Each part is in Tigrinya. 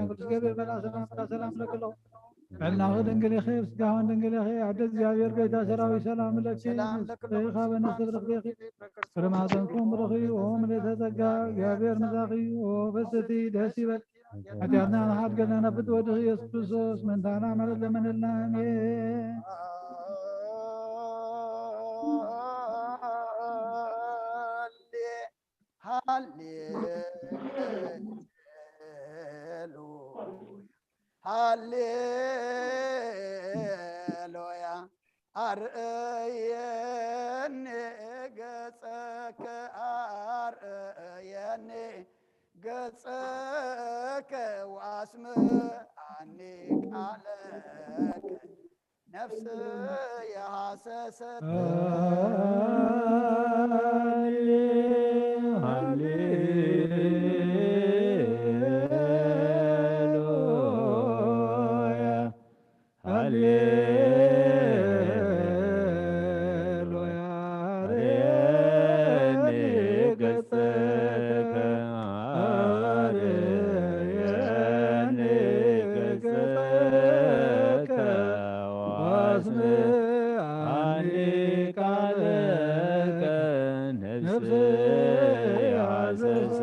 ቅዱስ ገብርኤል መልኣ ሰላም፣ ሰላም ለክሎ። ዕልናኺ ድንግል ኢኺ፣ ስጋውን ድንግል ኢኺ። ኣደ እግዚኣብሔር ጎይታ ሰራዊት ሰላም ለኪ። ሰላም ለኪ። ንስኺ ካብ ኣንስቲ ብርኽቲ ኢኺ። ፍሬ ማህፀንኩም ብሩኽ እዩ። ኦ ምልዕተ ጸጋ፣ እግዚኣብሔር ምሳኺ እዩ። ኦ ፍስቲ ደስ ይበል። ሓጢኣትና ንሓድገልና ናብ ፍትወ ወድኺ ኢየሱስ ክርስቶስ ምእንታና ምሕረት ለመነልና። ኣሜን። ሃሌሉያ፣ ሃሌሉያ። ኣርእየኒ ገጸከ፣ ኣርእየኒ ገጸከ፣ ወኣስምዓኒ ቃለከ። ነፍስየ ሃሰሰት። ሃሌ-፣ ሃሌሉያ፣ ሃሌሉያ። ኣርየኒ ገጸከ፣ ኣርየኒ ገጸከ፣ ወኣስምዓኒ ቃለከ፣ ነፍስየ ሃሰሰት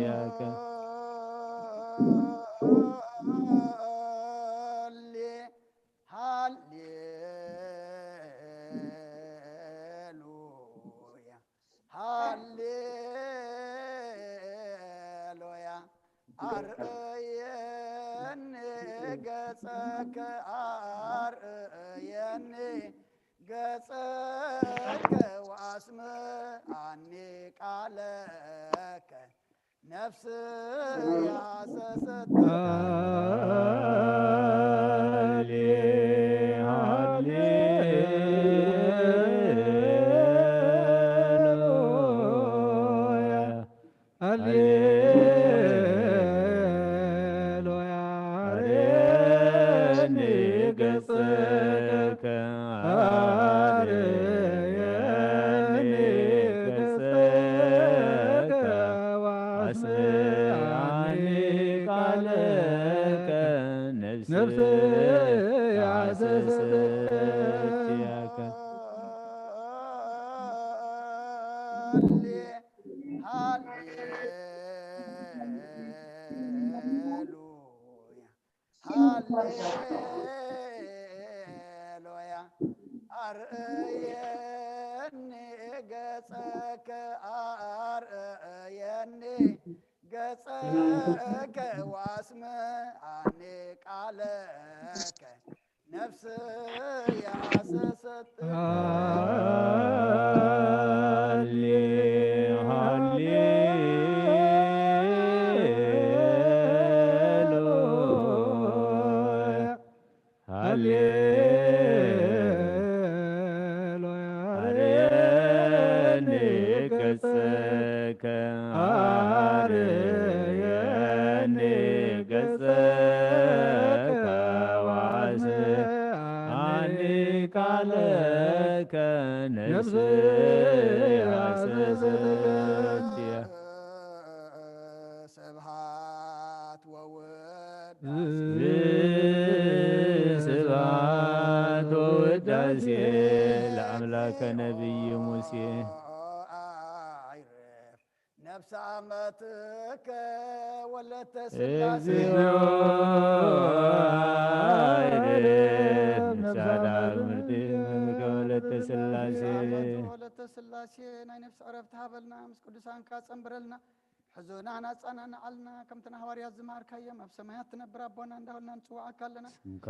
ያከ። ሃሌ-፣ ሃሌሉያ፣ ሃሌሉያ። ኣርእየኒ ገጸከ፣ ኣርእየኒ ገጸከ፣ ወኣስምዓኒ ቃለከ። ነፍስየ ሃሰሰት። ሃሌ-፣ ሃሌሉያ፣ ሃሌሉያ። ኣርየኒ ገጸከ፣ ኣርየኒ ገጸከ፣ ወኣስምዓኒ ቃለከ፣ ነፍስየ ሃሰሰት ያከ። ሃሌ-፣ ሃሌሉያ፣ ሃሌሉያ። ኣርእየኒ ገጸከ፣ ኣርእየኒ ገጸከ፣ ወኣስምዓኒ ቃለከ። ነፍስየ ሃሰሰት። ሃሌ-፣ ሃሌሉያ፣ ሃሌሉያ። ኣርየኒ ገጸከ፣ ኣርየኒ ገጸከ፣ ወኣስምዓኒ ቃለከ፣ ነፍስየ ሃሰሰት። ስብሐት ወውዳሴ። ስብሐት ወውዳሴ ለአምላከ ነቢይ ሙሴ። ነፍሰ አመትከ ወለተ ሥላሴ። እግዚኦ አይደለም ነፍሰ አዳም ምርት ወለተ ሥላሴ። ወለተ ሥላሴ ናይ ነፍሲ ዕረፍቲ ሃበልና፣ ምስ ቅዱሳንካ ጸንብረልና። ሕዞና ናጻና ንዓልና፣ ከምቲ ንሃዋርያት ዝመሃርካዮም፣ ኣብ ሰማያት ትነብር ኣቦና እንዳበልና ንጽውዓካ ኣለና። ስምካ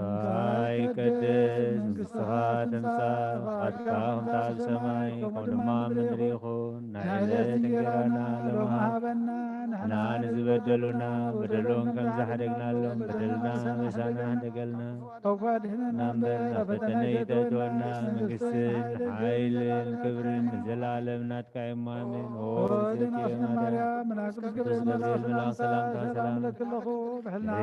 ይቀደስ፣ መንግስትኻ ትምጻእ፣ ፍቓድካ ከምቲ ኣብ ሰማይ፣ ከምኡ ድማ ኣብ ምድሪ ይኹን። ናይ ዕለት እንጀራና ሎሚ ሃበና፣ ንሕና ንዝበደሉና፣ በደሎም ከም ዝሓደግናሎም፣ በደልና መሳና ሕደገልና። እኳ ድሕነና እምበር፣ ናብ ፈተነ ይተእትወና፣ መንግስትን ሓይልን ክብርን ንዘለኣለም ናትካ እዩ። ኣሜን። ኦ እግዝእትየ ማርያም፣ ቅዱስ ገብርኤል መልኣክ ሰላምታ ሰላም እብለኪ ኣለኹ። ብሕልናኺ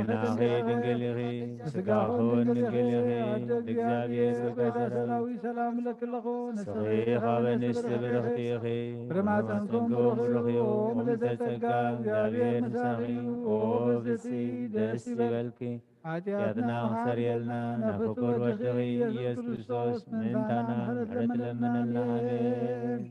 ድንግል ኢኺ፣ ብስጋኺ እውን ድንግል ኢኺ። ኣደ እግዚኣብሔር ጸጋ ሰላም ሰላም እብለኪ ኣለኹ። ንስኺ ካብ ኣንስቲ ብርኽቲ ኢኺ፣ ፍሬ ማህፀንኩም ብሩኽ እዩ። ምልዕተ ጸጋ እግዚኣብሔር ምሳኺ እዩ። ኦ ብፅዕቲ ደስ ይበልኪ፣ ኃጢአትና ክሰርየልና ናብ ፍቁር ወድኺ ኢየሱስ ክርስቶስ ምእንታና ምሕረት ለምነልና። ኣሜን።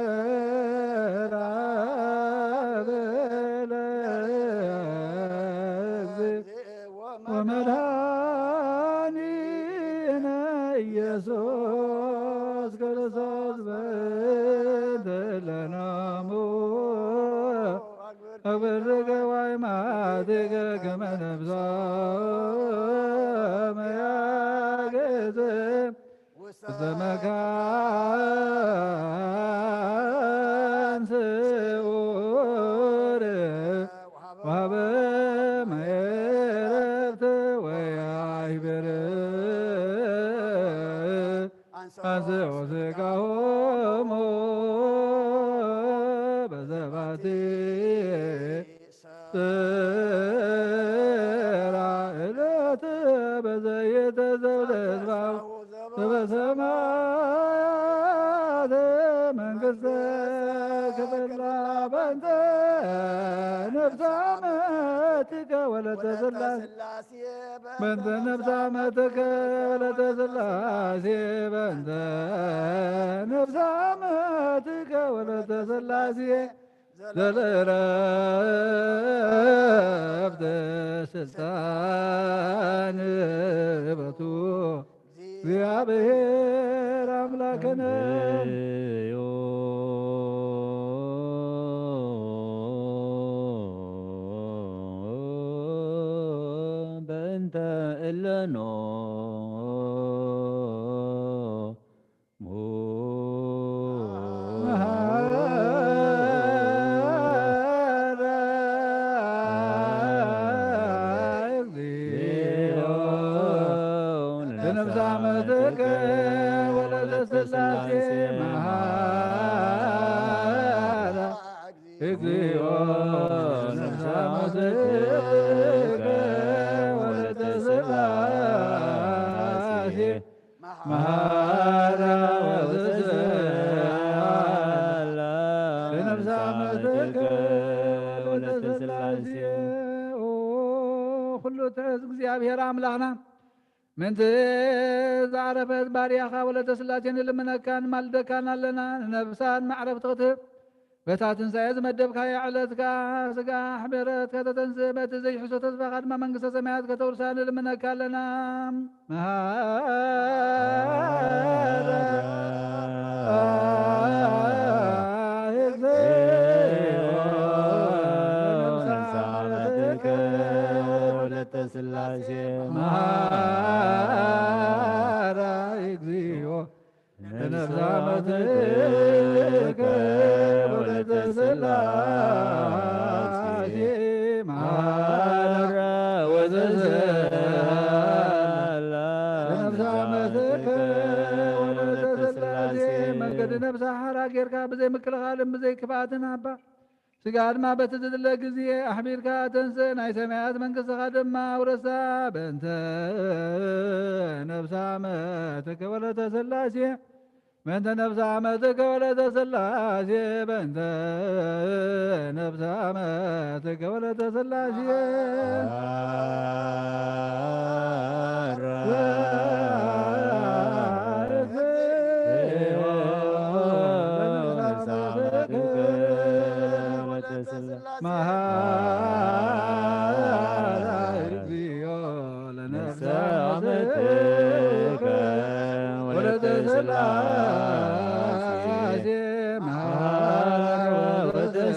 እግዚአብሔር አብ ለእግዚእ ወመድኃኒነ ኢየሱስ ክርስቶስ በእንተ ለናሙ። አግብር ገባይ ማትከ ከመ ነብሶ መያገዘ ውስተ መካን ስዑር ወሀበ ማየ ዕረፍት ወያይብር አንስኦ ስጋሆሙ በዘባቲ ጽራ ዕለት በዘይተ ዘውደዝባው በሰማያት መንግስተ ክብላ በንተ ነፍሳ መትከ ወለተ ስላሴ በንተ ነፍሳ መትከ ወለተ ስላሴ በንተ ነፍሳ መትከ ወለተ ስላሴ ዘለረፍት ስልጣን በቱ እግዚአብሔር አምላክነ። በእንተ እለኖ እግዚኦ ነፍሳ መትከ ወለተ ስላሴ መሐራ ወዘሰአላ ለነፍሳ መትከ ወለተ ስላሴ። ኦ፣ ኩሉ ትሕዝ እግዚኣብሔር ኣምላኽና፣ ምእንቲ ዝዓረፈት ባርያኻ ወለተ ስላሴ ንልምነካን ማልደካን ኣለና። ንነፍሳን ማዕረፍቲ ክትህብ በታ ትንሳኤ ዝመደብካያ ዕለት ከኣ ስጋ ኣሕበረት ከተተንስእ፣ በቲ ዘይሕሶ ተስፋኻ ድማ መንግስተ ሰማያት ከተውርሳ ንልምነካ ኣለና። መሃራ ስላሴ መሃራ እግዚኦ ለነፍሳ መትከ ወለተ ስላሴ መሃራ ወዘሰአላ ለነፍሳ መትከ ወለተ ስላሴ። መንገዲ ነፍሳ ሓራ ጌርካ ብዘይ ምክልኻልን ብዘይ ክፍኣትን ሃባ። ስጋ ድማ በቲ ዝድለ ግዜ ኣሕቢርካ ተንስእ፣ ናይ ሰማያት መንግስትኻ ድማ ኣውረሳ። በእንተ ነፍሳ መትከ ወለተ ስላሴ፣ በእንተ ነፍሳ መትከ ወለተ ስላሴ፣ በእንተ ነፍሳ መትከ ወለተ ስላሴ። መሐራ እግዚኦ ለነፍሳ መትከ ወለተ ስላሴ መሐራ ወተሰአላ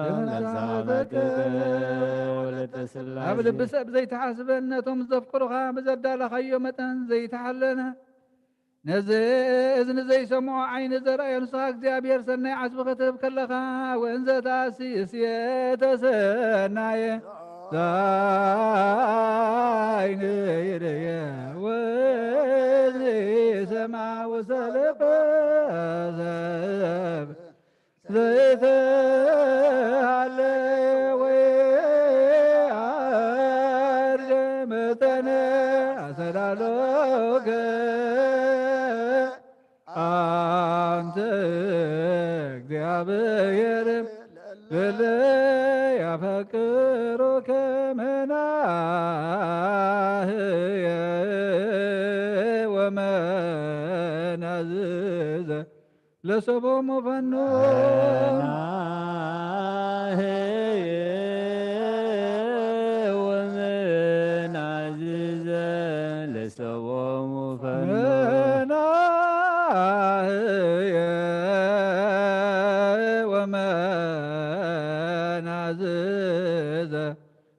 ለነፍሳ መትከ ወለተ ኣብ ልቢ ሰብ ዘይተሓስበን ነቶም ዘፍቅሩኻ ብዘዳለኻዮ መጠን ዘይተሓለነ ነዚ እዝኒ ዘይሰምዖ ዓይኒ ዘርኣዮ ንስኻ እግዚኣብሔር ሰናይ ዓስቢ ክትህብ ከለኻ ወእንዘ ተኣሲስየ ተሰናየ ዛይን ይርየ ወእዝኒ ሰማ ወሰለፈ ዘይተሃለ ወይ ኣርገ መጠነ ኣሰዳሎከ ኣንተ እግዚኣብሔር ለለ ያፈቅሩከ መናህየ ወመናዝዘ ለሰቦሙ ፈኑ ናህየ ወመናዝዘ ለሰቦሙ ፈኑ ናህየ ወመናዝዘ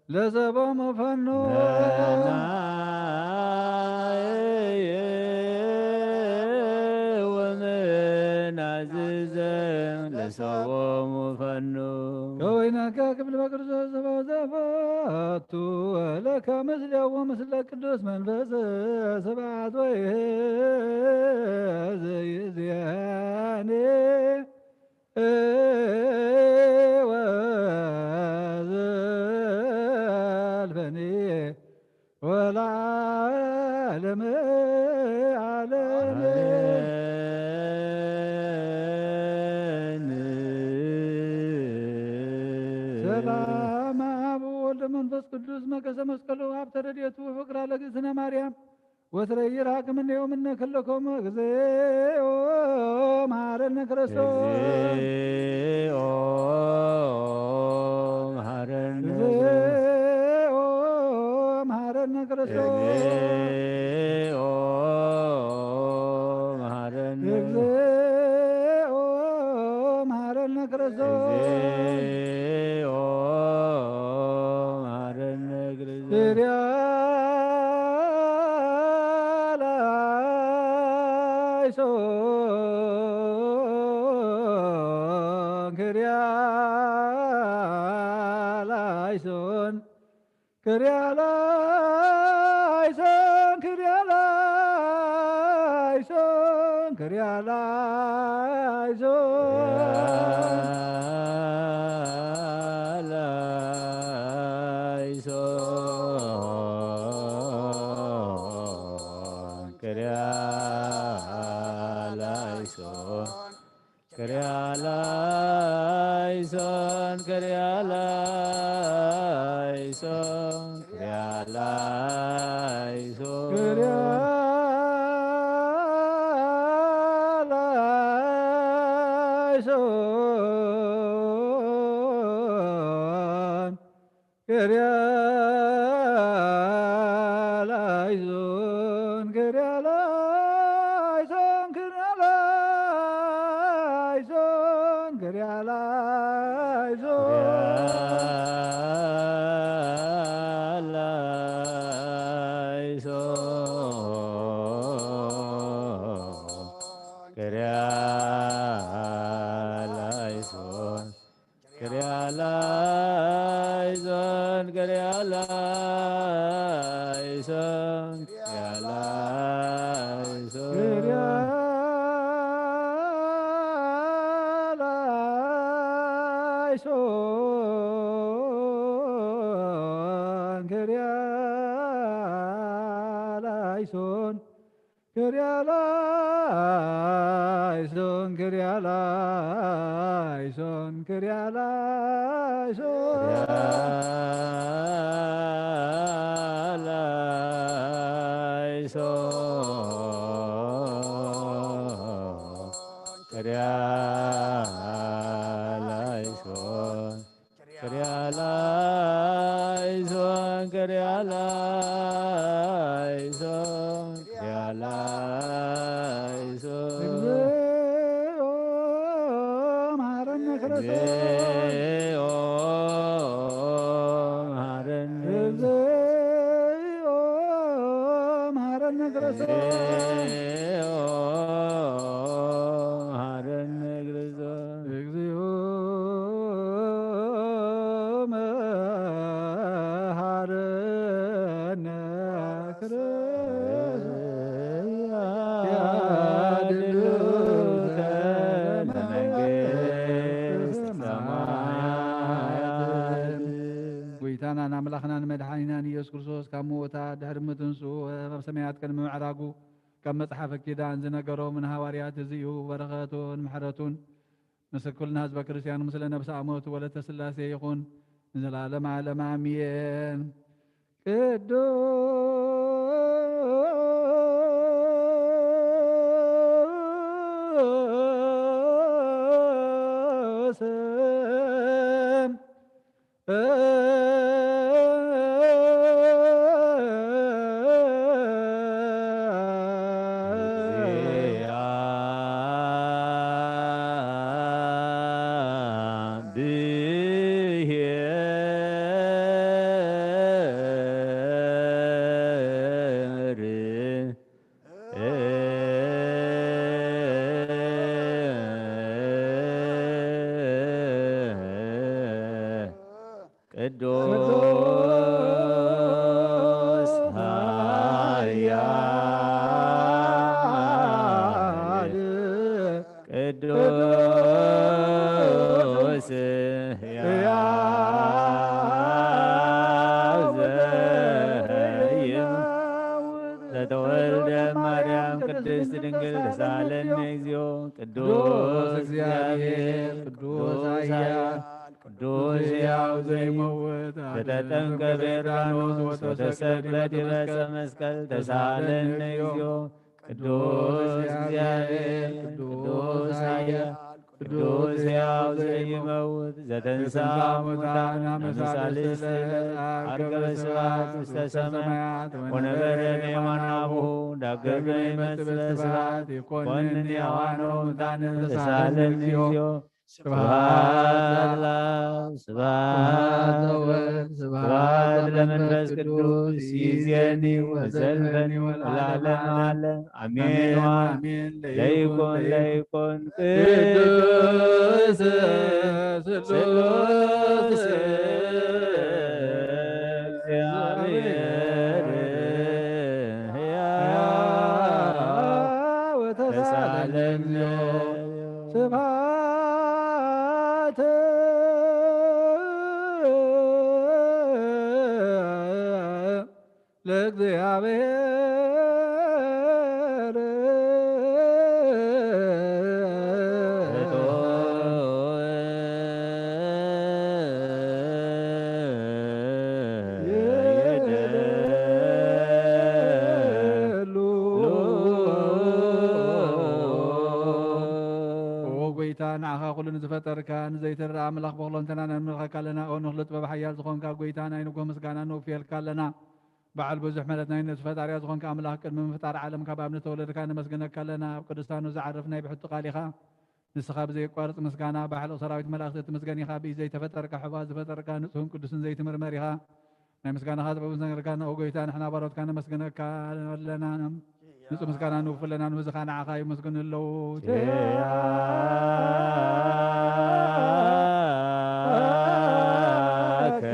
ለሰቦሙ ፈኑ ናህየ ወመናዝዘ ለሰቦሙ ፈኑ ከወይነከ ክብል በክርስቶስ ዘፈቱ ወለከ ምስሌው ወምስለ ቅዱስ መንፈስ ስብሐት ወይ ዘይዝያኔ ወዘልፈኒ ወለዓለመ ዓለመ። ሰላም አብ ወወልድ መንፈስ ቅዱስ መቀሰ መስቀሉ ሀብተ ረድኤቱ ፍቅራ ለግእዝነ ማርያም ወትረ ይርሃቅ እምኔሁ እምነ ክልክሙ። እግዚኦ መሐረነ ክርስቶስ። እግዚኦ መሐረነ። እግዚኦ መሐረነ ክርስቶስ። እግዚኦ መሐረነ። እግዚኦ መሐረነ ክርስቶስ። እግዚኦ መሐረነ ክርስቶስ። ክሪያ ላይሶን፣ ክሪያ ላይሶን፣ ክሪያ ላይሶን፣ ክሪያ ላይሶን፣ ክሪያ ላይሶን። ላይሶን፣ ክሪያ ላይሶን፣ ክሪያ ላይሶን፣ ክሪያ ላይሶን፣ ክሪያ ላይሶን። ክሪያ ላይሶን፣ ክሪያ ላይሶን፣ ክሪያ ላይሶን፣ ክሪያ ላይሶን፣ ክሪያ ላይሶን። ክሪያ ላይሶን፣ ክሪያ ላይሶን፣ ክሪያ ላይሶን፣ ክሪያ ላይሶን። ክሪያ ላይሶን፣ ክሪያ ላይሶን፣ ክሪያ ላይሶን፣ ክሪያ ላይሶን፣ ክሪያ ላይሶን። ክሪያ ላይሶን፣ ክሪያ ላይሶን፣ ክሪያ ላይሶን፣ ክሪያ ላይሶን፣ ክሪያ ላይሶን። እግዚኦ መሐረነ ክርስቶስ። እግዚኦ መሐረነ ክርስቶስ ካብ ምዉታት ድሕሪ ምትንስኡ ኣብ ሰማያት ቅድሚ ምዕራጉ ካብ መጽሓፈ ኪዳን ዝነገሮም ንሃዋርያት እዚ እዩ። በረኸቱን ምሕረቱን ምስ ኩልና ህዝበ ክርስቲያን፣ ምስለ ነብሰ ኣሞቱ ወለተ ሥላሴ ይኹን ንዘለዓለመ ዓለም ኣሜን። ቅዱስ ቅዱስ ኃያል ቅዱስ ሕያው ዘኢይመውት ዘተወልደ ማርያም ቅድስት ድንግል ተሳለኒ እግዚኦ። ቅዱስ እግዚአብሔር ቅዱስ ኃያል ቅዱስ ሕያው ዘይመውት ዘተጠምቀ በዮርዳኖስ ወተሰቅለ ዲበ ዕፀ መስቀል ተሳለኒ እግዚኦ። ቅዱስ እግዚአብሔር ቅዱስ ኃያል ቅዱስ ሕያው ዘይመውት ዘተንሥአ እሙታን አመ ሣልስት ዕለት ዐርገ በስብሐት ውስተ ሰማያት ወነበረ በየማነ አቡሁ ዳግመ ይመጽእ በስብሐት ይኮንን ሕያዋነ ወሙታነ ተሳለኒ እግዚኦ። ስብሐት ለአብ ስብሐት ለወልድ ስብሐት ለመንፈስ ቅዱስ ይእዜኒ ወዘልፈኒ ወለዓለመ ዓለም አሜን። አሜን። ለይኩን ለይኩን ቅዱስ ስሉስ እግዚአብሔር ሕያው ተሳለነ ስብሐት ለእግዚአብሔር። ኦ ጎይታ፣ ንዓኻ ኩሉ ንዝፈጠርካ ንዘይትረኣ ኣምላኽ ብኹለንተናና ንምልኸካ ኣለና። ኦ ንኹሉ ጥበብ ሓያል ዝኾንካ ጎይታ፣ ናይ ንጎ ምስጋና ንውፍየልካ ኣለና። በዓል ብዙሕ ምሕረት ናይ ነፍሲ ፈጣሪያ ዝኾንካ ኣምላኽ፣ ቅድሚ ምፍጣር ዓለም ካብ ኣብ ንተወለድካ ነመስግነካ ኣለና። ኣብ ቅዱሳኑ ዝዓርፍ ናይ ብሕቱ ቃል ኢኻ። ንስኻ ብዘየቋርጽ ምስጋና ብሓለቕ ሰራዊት መላእኽቲ እትምስገን ኢኻ። ብኢድ ዘይተፈጠርካ፣ ሕዋ ዝፈጠርካ፣ ንጹህን ቅዱስን ዘይትምርመር ኢኻ። ናይ ምስጋናኻ ጥበብን ዘንገርካ ንኦ ጎይታ፣ ንሕና ባሮትካ ነመስግነካ ኣለና። ንጹህ ምስጋና ንውፍ ኣለና፣ ንብዝኻ ንዓኻ ይመስግኑ ኣለዉ። ኪያከ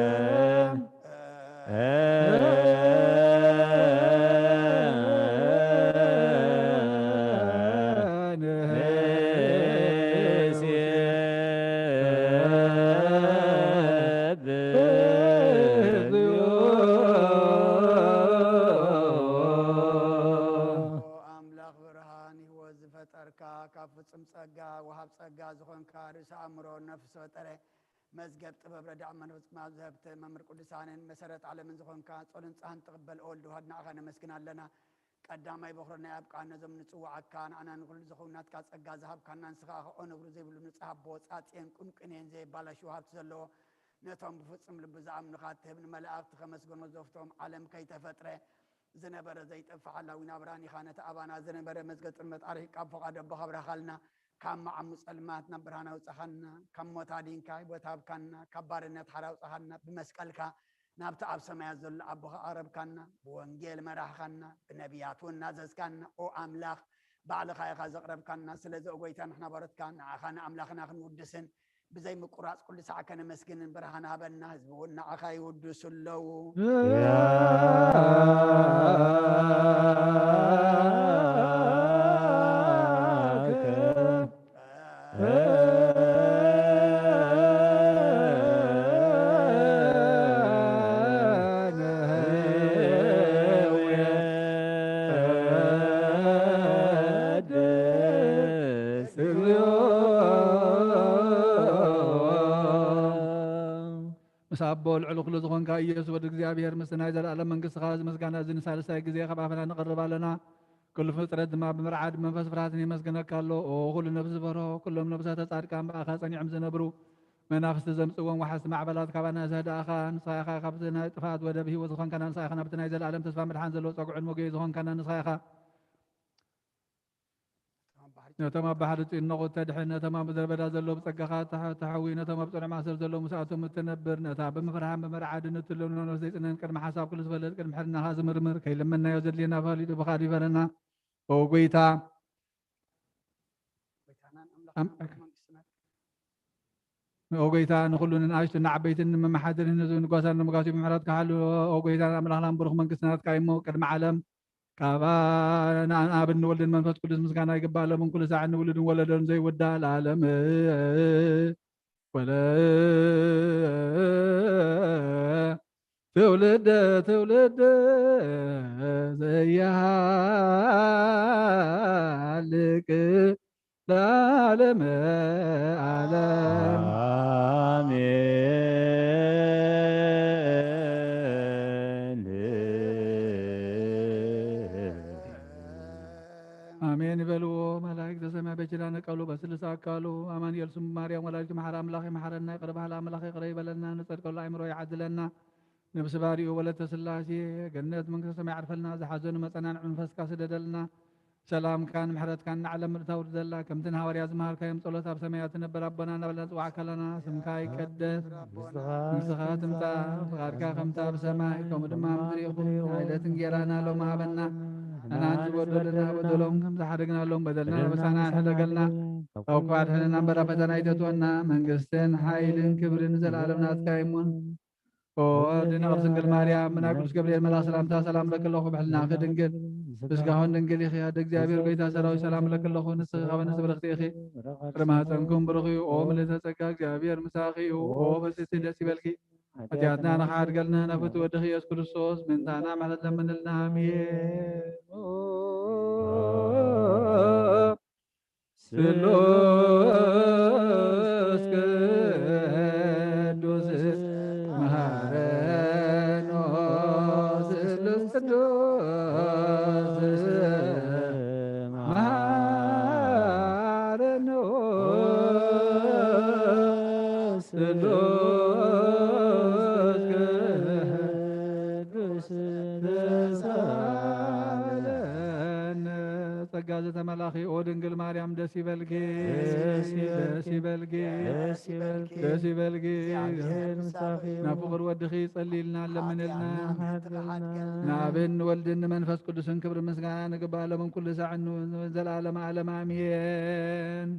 ንሴብህ። አምላኽ ብርሃን ህይወት ዝፈጠርካ፣ ካብ ፍጹም ጸጋ ወሃብ ጸጋ ዝኾንካ፣ ርእሰ ኣእምሮ ነፍሲ ፈጠረ፣ መዝገብ ጥበብ ረዳዕ መንፈስ ቅዱስ ዘህብተ መምህር ቅዱሳንን መሰረት ዓለምን ዝኾንካ፣ ጾልን ጻህን ትቕበል ወልድ ዋህድ ንዓኻ ነመስግን ኣለና። ቀዳማይ በኹሪ ናይ ኣብ ቃል ነዞም ንጽውዓካ፣ ንዓና ንኹሉ ዝኸውን ናትካ ጸጋ ዝሃብካና፣ ንስኻ ከኦ ነውሪ ዘይብሉ ንጹህ ኣቦ፣ ጻጽየን ቁንቁንየን ዘይባላሽው ሃብቲ ዘለዎ፣ ነቶም ብፍጹም ልቢ ዝኣምኑኻ እትህብ፣ ንመላእኽቲ ከመስግኖ ዘፍቶም ዓለም ከይተፈጥረ ዝነበረ ዘይጠፍእ ሓላዊ ናብራን ኢኻ። ነቲ ኣባና ዝነበረ መዝገብ ጽልመት ኣርሒቕካ ብፍቓድ ኣቦኻ ኣብራኻልና። ካብ መዓሙ ጸልማት ናብ ብርሃን ኣውጻኻና። ካብ ሞት ኣዲንካ ህይወት ሃብካና። ካብ ባርነት ሓራ ኣውጻኻና። ብመስቀልካ ናብቲ ኣብ ሰማያት ዘሎ ኣቦኻ ኣቕረብካና። ብወንጌል መራሕኻና። ብነቢያት እውን ናዘዝካና። ኦ ኣምላኽ፣ ባዕልኻ ኢኻ ዘቕረብካና። ስለዚ ኦ ጎይታ፣ ንሕና ባሮትካ ንዓኻ ንኣምላኽና ክንውድስን ብዘይ ምቁራጽ ኩሉ ሳዕ ከነመስግንን ብርሃን ሃበና። ህዝቢ እውን ንዓኻ ይውድሱ ኣለዉ። ኣቦ ልዑል ኩሉ ዝኾንካ ኢየሱስ ወዲ እግዚኣብሔር፣ ምስቲ ናይ ዘለኣለም መንግስትኻ እዚ ምስጋና እዚ ንሳልሳይ ግዜ ካብ ኣፈና ንቐርብ ኣለና። ኩሉ ፍጥረት ድማ ብምርዓድ ብመንፈስ ፍርሃትን የመስግነካ ኣሎ። ኦ ኩሉ ነፍሲ ዝፈርሆ፣ ኩሎም ነፍሳተ ጻድቃን ብኣኻ ጸኒዖም ዝነብሩ፣ መናፍስቲ ዘምጽእዎም ወሓዝቲ ማዕበላት ካባና ዘህድኣኻ፣ ንስኻ ኢኻ ካብቲ ናይ ጥፍኣት ወደብ ህይወት ዝኾንካና፣ ንስኻ ኢኻ ናብቲ ናይ ዘለኣለም ተስፋ መድሓን ዘለዎ ጸጉዕን መጎይ ዝኾንካና፣ ንስኻ ኢኻ ነቶም ኣብ ባሕሪ እትጭነቑ እተድሕን፣ ነቶም ኣብ ምድረ በዳ ዘለዉ ብጸጋኻ እተሐ-፣ እተሐዊ፣ ነቶም ኣብ ጽኑዕ ማእሰር ዘለዉ ምስኣቶም እትነብር፣ ነታ ብምፍርሃን ብምርዓድን እትልምኖ ነፍሲ ዘይጽነን፣ ቅድሚ ሓሳብ ኩሉ ዝፈልጥ፣ ቅድሚ ሕልናኻ ዝምርምር፣ ከይለመንናዮ ዘድልየና ፈሊጡ ብኻዱ ይፈረና። ኦ ጐይታ፣ ኣም-፣ ኦ ጐይታ፣ ንኹሉ ንንኣሽቱን ንዓበይትን ንመመሓደርን ንህዝብን ንጓሳን ንምጓሲ ብምሕረትካ ሓሉ። ኦ ጐይታን ኣምላኽናን ብሩኽ መንግስቲ ናትካ እዩ እሞ፣ ቅድሚ ዓለም ካብ ንኣብን ንወልድን መንፈስ ቅዱስ ምስጋና ይግባእ፣ ሎምን ኩሉ ሳዕን ንውሉድን ወለዶን ዘይውዳእ ለዓለም ወለ-፣ ትውልደ ትውልደ ዘይሃልቅ ለዓለመ ዓለም። ኣሜን። ኣሜን ይበልዎ መላእክተ ሰማይ በኪዳነ ቃሉ በስልሳ ኣካሉ። ኣማኑኤል ስሙ ማርያም ወላዲቱ መሓሪ ኣምላኽ ይመሓረና፣ ይቕረ በሃሊ ኣምላኽ ይቕረ ይበለልና፣ ንጸድቀሉ ኣእምሮ ይዓድለና። ነብሲ ባሪኡ ወለተ ስላሴ ገነት መንግስተ ሰማይ ዓርፈልና፣ ዝሓዘኑ መጸናንዒ መንፈስካ ስደደልና። ሰላምካን ምሕረትካን ንዓለም ምልእቲ ኣውርደላ፣ ከምቲ ንሃዋርያ ዝመሃርካዮም ጸሎት ኣብ ሰማያት ትነብር ኣቦና እናበልና ንጽዋዕካ ኣለና። ስምካ ይቀደስ፣ መንግስትኻ ትምጻእ፣ ፍቓድካ ከምቲ ኣብ ሰማይ ከምኡ ድማ ኣብ ምድሪ ይኹን። ዕለት እንጌራና ሎሚ ሃበና፣ ንሕና ንዝበደሉና በደሎም ከም ዝሓደግናሎም በደልና ኣበሳና ኣይትሕደገልና፣ ካብ ክፉእ ኣድሕነና እምበር ኣብ ፈተና ኣይተእትወና። መንግስትን ሓይልን ክብርን ንዘለኣለም ናትካ እዩ እሞ። ኦ ወዲ ንቅድስት ድንግል ማርያም፣ ብናይ ቅዱስ ገብርኤል መልኣኽ ሰላምታ ሰላም እብለኪ ኣለኹ። ብሕልናኺ ድንግል፣ ብስጋኽን ድንግል ኢኺ። ኣደ እግዚኣብሔር፣ ጐይታ ሰራዊት፣ ሰላም እብለኪ ኣለኹ። ንስኺ ካብ ኣንስቲ ብርኽቲ ኢኺ፣ ፍሬ ማህፀንኩም ብሩኽ እዩ። ኦ ምልዕተ ጸጋ፣ እግዚኣብሔር ምሳኺ እዩ። ኦ ፍስሕቲ ደስ ይበልኪ፣ ሓጢኣትና ንኽሓድገልና ናብ ፍትው ወድኺ ኢየሱስ ክርስቶስ ምእንታና ምሕረት ለምንልና። ኣሜን። ስሉስ ቅዱስ መሐረኖ፣ ስሉስ ቅዱስ መሐረኖ፣ ስሉስ ቅዱስ ተሳለነ። ጸጋ ዘተመላኺ ኦ ድንግል ማርያም ደስ ይበልኪ፣ ደስ ይበልኪ፣ ደስ ይበልኪ፣ ደስ ይበልኪ። ናብ ፍቕር ወድኺ ጸልይልና፣ ለምንልና። ንኣብን ንወልድን ንመንፈስ ቅዱስን ክብሪ ምስጋና ንግባእ፣ ሎምን ኩሉ ሳዕን ንዘለዓለመ ዓለም ኣሜን።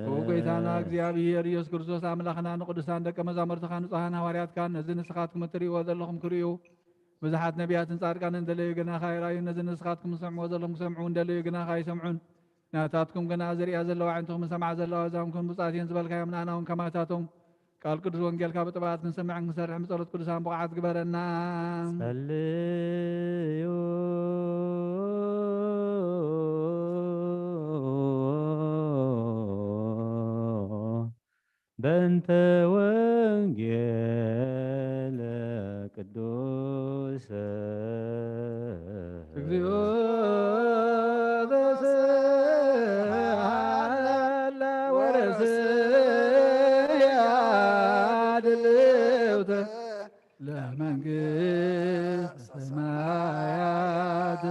ኦ ጐይታና እግዚኣብሔር ኢየሱስ ክርስቶስ ኣምላኽና፣ ንቅዱሳን ደቀ መዛሙርትኻ ንጹሃን ሃዋርያትካን ነዚ ንስኻትኩም እትርእይዎ ዘለኹም ክርእዩ ብዙሓት ነቢያትን ጻድቃንን ደለዩ፣ ግናኻ ኣይረኣዩን። ነዚ ንስኻትኩም ትሰምዕዎ ዘለኹም ክሰምዑ እውን ደለዩ፣ ግናኻ ኣይሰምዑን። ናታትኩም ግና ዝርእያ ዘለዋ ኣዒንትኹም ዝሰምዓ ዘለዋ ኣእዛንኩም ብጻት እየን ዝበልካዮም፣ ንኣና እውን ከማታቶም ቃል ቅዱስ ወንጌልካ ብጥብዓት ክንሰምዕን ክንሰርሕን ብጸሎት ቅዱሳን ብቑዓት ግበረና። ጸልዩ በእንተ ወንጌለ ቅዱስ እግዚኦ ተስአለ ወረስያ ድልውተ ለመንግስተ ሰማያት።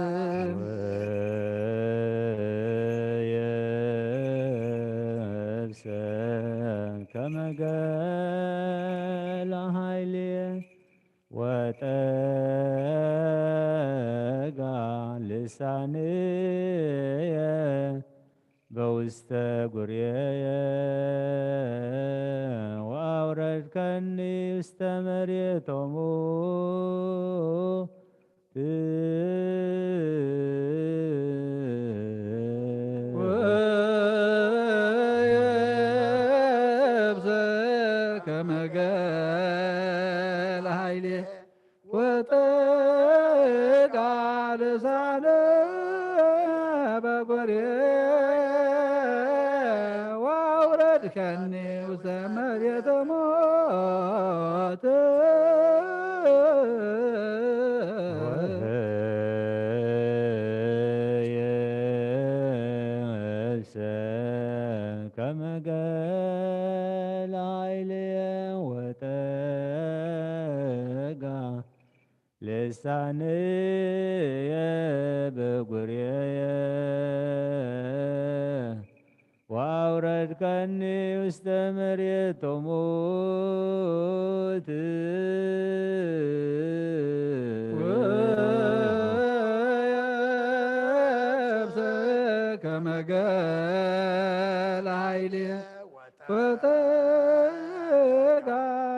ጋ ልሳንየ በውስተ ጉርየየ ወአውረድከኒ ውስተ መሬቶሙ። ወየብሰ ከመ ገል ኃይሌ ወጠጋ ልሳነ በጎሬ ወአውረድከኒ ውስተ መሬተ ሞት። ወየብሰ ከመ ገል ኃይሌ ወጠጋ ልሳንየ በጉርየየ ወአውረድከኒ ውስተ መሬቶሙ። ወየብሰ ከመ ገል ኃይሌ ወጠጋ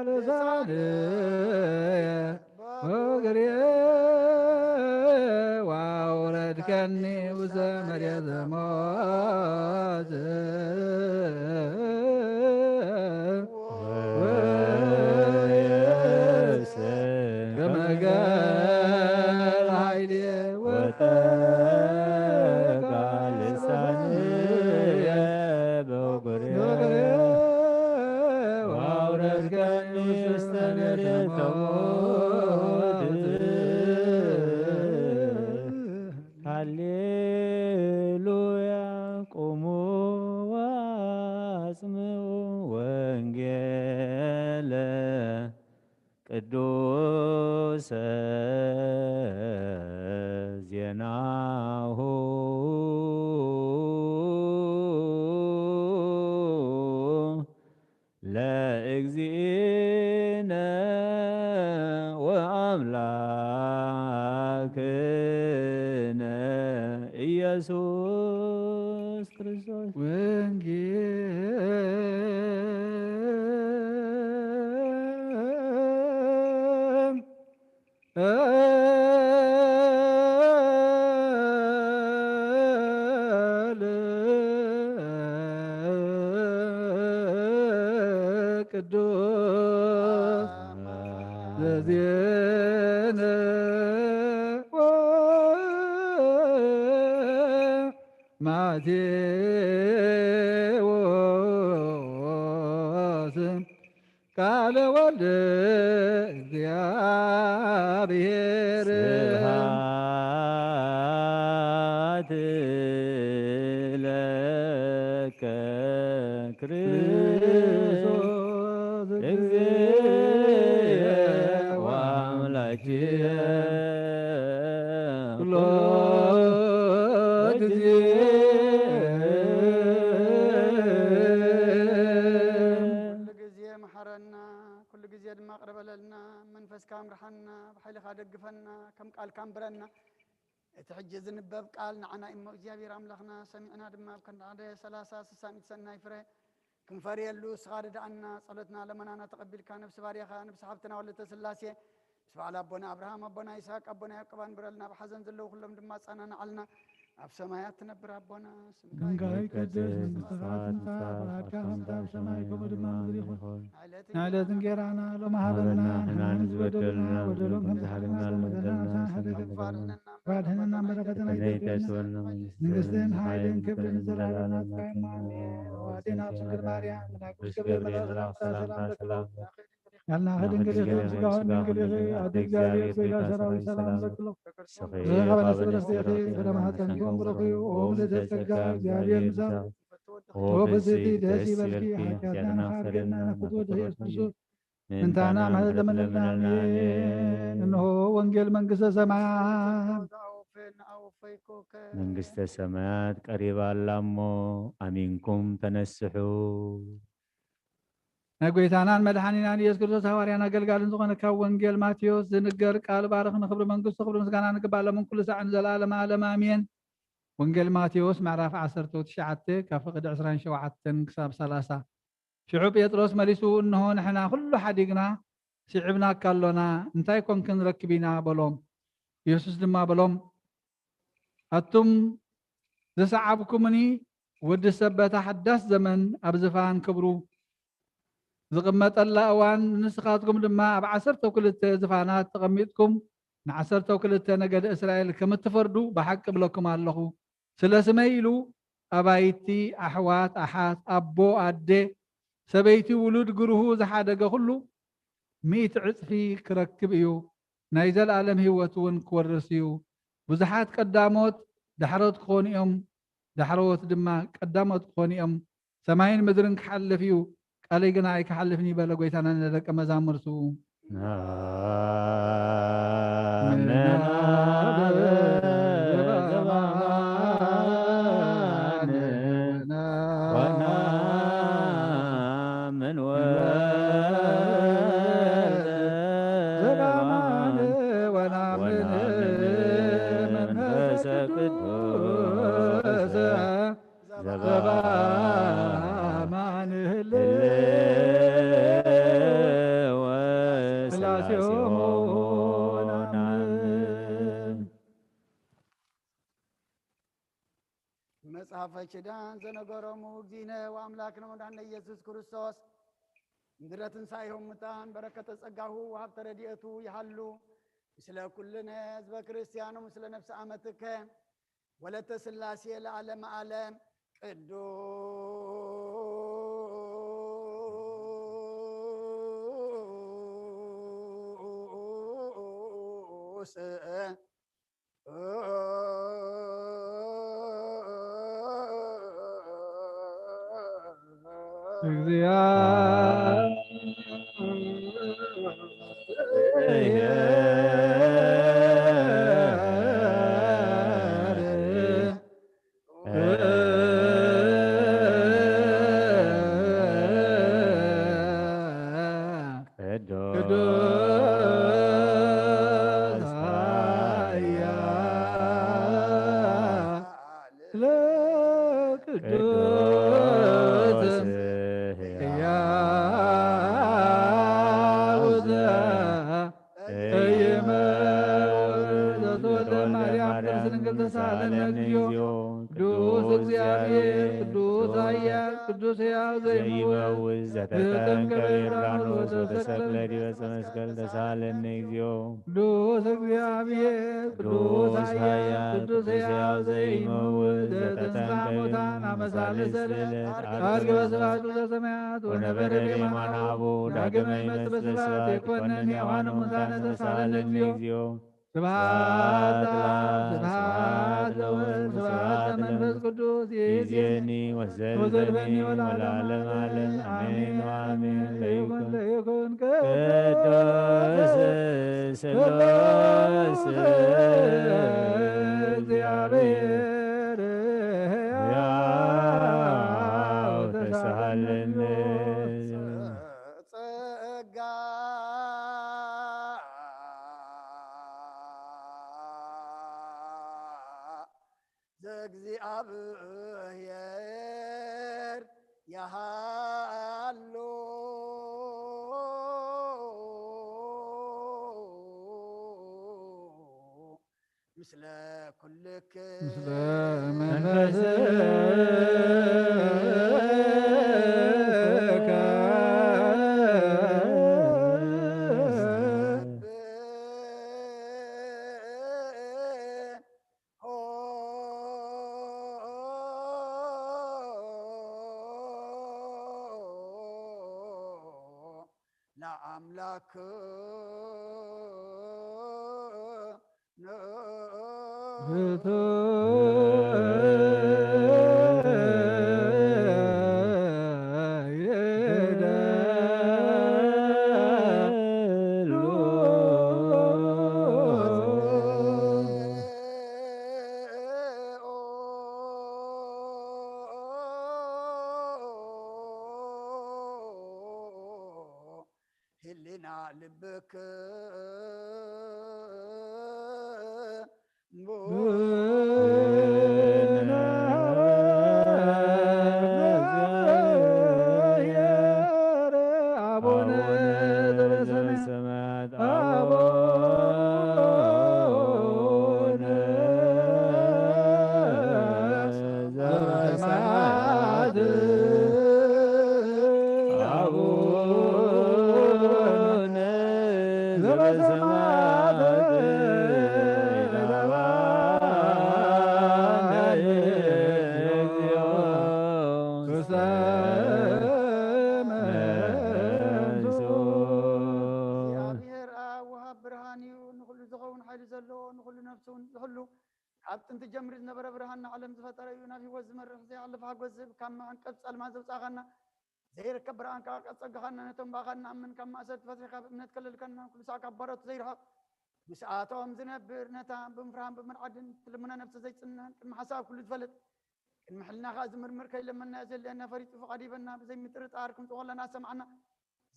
ልሳንየ በጉርየ ወአውረድከኒ ውስተ መሬተ ሞት። ወየብሰ ከመ ገል ኃይሌ ወጠጋ ልሳንየ በጉርየ ወአውረድከኒ ውስተ መሬተ ሞት። ሃሌሉያ ቁሙ ወአጽምዑ ወንጌለ ቅዱሰ ዜናሁ ለእግዚእነ ወአምላክነ ኢየሱስ ክርስቶስ። ወንጌል ቅዱስ ዘዜነ ማቴዎስ ቃለ ወልድ እግዚአብሔር። ስብሐት ለከ ክርስቶስ እግዚእ ወአምላኪየ ኩሎ ጊዜ። ኩሉ ግዜ መሓረና፣ ኩሉ ግዜ ድማ ቅረ በለልና። መንፈስካ ምርሓና፣ ብሓይልኻ ደግፈና፣ ከም ቃልካ ኣንብረና። እቲ ሕጂ ዝንበብ ቃል ንዓና እሞ እግዚኣብሔር ኣምላኽና ሰሚዕና ድማ ኣብ ክንዲ ሓደ ሰላሳ ስሳ ሚእቲ ሰናይ ፍረ ክንፈርየሉ እስኻ ርድኣና። ጸሎትና ለመናና ተቐቢልካ ነብሲ ባርያኻ፣ ነብሲ ሓብትና ወለተ ስላሴ ምስ በዓል ኣቦና ኣብርሃም፣ ኣቦና ይስሐቅ፣ ኣቦና ያዕቆብ ኣንብረልና። ኣብ ሓዘን ዘለዉ ኩሎም ድማ ኣጸናንዓልና። ኣብ ሰማያት ትነብር ኣቦና፣ ስምካ ስምካ ይቀደስ፣ መንግስትኻ ትምጻእ፣ ፍቓድካ ከምታ ኣብ ሰማይ ከምኡ ድማ ኣብ ምድሪ ይኹን። ንዕለት እንጌራና ሎም ሃበና፣ ንሕና ንዝበደሉና በደሎም ከም ዝሓለፍና ንበደልና፣ ንኣሳሕት ኣይተግፋልና፣ ኣድሕነና እምበር ካብ ፈተና ኣይተብለና። መንግስትን ሓይልን ክብርን ንዘለዓለም ናትካ እዩ። ኣሜን። ኣዴና ድንግል ማርያም፣ መልኣክ ቅዱስ ገብርኤል መልኣክ ሰላምታ ሰላም ቃልና ከድንግል ይኽእል፣ ስጋውን ድንግል ይኽእል። ኣደ እግዚኣብሔር፣ ጌታ ሰራዊት፣ ሰላም በክሎ። ንስኺ ካብ ኣንስቲ በረኽቲ ፍረ ማህፀንኪ ብሩኽ እዩ። ኦ ምልዕተ ጸጋ፣ እግዚኣብሔር ምሳኺ። ኦ ብፅዕቲ ደስ ይበልኪ፣ ኃጢአትና ክሓርገና ናፍቆት ወልድ ኢየሱስ ክርስቶስ ምእንታና ምሕረት ለምንልና። ኣሜን። እንሆ ወንጌል መንግስተ ሰማያት። መንግስተ ሰማያት ቀሪባ ኣላ እሞ ኣሚንኩም ተነስሑ። ናይ ጐይታናን መድሓኒናን ኢየሱስ ክርስቶስ ሃዋርያን ኣገልጋልን ዝኾነ ካብ ወንጌል ማቴዎስ ዝንገር ቃል ባርኽ። ንኽብሪ መንግስቱ ክብሪ ምስጋና ንግባእ ሎምን ኩሉ ሳዕን ንዘለዓለመ ዓለም ኣሜን። ወንጌል ማቴዎስ ምዕራፍ ዓሰርተ ትሽዓተ ካብ ፍቕዲ ዕስራን ሸውዓተን ክሳብ ሰላሳ። ሽዑ ጴጥሮስ መሊሱ፣ "እንሆ ንሕና ኩሉ ሓዲግና ስዒብናካ ኣሎና፣ እንታይ ኮን ክንረክብ ኢና?" በሎም። ኢየሱስ ድማ በሎም፣ ኣቱም ዝሰዓብኩምኒ፣ ወዲ ሰብ በታ ሓዳስ ዘመን ኣብ ዝፋን ክብሩ ዝቕመጠላ እዋን፣ ንስኻትኩም ድማ ኣብ ዓሰርተ ክልተ ዝፋናት ተቐሚጥኩም ንዓሰርተ ክልተ ነገደ እስራኤል ከም እትፈርዱ ብሓቂ እብለኩም ኣለኹ። ስለ ስመይ ኢሉ ኣባይቲ፣ ኣሕዋት፣ ኣሓት፣ ኣቦ፣ ኣደ፣ ሰበይቲ፣ ውሉድ፣ ግርሁ ዝሓደገ ኩሉ ሚእቲ ዕጽፊ ክረክብ እዩ፣ ናይ ዘለኣለም ህይወት እውን ክወርስ እዩ። ብዙሓት ቀዳሞት ዳሕሮት ክኾኑ እዮም፣ ዳሕረዎት ድማ ቀዳሞት ክኾኑ እዮም። ሰማይን ምድርን ክሓልፍ እዩ፣ ቃለይ ግና ኣይክሓልፍን እዩ በለ ጐይታና ንደቀ መዛሙርቱ። ብመጽሓፈ ኪዳን ዘነገሮሙ እግዚእነ ወኣምላክነ ወመድኃኒነ ኢየሱስ ክርስቶስ፣ ምድረ ትንሣኤሁ ሙታን በረከተ ጸጋሁ ወሃብተ ረድኤቱ ይሃሉ ምስለ ኩልነ ህዝበ ክርስቲያን ምስለ ነፍሰ ኣመትከ ወለተ ሥላሴ ለዓለመ ዓለም። ቅዱስ ቅዱስ እግዚአብሔር፣ ቅዱስ ኃያል፣ ቅዱስ ሕያው ዘይመውት ዘይመውት ዘተጠምቀ በዮርዳኖስ ወተሰቅለ ዲበ ዕፀ መስቀል ተሳሃለነ እግዚኦ። ቅዱስ እግዚአብሔር፣ ቅዱስ ኃያል፣ ቅዱስ ሕያው ዘይመውት ዘተንሥአ እሙታን አመ ሣልስት ዕለት ዐርገ በስብሐት ውስተ ሰማያት ወነበረ በየማነ አቡ። ዳግመ ይመጽእ በስብሐት ይኮንን ሕያዋን ሙታነ ተሳሃለነ እግዚኦ። ስብሐት ለአብ፣ ስብሐት ለወልድ፣ ስብሐት ለመንፈስ ቅዱስ፣ ይእዜኒ ወዘልፈኒ ወለዓለመ ዓለም፣ አሜን ወአሜን። ለይኩን፣ ለይኩን ቅዱስ ስሉስ እግዚአብሔር ሕያው ተሳሃለነ። ጸጋ ዘእግዚኣብሔር የሃሉ ምስለ ኩልክ ምስለ መንፈስከ። ለአምላክ ልብክ አቡነ ዘበሰማያት አቡነ ዘበሰማያት አቡነ ዘበሰማያት እግዚአብሔር ኣብ ወሃብ ብርሃን እዩ፣ ንኹሉ ዝኸውን ሓይሊ ዘለዎ፣ ንኹሉ ነፍሱ እውን ዝሕሉ፣ ካብ ጥንቲ ጀምሪ ዝነበረ ብርሃን ንዓለም ዝፈጠረ እዩ። ናብ ህይወት ዝመርሕ ዘይሓልፍ ሓጎስ ዝህብ፣ ካብ መዕንቀፍ ጸልማት ዘውጻእኻና፣ ዘይርከብ ብርሃን ከኣ ቀጸግኻና፣ ነቶም ብኣኻ እንኣምን ካብ ማእሰርቲ ፈቲሕካ ብእምነት ከለልካና፣ ኩሉ ሳዕ ካብ ባሮት ዘይርሕቕ ምስኣቶም ዝነብር፣ ነታ ብምፍርሃን ብምርዓድን ትልምኖ ነፍሲ ዘይጽንዕን ቅድሚ ሓሳብ ኩሉ ዝፈልጥ ቅድሚ ሕልና ከኣ ዝምርምር ከይለመና ዘድልየና ፈሪጡ ፍቓድ ይበና ብዘይምጥርጣር ክንጽዎ ከለና ሰምዓና።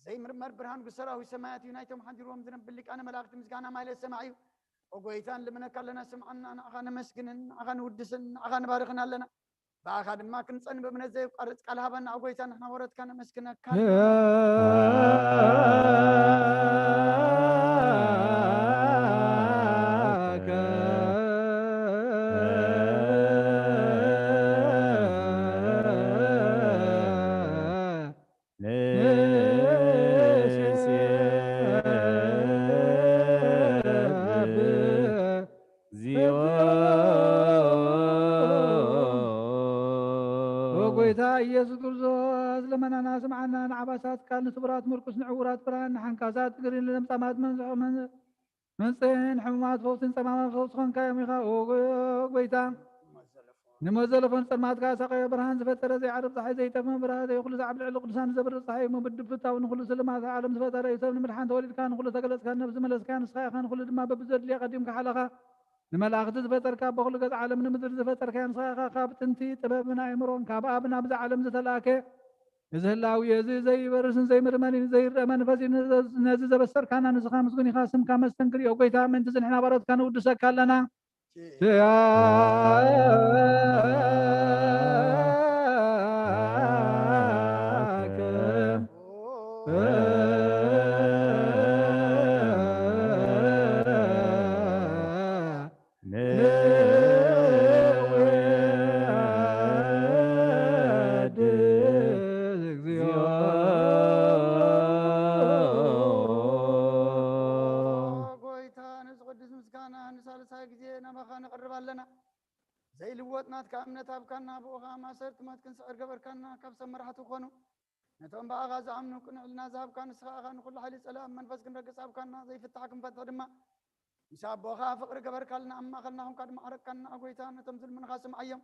ዘይምርመር ብርሃን ግሰራዊ ሰማያት እዩ። ናይቶም ሓዲርዎም ዝነብር ሊቃነ መላእክቲ ምስጋና ማይለ ሰማዕ እዩ። ኦ ጎይታ ንልምነካ ኣለና ስምዓና። ንዓኻ ነመስግንን ንዓኻ ንውድስን ንዓኻ ንባርኽን ኣለና። ብኣኻ ድማ ክንጸን ብእምነት ዘየቋርጽ ቃል ሃበና። ኦ ጎይታ ንሕና ወረትካ ነመስግነካ። ዚኦ። ኦ ጎይታ ኢየሱስ ክርስቶስ፣ ልመናና ስምዓና። ንዓባሳት ቃል፣ ንስቡራት ምርኩስ፣ ንዕውራት ብርሃን፣ ንሓንካሳት እግሪ፣ ንለምጻማት መንዝሖ መን-፣ መንጽህን ሕሙማት ፈውስን ጸማማት ፈውሲ ኾንካዮም ኢኻ። ኦ ጎ-፣ ጎይታ፣ ንሞት ዘለፎን ጸልማት ከኣ ሳቐዮ። ብርሃን ዝፈጠረ፣ ዘይዓርብ ጸሓይ፣ ዘይጠፍእ መብርሃ፣ ዘይኹሉ ዝዓቢ ልዕሊ ቅዱሳን ዘብርህ ጸሓይ እሞ፣ ብድፍታዊ ንኹሉ ስልማት ዓለም ዝፈጠረ እዩ። ሰብ ንምድሓን ተወሊድካ፣ ንኹሉ ተገለጽካ፣ ነብሲ መለስካያ፣ ንስኻ ኢኻ ንኹሉ ድማ በብዘድልያ ቀዲምካ ሓለኻ። ንመላእኽቲ ዝፈጠርካ፣ በኹሉ ገጽ ዓለም ንምድሪ ዝፈጠርካያ ንስኻ ኢኻ። ካብ ጥንቲ ጥበብን ኣእምሮን ካብ ኣብ ናብዚ ዓለም ዝተላእከ እዚ ህላዊ እዚ ዘይበርስን ዘይምርመርን ዘይርአ መንፈስ እዩ። ነዚ፣ ነዚ ዘበሰርካና ንስኻ ምስጉን ኢኻ። ስምካ መስተንክር እዩ። ኦ ጎይታ፣ ምእንቲ እዚ ንሕና ባሮትካ ንውድሰካ ኣለና። ጎይታ፣ ነዚ ቅዱስ ምስጋና ንሳልሳይ ግዜ ናባኻ ነቕርብ ኣለና። ዘይልወጥ ናትካ እምነት ሃብካና፣ ብኡ ኸኣ ማእሰርቲ ሞት ክንስዕር ገበርካና። ካብ ሰብ መራሕቲ ክኾኑ ነቶም ብኣኻ ዝኣምኑ ቅኑዕ ሕልና ዝሃብካ ንስኻ ኢኻ። ንኹሉ ሓይሊ ጸላእ መንፈስ ክንረግጽ ሃብካና፣ ዘይፍታሕ ክንፈትሕ ድማ ምስ ኣቦኻ ፍቕሪ ገበርካልና። ኣብ ማእከልና ኹንካ ድማ ዓረቅካና። ኦ ጎይታ፣ ነቶም ዝልምኑኻ ስምዓዮም።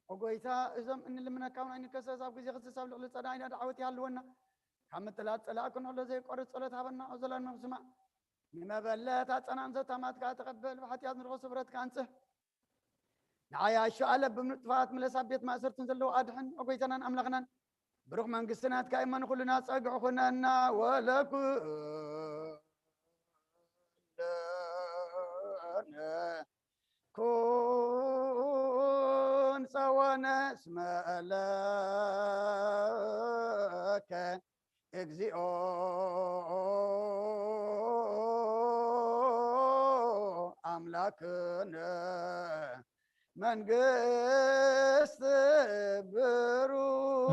ኦ ጎይታ፣ እዞም እንልምነካ እውን ኣይንከሰስ። ኣብ ግዜ ክስስ ኣብ ልዕሊ ጸላኢና ደዓወት ይሃልወና። ካብ ምጥላጥ ጸላእ ክንሕሎ ዘይቆርጽ ጸሎት ሃበና። ኦ ዘላለም ስማዕ። ንመበለት ኣጸናንሶ ታማትካ ተቐበል። ብሓጢኣት ንረኽቦ ስብረትካ ኣንጽህ። ንዓያሹ ኣለብም ንጥፋት ምለስ፣ ኣብ ቤት ማእሰርትን ዘለዉ ኣድሕን። ኦ ጎይታናን ኣምላኽናን፣ ብሩኽ መንግስቲ ናትካ እሞ ንኹልና ጸግዒ ኩነና። ወለኩለነ ኩን ጸወነ እስመ ለከ እግዚኦ ኣምላክነ መንግስት ብሩክ።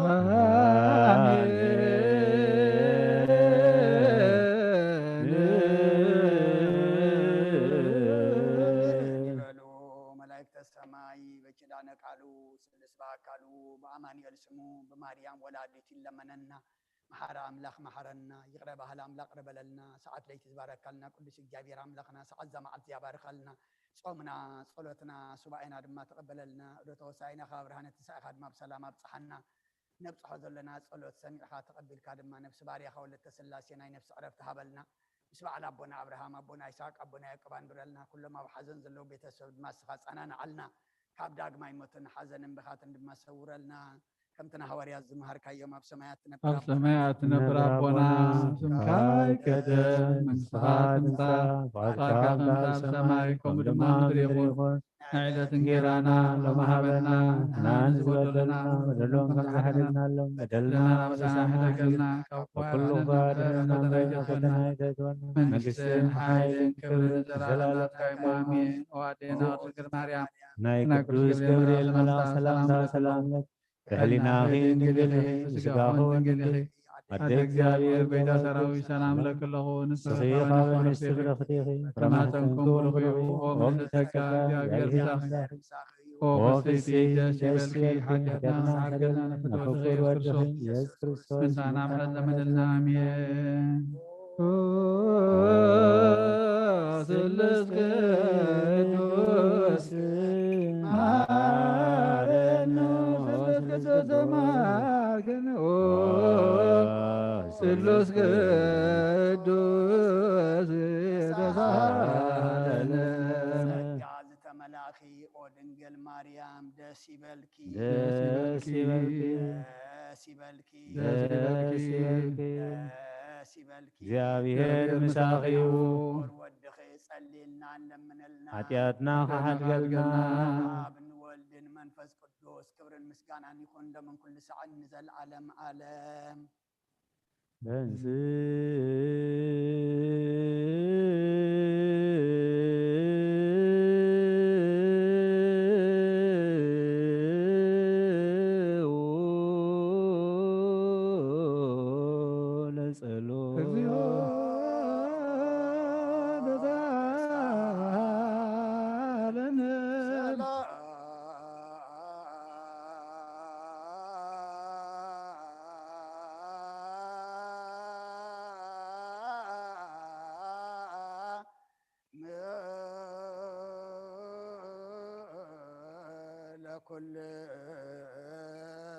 ኣሜን። በሉ መላእክተ ሰማይ በኪዳነ ቃሉ ስልስ በአካሉ በአማኑኤል ስሙ በማርያም ወላዲቱ ይለመነና። መሓሪ ኣምላኽ መሓረና፣ ይቕረ በሃሊ ኣምላኽ ይቕረ በለልና። ሰዓት ለይቲ ዝባረካልና ቅዱስ እግዚኣብሔር ኣምላኽና፣ ሰዓት እዛ መዓልቲ ያባርኻልና። ጾምና፣ ጸሎትና፣ ሱባኤና ድማ ተቐበለልና። ዑደተ ሆሳዕናኻ ብርሃነ ትንሳኤኻ ድማ ብሰላም ኣብጽሓና። ነብጽሖ ዘለና ጸሎት ሰሚዕኻ ተቐቢልካ ድማ ነብሲ ባርያኻ ወለተ ስላሴ ናይ ነፍሲ ዕረፍቲ ሃበልና። ምስ በዓል ኣቦና ኣብርሃም፣ ኣቦና ይስሐቅ፣ ኣቦና ያዕቆብ ኣንብረልና። ኩሎም ኣብ ሓዘን ዘለዉ ቤተሰብ ድማ ንስኻ ጸናንዓልና። ካብ ዳግማይ ሞትን ሓዘንን ብኻትን ድማ ሰውረልና። ከምቲ ንሃዋርያት ዝመሃርካዮም፣ ኣብ ሰማያት ትነብር ኣብ ኣቦና፣ ሰማያት ትነብር ኣቦና፣ ኣቦና፣ ስምካ ይቀደስ፣ መንግስትኻ ትምጻእ፣ ፍቓድካ ከም ኣብ ሰማይ ከምኡ ድማ ኣብ ምድሪ ይኹን። ናይ ዕለት እንጌራና ሎሚ ሃበና፣ ንሕናን ዝበደሉና በደሎም ከም ዝሓለልናሎም በደልና ኣበሳና ሕደገልና፣ ካብ ኩሉ ክፉእ ኣድሕነና፣ ፈተና ኣይተእትወና፣ መንግስትን ሓይልን ክብርን ዘለዓለም ናትካ እዩ፣ ኣሜን። ኦ ኣዴና ድንግል ማርያም፣ ናይ ቅዱስ ገብርኤል መልኣኽ ሰላምታ ሰላም ለኪ፣ ብሕሊናኺ ድንግል ኢኺ፣ ብስጋኺ እውን ድንግል ኢኺ። ኣደ እግዚኣብሔር፣ ቤዛ ሰራዊት፣ ሰላም እብለኪ ኣለኹ፣ ንስኺ ካብ ኣንስቲ ብርኽቲ ኢኺ፣ ፍረ ማህፀንኩም ብሩኽ እዩ። ኦ ምልዕተ ጸጋ፣ እግዚኣብሔር ምሳኺ። ኦ ፍስሕቲ፣ ደስ ይበልኪ፣ ሓጢኣትና ሓገና፣ ፍትወት ኢየሱስ ክርስቶስ፣ ምሳና ምሕረት ለመነልና፣ ኣሜን። ኦ ስሉስ ቅዱስ መሃረነ፣ ስሉስ ቅዱስ መሃረነ፣ ኦ ስሉስ ቅዱስ ተሳሃለነ። ጸጋ ዝተመላእኺ ኦ ድንግል ማርያም ደስ ይበልኪ። ደስ ይበልኪ። ደስ ይበልኪ። ደስ ይበልኪ። ደስ ይበልኪ። እግዚኣብሔር ምሳኺ እዩ። ወድኺ ጸልየልና፣ ለምነልና። ሓጢኣትና ክሓድገልና። ኣብ ንወልድን መንፈስ ቅዱስ ክብርን ምስጋናን ይኹን፣ ሎምን ኩሉ ሳዕን ንዘለዓለም ዓለም። ተንሥእ ለጸሎት። እግዚኦ ተሳሃለነ።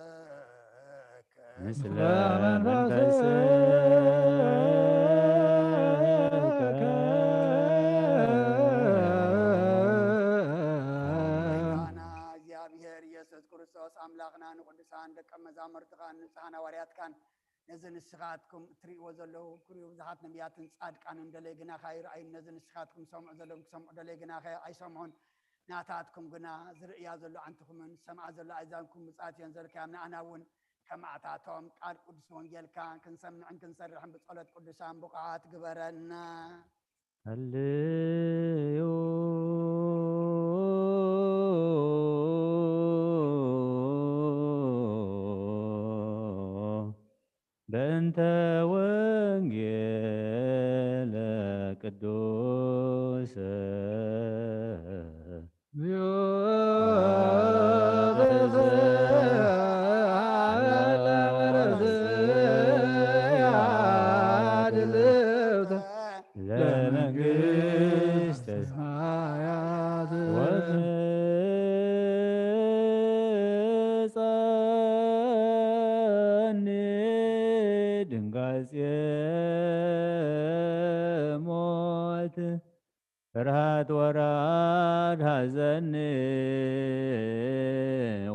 ለኩልከ ምስለ መንፈስከ። ጌታና እግዚኣብሔር ኢየሱስ ክርስቶስ ኣምላኽና ንቅዱሳን ደቀ መዛሙርትኻን ንጹሓን ሃዋርያትካን ነዚ ንስኻትኩም እትርእይዎ ዘለኹም ክርእዩ ብዙሓት ነቢያትን ጻድቃንን ደለይ ግናኸ ኣይረኣዩን። ነዚ ንስኻትኩም ዝሰምዑ ዘለኹም ክሰምዑ ደለይ ግናኸ ኣይሰምዑን። ናታትኩም ግና ዝርእያ ዘሎ ዓንትኹምን ዝሰምዓ ዘሎ ኣእዛንኩም ብጻት እየን ዘልካዮም። ንኣና እውን ከማዕታቶም ቃል ቅዱስ ወንጌልካ ክንሰምዕን ክንሰርሕን ብጸሎት ቅዱሳን ብቑዓት ግበረና። ሃሌሉ በእንተ ወንጌለ ቅዱስ ለመንግስተ ሰማያት ወመጻኒ ድንጋጼ ሞት ፍርሃት ወራድ ሐዘኒ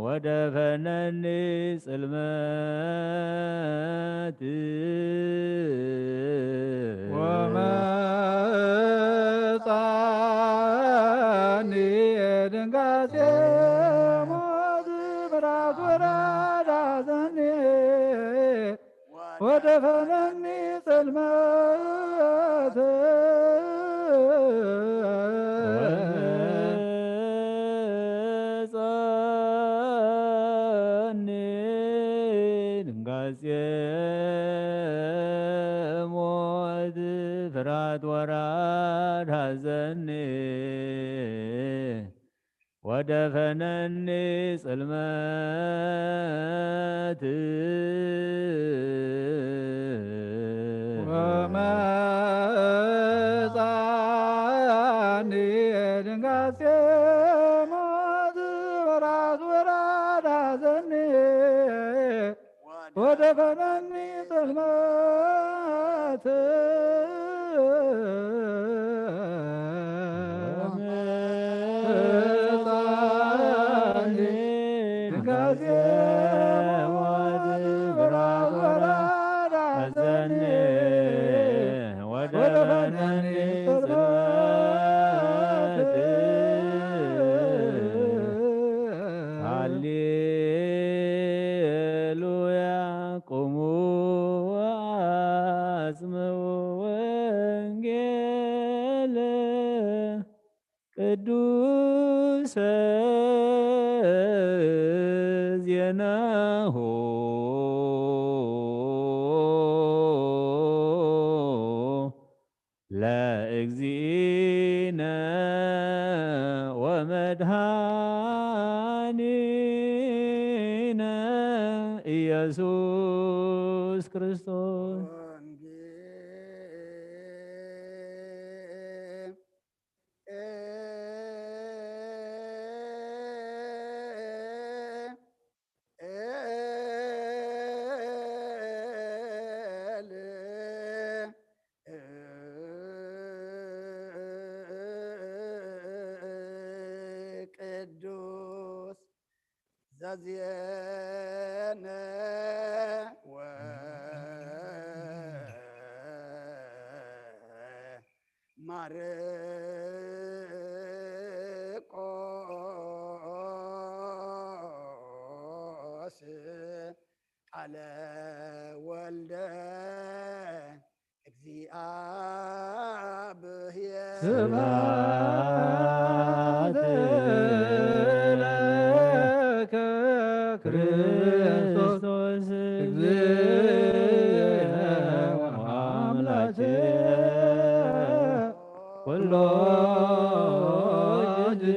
ወደፈነኒ ጽልመት። ወመጻኒ ድንጋጼ ሞት ፍርሃት ወራድ ሐዘኒ ወደፈነኒ ጽልመት። ወመጻኒ ድንጋጼ ሞት ፍርሃት ወራድ ሐዘኒ ወደፈነኒ ጽልመት። ወመጻኒ ድንጋጼ ሞት ፍርሃት ወራድ ሐዘኒ ወደፈነኒ ጽልመት። ወመጻኒ ድንጋጼ ዜናሁ ለእግዚእነ ወመድኃኒነ ኢየሱስ ክርስቶስ። ቅዱስ ዘዜነ ወማርቆስ ቃለ ወልደ እግዚአብሔር። ስብሐት ለከ ክርስቶስ እግዚእነ ወአምላክነ ኩሎ ጊዜ።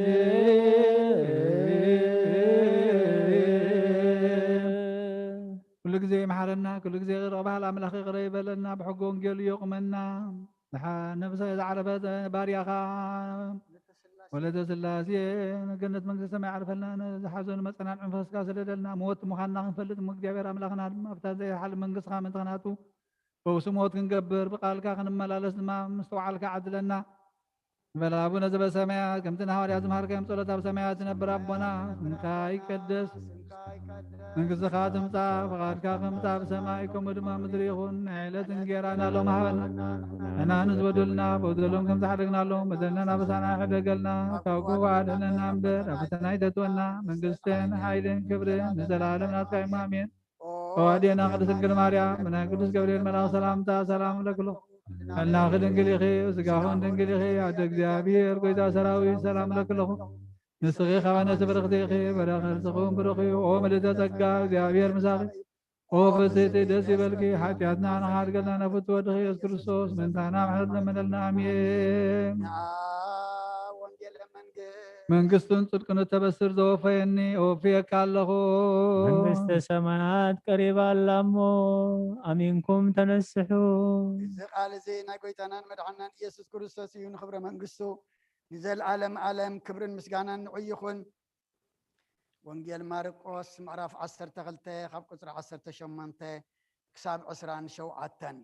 ኩሉ ግዜ ይምሓረና፣ ኩሉ ግዜ ይቕረ ክበሃል ኣምላኽ ይቕረ ይበለና፣ ብሕጊ ወንጌሉ የቑመና። ዝሓ-፣ ነብሰ ዝዓረፈት ባርያኻ ወለተ ስላሴ ንገነት መንግስተ ሰማይ ዓርፈልና፣ ንዝሓዘኑ መጸናንዒ መንፈስካ ስደደልና። ሞት ምዃንና ክንፈልጥ እሞ እግዚኣብሔር ኣምላኽና ድማ ኣብታ ዘይሓልፍ መንግስትኻ ምእንቲ ክናቱ ፈውሲ ሞት ክንገብር ብቃልካ ክንመላለስ ድማ ምስትውዓልካ ዓድለና። በል ኣቡነ ዘበሰማያት፣ ከምቲ ንሃዋርያት ዝመሃርካዮም ጸሎት ኣብ ሰማያት ዝነብር ኣቦና፣ ስምካ ይቀደስ፣ መንግስትኻ ትምጻእ፣ ፍቓድካ ከምጻ ብሰማይ ከምኡ ድማ ምድሪ ይኹን። ናይ ዕለት እንጌራና ሎም ሃበና፣ ንሕና ንዝበደሉና በደሎም ከም ዝሓደግናሎም በደልና ናበሳና ሕደገልና፣ ካብ ክፉእ ኣድሕነና እምበር፣ ኣብ ፈተና ኣይተእትወና፣ መንግስትን ሓይልን ክብርን ንዘለዓለም ናትካ እዩ፣ ኣሜን። ኦ ኣዴና ቅድስት ድንግል ማርያም፣ ብናይ ቅዱስ ገብርኤል መልኣኽ ሰላምታ ሰላም እብለክሎ። ቃልናኺ ድንግል ኢኺ፣ ስጋኹን ድንግል ኢኺ፣ ኣደ እግዚኣብሔር፣ ጎይታ ሰራዊት፣ ሰላም እብለክለኹ። ንስኺ ካብ ኣንስቲ ብርኽቲ ኢኺ፣ በረኸት ርእስኺ እውን ብሩኽ እዩ። ኦ ምልእተ ጸጋ፣ እግዚኣብሔር ምሳኺ። ኦ ፍስሕቲ፣ ደስ ይበልኪ፣ ሓጢኣትና ንኻድገልና ነፍቱ ወድኺ ኢየሱስ ክርስቶስ፣ ምእንታና ምሕረት ለምነልና። ኣሜን። ወንጌለ መንግስት መንግስቱን ጽድቅን እተበስር ዘወፈየኒ፣ እወፍየካ ኣለኹ። መንግስተ ሰማያት ቀሪባ ኣላ እሞ፣ ኣሚንኩም ተነስሑ። እዚ ቃል እዚ ናይ ጎይታናን መድሓናን ኢየሱስ ክርስቶስ እዩ። ንኽብረ መንግስቱ ንዘለዓለም ዓለም ክብርን ምስጋናን ንዑ ይኹን። ወንጌል ማርቆስ ምዕራፍ ዓሰርተ ክልተ ካብ ቁጽሪ ዓሰርተ ሸሞንተ ክሳብ ዕስራን ሸውዓተን።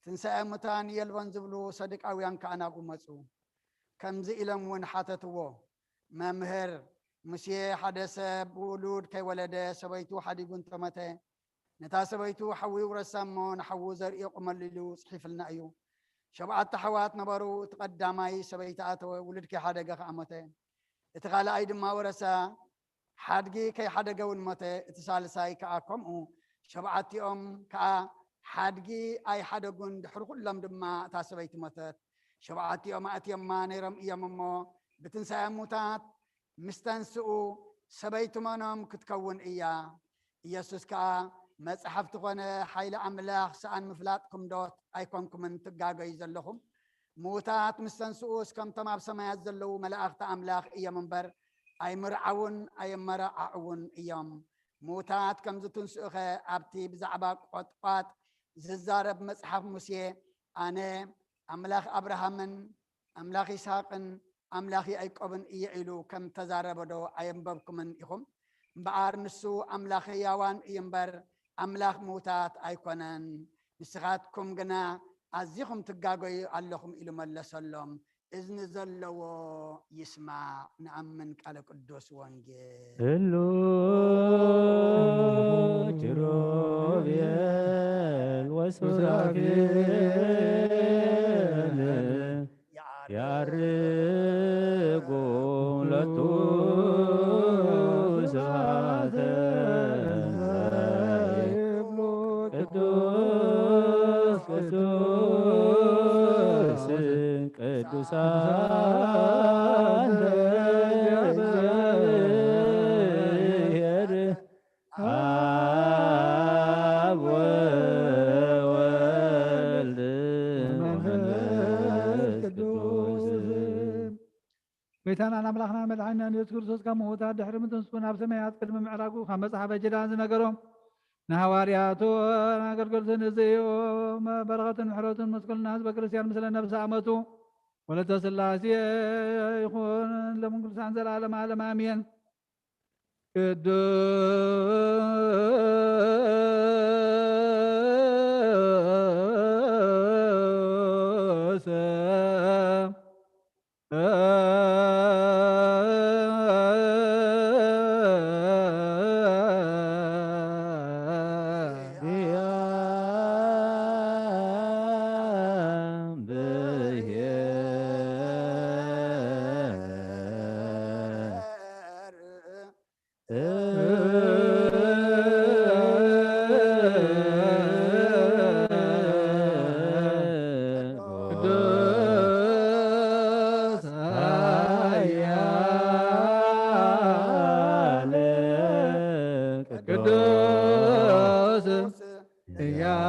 ትንሳኤ ሙታን የልቦን ዝብሉ ሰዱቃውያን ከኣ ናብኡ መጹ። ከምዚ ኢሎም እውን ሓተትዎ፣ መምህር፣ ሙሴ ሓደ ሰብ ውሉድ ከይወለደ ሰበይቱ ሓዲጉ እንተሞተ፣ ነታ ሰበይቱ ሓዊ ይውረሳ እሞ ንሓዉ ዘርኢ የቑመሉ ኢሉ ጽሒፍልና እዩ። ሸብዓተ ኣሕዋት ነበሩ። እቲ ቀዳማይ ሰበይቲ ኣተወ፣ ውሉድ ከይሓደገ ከኣ ሞተ። እቲ ካልኣይ ድማ ወረሳ፣ ሓድጊ ከይሓደገ እውን ሞተ። እቲ ሳልሳይ ከኣ ከምኡ። ሸብዓቲኦም ከኣ ሓድጊ ኣይሓደጉን። ድሕሪ ኩሎም ድማ እታ ሰበይቲ ሞተት። ሸብዓቲኦም ኣእትዮማ ነይሮም እዮም እሞ፣ ብትንሳኤ ሙታት ምስ ተንስኡ፣ ሰበይቲ መኖም ክትከውን እያ? ኢየሱስ ከኣ፣ መጽሓፍቲ ኾነ ሓይሊ ኣምላኽ ሰኣን ምፍላጥኩም ዶ ኣይኮንኩምን ትጋገዩ ዘለኹም? ምዉታት ምስ ተንስኡስ፣ ከምቶም ኣብ ሰማያት ዘለዉ መላእኽቲ ኣምላኽ እዮም እምበር፣ ኣይምርዓዉን ኣየመራዓዕዉን እዮም። ምዉታት ከም ዝትንስኡኸ፣ ኣብቲ ብዛዕባ ቈጥቋጥ ዝዛረብ መጽሓፍ ሙሴ፣ ኣነ ኣምላኽ ኣብርሃምን ኣምላኽ ይስሃቅን ኣምላኽ ያዕቆብን እየ ኢሉ ከም ተዛረበ ዶ ኣየንበብኩምን ኢኹም? እምበኣር ንሱ ኣምላኽ ህያዋን እዩ እምበር፣ ኣምላኽ ምዉታት ኣይኮነን። ንስኻትኩም ግና ኣዚኹም ትጋገዩ ኣለኹም ኢሉ መለሰሎም። እዝኒ ዘለዎ ይስማዕ። ንኣምን ቃለ ቅዱስ ወንጌል። ህሉ ኪሩቤል ወሱራፌል ያርጉ ለቱ ስብሐተ ቅዱስ ቅዱስ ቅዱሳን ጌታናን ኣምላኽናን መድሓኒናን የሱስ ክርስቶስ ካብ ምዉታት ድሕሪ ምትንስኡ ናብ ሰማያት ቅድሚ ምዕራጉ ካብ መጽሓፈ ኪዳን ዝነገሮም ንሃዋርያቱን ኣገልገልቱን እዚ እዩ። በረኸትን ምሕረቱን ምስ ኩልና ህዝበ ክርስቲያን ምስለ ነፍሲ ኣመቱ ወለተ ስላሴ ይኹን ለምን ቅዱሳን ዘላለም ዓለም ኣሜን። ቅዱስ ቅዱስ ኃያል ቅዱስ ሕያው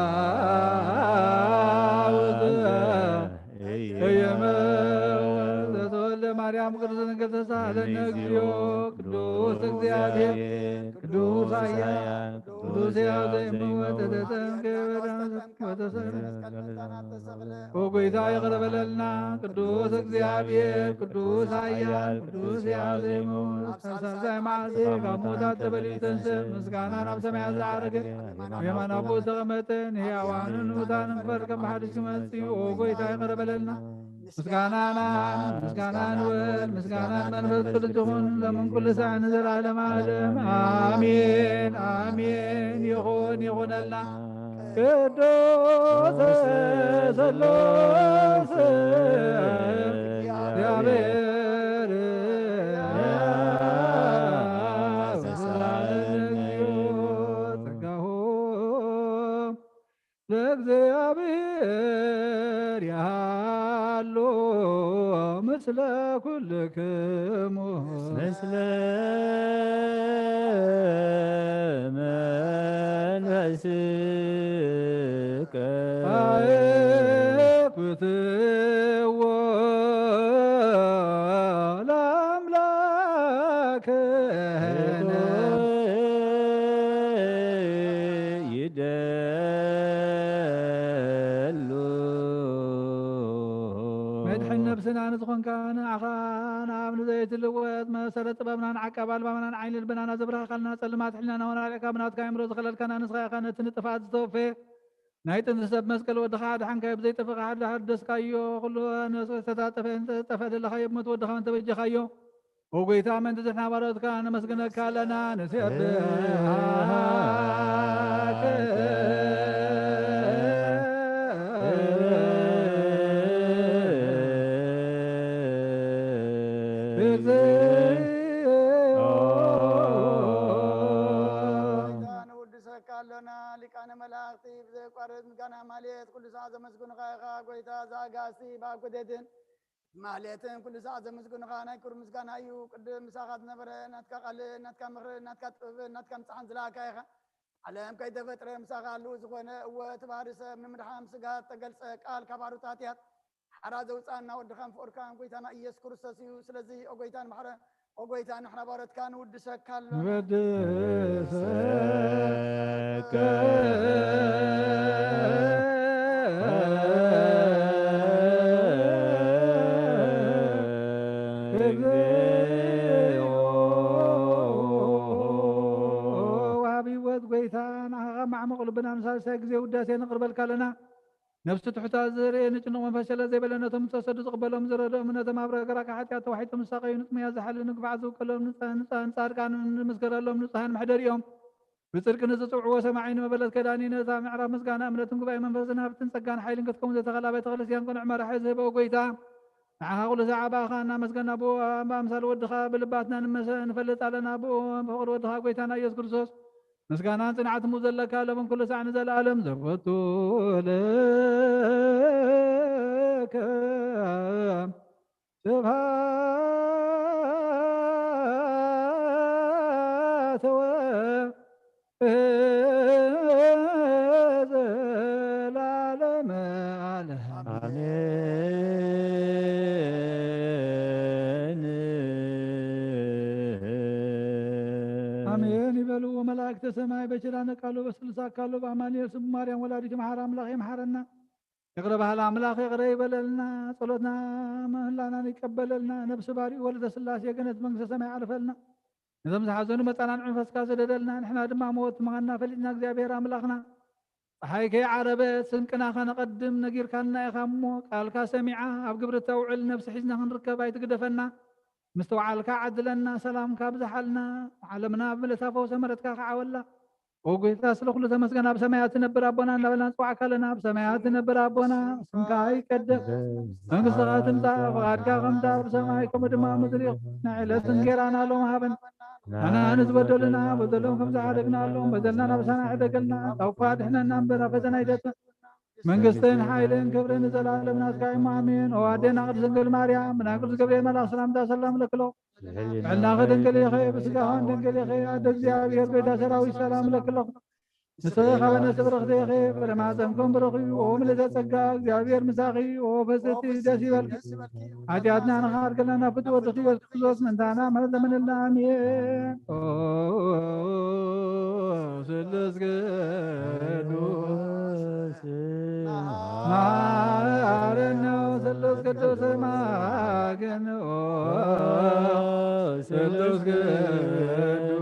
ዘተወልደ ማርያም ቅድስት ድንግል ተሳሃለነ እግዚኦ። ቅዱስ እግዚአብሔር ቅዱስ ኃያል ቅዱስ ሕያው ዘይመውት ተጠምቀ ወተሰቅለ። ኦ ጐይታ ይቕረ በለልና። ቅዱስ እግዚአብሔር ቅዱስ ኃያል ቅዱስ ሕያው ዘይመውት ሳልሳይ መዓልቲ ካብ ሙታት ተበሊዑ ተንሥእ ምስጋና ናብ ሰማያት ዝዓረገ የማን ኣቦ ዝተቐመጠ ንሕያዋንን ንሙታንን ክፈርድ ከም ብሓድሽ ክመጽእ እዩ። ኦ ጐይታ ይቕረ በለልና። ምስጋናና ምስጋና ንወልድ ምስጋና ንመንፈስ ቅዱስ ይኹን ሎምን ኩሉ ሳዕ ንዘለዓለም ዓለም ኣሜን ኣሜን። ይኹን ይኹነልና። ቅዱስ ስሉስ እግዚአብሔር ጸጋሁ ለእግዚአብሔር ያሉ ምስለ ኩልክሙ ምስለ መንፈስከ አየኩትዎ ለአምላክነ ይደሉ። መድሕን ነብስና ንዝኾንካ ንኣኻ ንኣብ ንዘይትልወጥ መሰረት ጥበብናን ዓቃብ ኣልባብናን ዓይኒ ልብናና ዘብርሃኻልና ጸልማት ሕልናና ወናሊዕካ ብናትካ ኣእምሮ ዝኸለልካና ንስኻ ኢኻ ነቲ ንጥፍኣት ዝተወፈየ ናይ ጥንቲ ሰብ መስቀል ወድኻ ኣድሓንካዮ ብዘይጠፍእ ሓድሓደስካዮ ኩሉ ነስኦ ዝተታጠፈ እንተጠፍአ ደለኻዮ ብሞት ወድኻ እውን ተበጀኻዮ። ኦ ጐይታ፣ ምእንቲ ዝሕና ባሮትካ ነመስግነካ ኣለና፣ ንሴብሐከ። ጐይታ፣ ነወድሰካ ኣሎና፣ ሊቃነ መላእኽቲ ብዘየቋርጥ ምስጋና ማሌት ኩሉ ሰዓት ዘመስግኑኻ ኢኻ። ጐይታ፣ እዛ ኣጋእዝቲ ብኣብ ኮቴትን ማህሌትን ኩሉ ሰዓት ዘመስግኑኻ ናይ ክብሪ ምስጋና እዩ። ቅድም ምሳኻ ዝነበረ ናትካ ቃልን ናትካ ምኽርን ናትካ ጥበብን ናትካ ምጽሓን ዝለኣካ ኢኻ። ዓለም ከይተፈጥረ ምሳኻ ህልው ዝኾነ፣ እወ፣ እቲ ባህሪ ሰብ ንምድሓን ስጋ እተገልጸ ቃል ካብ ኣሩት ሃጥያት ሓራ ዘውጽኣና ወድኻን ፍቑርካን ጐይታና ኢየሱስ ክርስቶስ እዩ። ስለዚ ኦ ጐይታን ማሕረ ኦ ጐይታ፣ ንሕና ባሮትካ ንውድሰካ ኣሎ። ንወድሰካ። እግዚኦ። ወሃቢ ህይወት ጐይታ፣ ንዓኻ ካብ ማዕሙቕ ልብና ንሳልሳይ ግዜ ውዳሴ ነቕርበልካ ኣለና። ነፍሲ ትሑታት ዝርኢ ንጭኑቕ መንፈስ ሸለል ዘይበለ ነቶም ዝተሰዱ ዝቕበሎም ዝረድኦም ነቶም ኣብ ረግረግ ሓጢኣት ተዋሒጦም ዝሳቐዩ ንጥሙያት ዝሓሊ ንግፋዓት ዝውከሎም ንጻ- ንጻ- ንጻድቃን ንምስገረሎም ንጹሃን መሕደሪኦም ብጽድቂ ንዝጽውዕዎ ሰማዒ ንመበለት ከዳኒ ነታ ምዕራፍ ምስጋና እምነትን ጉባኤ መንፈስን ሃብትን ጸጋን ሓይልን ክትከውን ዘተኸላ ቤተ ክርስቲያን ቅኑዕ መራሒ ዝህበ ጐይታ ንዓኻ ኩሉ ሰዓት ብኣኻ እናመስገና ብኡ ብኣምሳል ወድኻ ብልባትና ንመሰ- ንፈልጥ ኣለና ብኡ ፍቕሪ ወድኻ ጐይታና ኢየሱስ ክርስቶስ ምስጋናን ጽንዓትን ዘለካ ለምን ኩሉ ሳዕ ንዘለኣለም ዘወቱ ለከ ስብሐት ወዘለዓለመ ዓለም። አሜን። ኣሜን ይበሉ መላእክተ ሰማይ። በኪዳነ ቃሉ በስሉስ ኣካሉ በኣማኑኤል ስም ማርያም ወላዲቱ መሓሪ ኣምላኽ ይምሓረና። ይቕረ በሃሊ ኣምላኽ ይቕረ ይበለልና። ጸሎትና ምህላናን ይቀበለልና። ነብሲ ባሪኡ ወልደ ስላሴ ገነት መንግስተ ሰማይ ዓርፈልና። ነዞም ዝሓዘኑ መጻናንዒ መንፈስካ ስደደልና። ንሕና ድማ ሞት ምዃንና ፈሊጥና እግዚኣብሔር ኣምላኽና ጸሓይ ከይዓረበት ስንቅና ከነቐድም ነጊርካና ኢኻ እሞ፣ ቃልካ ሰሚዓ ኣብ ግብሪ ተውዕል ነብሲ ሒዝና ክንርከብ ኣይትግደፈና። ምስትውዓልካ ዓድለና፣ ሰላምካ ኣብዝሓልና። ዓለምና ብምልእታ ፈውሰ ምሕረትካ ክዓወላ። ኦ ጎይታ፣ ስለ ኩሉ ተመስገን። ኣብ ሰማያት ትነብር ኣቦና እናበልና ንጽዋዕካ ኣለና። ኣብ ሰማያት ትነብር ኣቦና፣ ስምካ ይቀደስ፣ መንግስትኻ ትምጻእ፣ ፍቓድካ ከምታ ኣብ ሰማይ ከምኡ ድማ ኣብ ምድሪ ይኹን። ናይ ዕለት እንጌራና ሎም ሃበን። ንሕና ንዝበደሉና በደሎም ከም ዝሓደግናሎም በደልና ናብ ሳና ሕደገልና፣ ካብ ክፉእ ኣድሕነና እምበር ኣብ ፈተና ኣይተእትወና። መንግስትን ሓይልን ክብርን ንዘለኣለም ናትካ እዩ። ኣሜን። ኦ ኣዴና ቅድስት ድንግል ማርያም፣ ብናይ ቅዱስ ገብርኤል መልኣኽ ሰላምታ ሰላም እለክሎ። ጥዕናኺ ድንግል ኢኺ፣ ብስጋኺ ድንግል ኢኺ። ኣደ እግዚኣብሔር፣ ጎይታ ሰራዊት፣ ሰላም እለክሎ። ንስኺ ካብ ኣንስቲ ብርኽቲ ኢኺ፣ ፍሬ ማህፀንኩም ብሩኽ እዩ። ኦ ምልዕተ ጸጋ፣ እግዚኣብሔር ምሳኺ። ኦ ፍስሕቲ፣ ደስ ይበልኪ። ሓጢኣትና ንኽሓድገልና ናብ ፍትወ ወድኺ ኢየሱስ ክርስቶስ ምእንታና ምሕረት ለምንልና። ኣሜን። ኦ ስሉስ ቅዱስ መሐረነ፣ ስሉስ ቅዱስ ማግን፣ ኦ ስሉስ ቅዱስ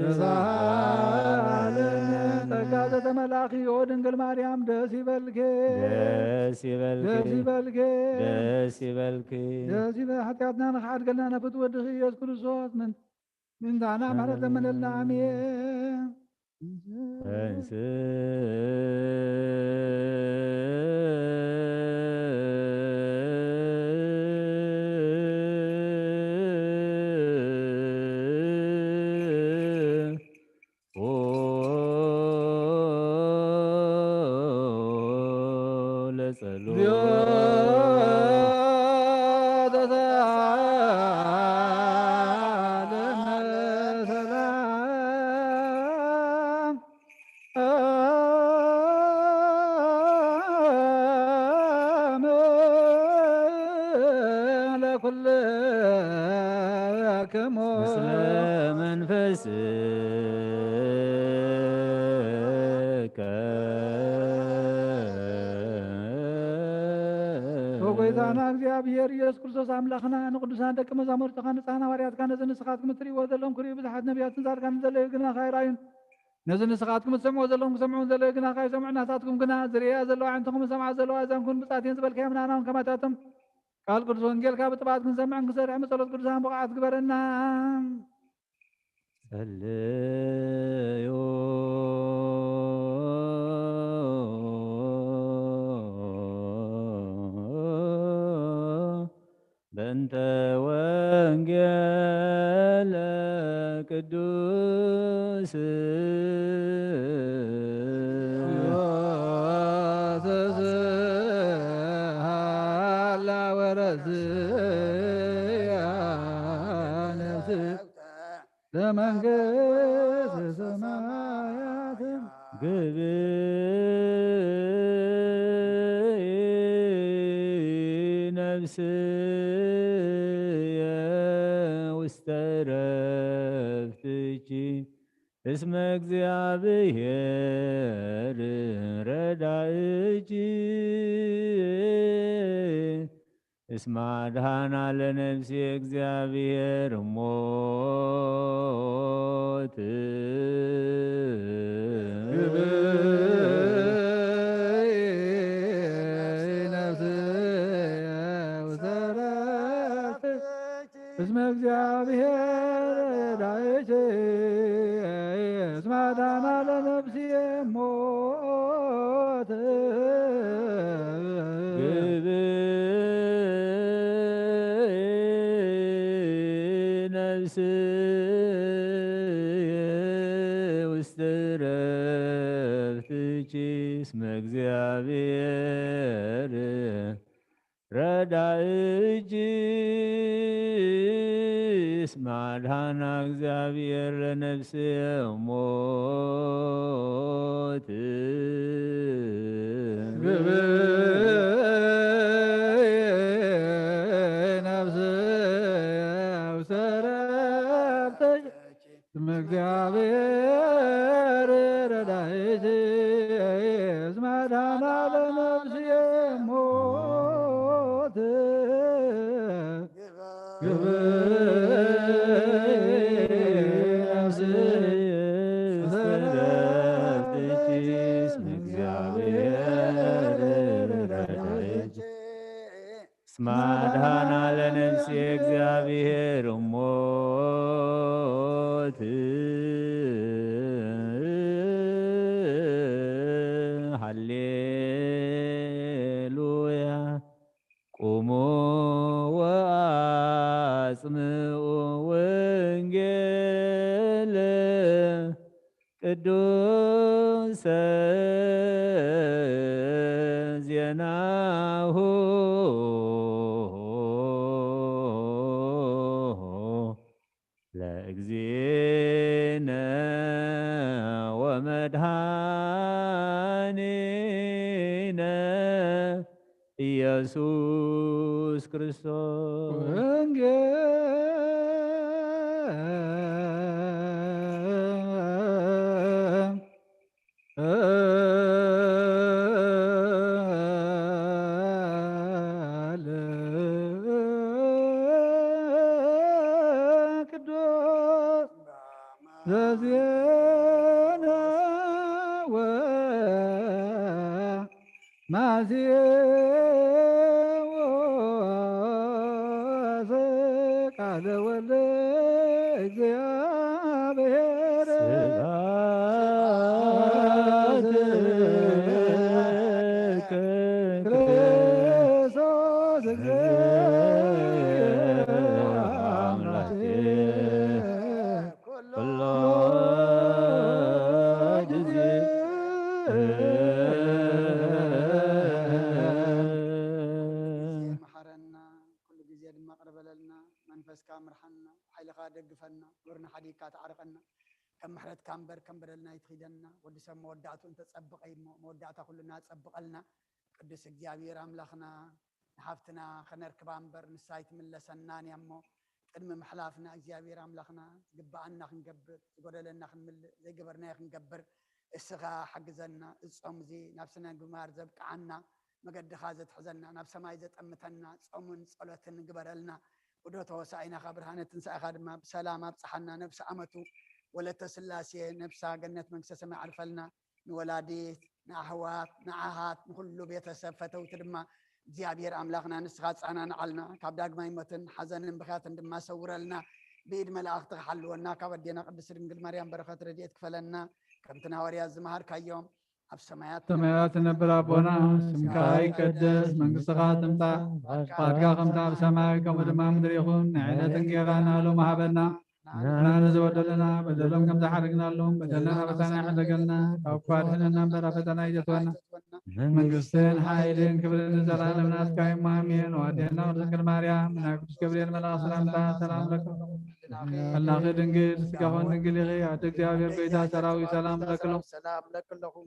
ተሳሃለነ። ጸጋ ዘተመላኺ ኦ ድንግል ማርያም ደስ ይበልኪ። ደስ ይበልኪ። ደስ ይበልኪ። ደስ ይበልኪ። ደስ ይበል። ሓጢኣትና ንኽሓድገልና ናብ ፍትወ ወድኺ ኢየሱስ ክርስቶስ ምን-፣ ምንታና ምሕረት ለምንልና። ኣሜን። ተንስ ኦ ለጸሎት። ለኩልክሙ ምስለ መንፈስከ። ወጎይታና እግዚኣብሔር ኢየሱስ ክርስቶስ ኣምላኽና፣ ንቅዱሳን ደቂ መዛሙርትኻ ንጻን ሃዋርያትካ፣ ነዚ ንስኻትኩም እትርእይዎ ዘለኹም ክርእዩ ብዙሓት ነቢያትን ጻድቃንን ዘለዩ ግና ካይረኣዩን፣ ነዚ ንስኻትኩም እትሰምዕዎ ዘለኹም ክሰምዑን ዘለዩ ግና ካይሰምዑን፣ ናታትኩም ግና ዝርእያ ዘለዋ ኣዕንትኹም ዝሰምዓ ዘለዋ ኣእዛንኩም ብጻት እየን ዝበልካዮም ንኣና እውን ከማታቶም ቃል ቅዱስ ወንጌልካ ብጥብዓት ክንሰምዕን ክንሰርሕን ብጸሎት ቅዱሳን ብቑዓት ግበረና። ጸልዩ በእንተ ወንጌለ ቅዱስ ተስሃላ ወረስያ ነፍስ ለመንግስት ሰማያት ግብኢ ነፍስየ ውስተ ረፍትኪ እስመ እግዚኣብሔር ረዳእኪ። እስመ አድኃና ለነፍሴ እግዚአብሔር እሞት። እስመ እግዚአብሔር ዳይቼ እስመ አዳና ለነፍስየ ሞት። ግብኢ ነፍስየ ውስተ ረፍትኪ እስመ እግዚአብሔር ረዳእኪ እስመ አድኃና እግዚአብሔር ለነፍስየ ሞት። ግብኢ ነፍስየ ውስተ ረፍትኪ ስመ እግዚኣብሔር ረዳኢት እስመ አድኃና ለነፍስየ እሞት። ግበይ ነፍስየ እስመ እግዚኣብሔር ረዳኢት እስመ አድኃና ለነፍስየ እግዚኣብሔር እሞት። ሃሌሉያ። ቁሙ ወአጽምዑ ወንጌል ቅዱሰ ዜናሁ ለእግዚእነ ወመድኃኒነ ኢየሱስ ክርስቶስ። ወንጌል ቅዱስ ዘዜነወ ማቴዎስ ቃለ ወልደ እግዚአብሔር። ስብሐት ለከ ክርስቶስ እግዚእ አምላኬ ኩሎ ጊዜ። መሐረና፣ ኩሉ ግዜ ድማ ቅርብ በለልና። መንፈስካ ምርሓና፣ ሓይልኻ ደግፈና፣ ግብርና ሓዲግካ ተዓርቀና። ከም ምሕረትካ እምበር ከም በደልና ይትኺደና። ወዲ ሰብ መወዳእቱ እንተጸብቐ እሞ፣ መወዳእታ ኩልና ጸብቐልና። ቅዱስ እግዚኣብሔር ኣምላኽና፣ ንሓፍትና ከነርክባ እምበር ንሳ ኣይትምለሰናን እያ እሞ፣ ቅድሚ ምሕላፍና እግዚኣብሔር ኣምላኽና ዝግብኣና ክንገብር፣ ዝጎደለና ክንምልእ፣ ዘይገበርናዮ ክንገብር እስኻ ሓግዘና። እዚ ጾም እዚ ናብ ስነ ምግባር ዘብቅዓና፣ መገድኻ ዘትሕዘና፣ ናብ ሰማይ ዘጠምተና ጾምን ጸሎትን ግበረልና። ውደቶ ሆሳኢናኻ ብርሃነ ትንሳኤኻ ድማ ብሰላም ኣብጽሓና። ነብሲ ዓመቱ ወለተ ስላሴ ነብሳ ገነት መንግስተ ሰማይ ዓርፈልና። ንወላዲት፣ ንኣሕዋት፣ ንኣሃት፣ ንኹሉ ቤተሰብ ፈተውቲ ድማ እግዚኣብሔር ኣምላኽና ንስኻ ኣጸናንዓልና። ካብ ዳግማይ ሞትን ሓዘንን ብኽያትን ድማ ሰውረልና። ብኢድ መላእኽትኻ ሓልወና። ካብ ኣዴና ቅድስት ድንግል ማርያም በረኸት ረድኤት ክፈለና። ከምቲ ንሃዋርያት ዝመሃርካዮም ኣብ ሰማያት ሰማያት ትነብር ኣቦና፣ ስምካ ይቀደስ፣ መንግስትኻ ትምጻእ፣ ፍቃድካ ከምቲ ኣብ ሰማይ ከምኡ ድማ ኣብ ምድሪ ይኹን። ናይ ዕለት እንጌራና ሎሚ ሃበና። ንሕና ንዝበደሉና በደሎም ከም ዝሓረግናሎም በደልና ኣበሳና ኣይሕደገልና፣ ካብ ክፉ ኣድሕነና እምበር ኣብ ፈተና ኣይተትወና። መንግስትን ሓይልን ክብርን ንዘለኣለም ናትካ እዩ፣ ኣሜን። ወኣዴና ቅድስት ድንግል ማርያም፣ ናይ ቅዱስ ገብርኤል መልኣኽ ሰላምታ ሰላም ለኪ። ኣምላኺ ድንግል፣ ስጋኹን ድንግል ኢኺ፣ ኣደ እግዚኣብሔር ጎይታ ሰራዊት ሰላም ለክሎ።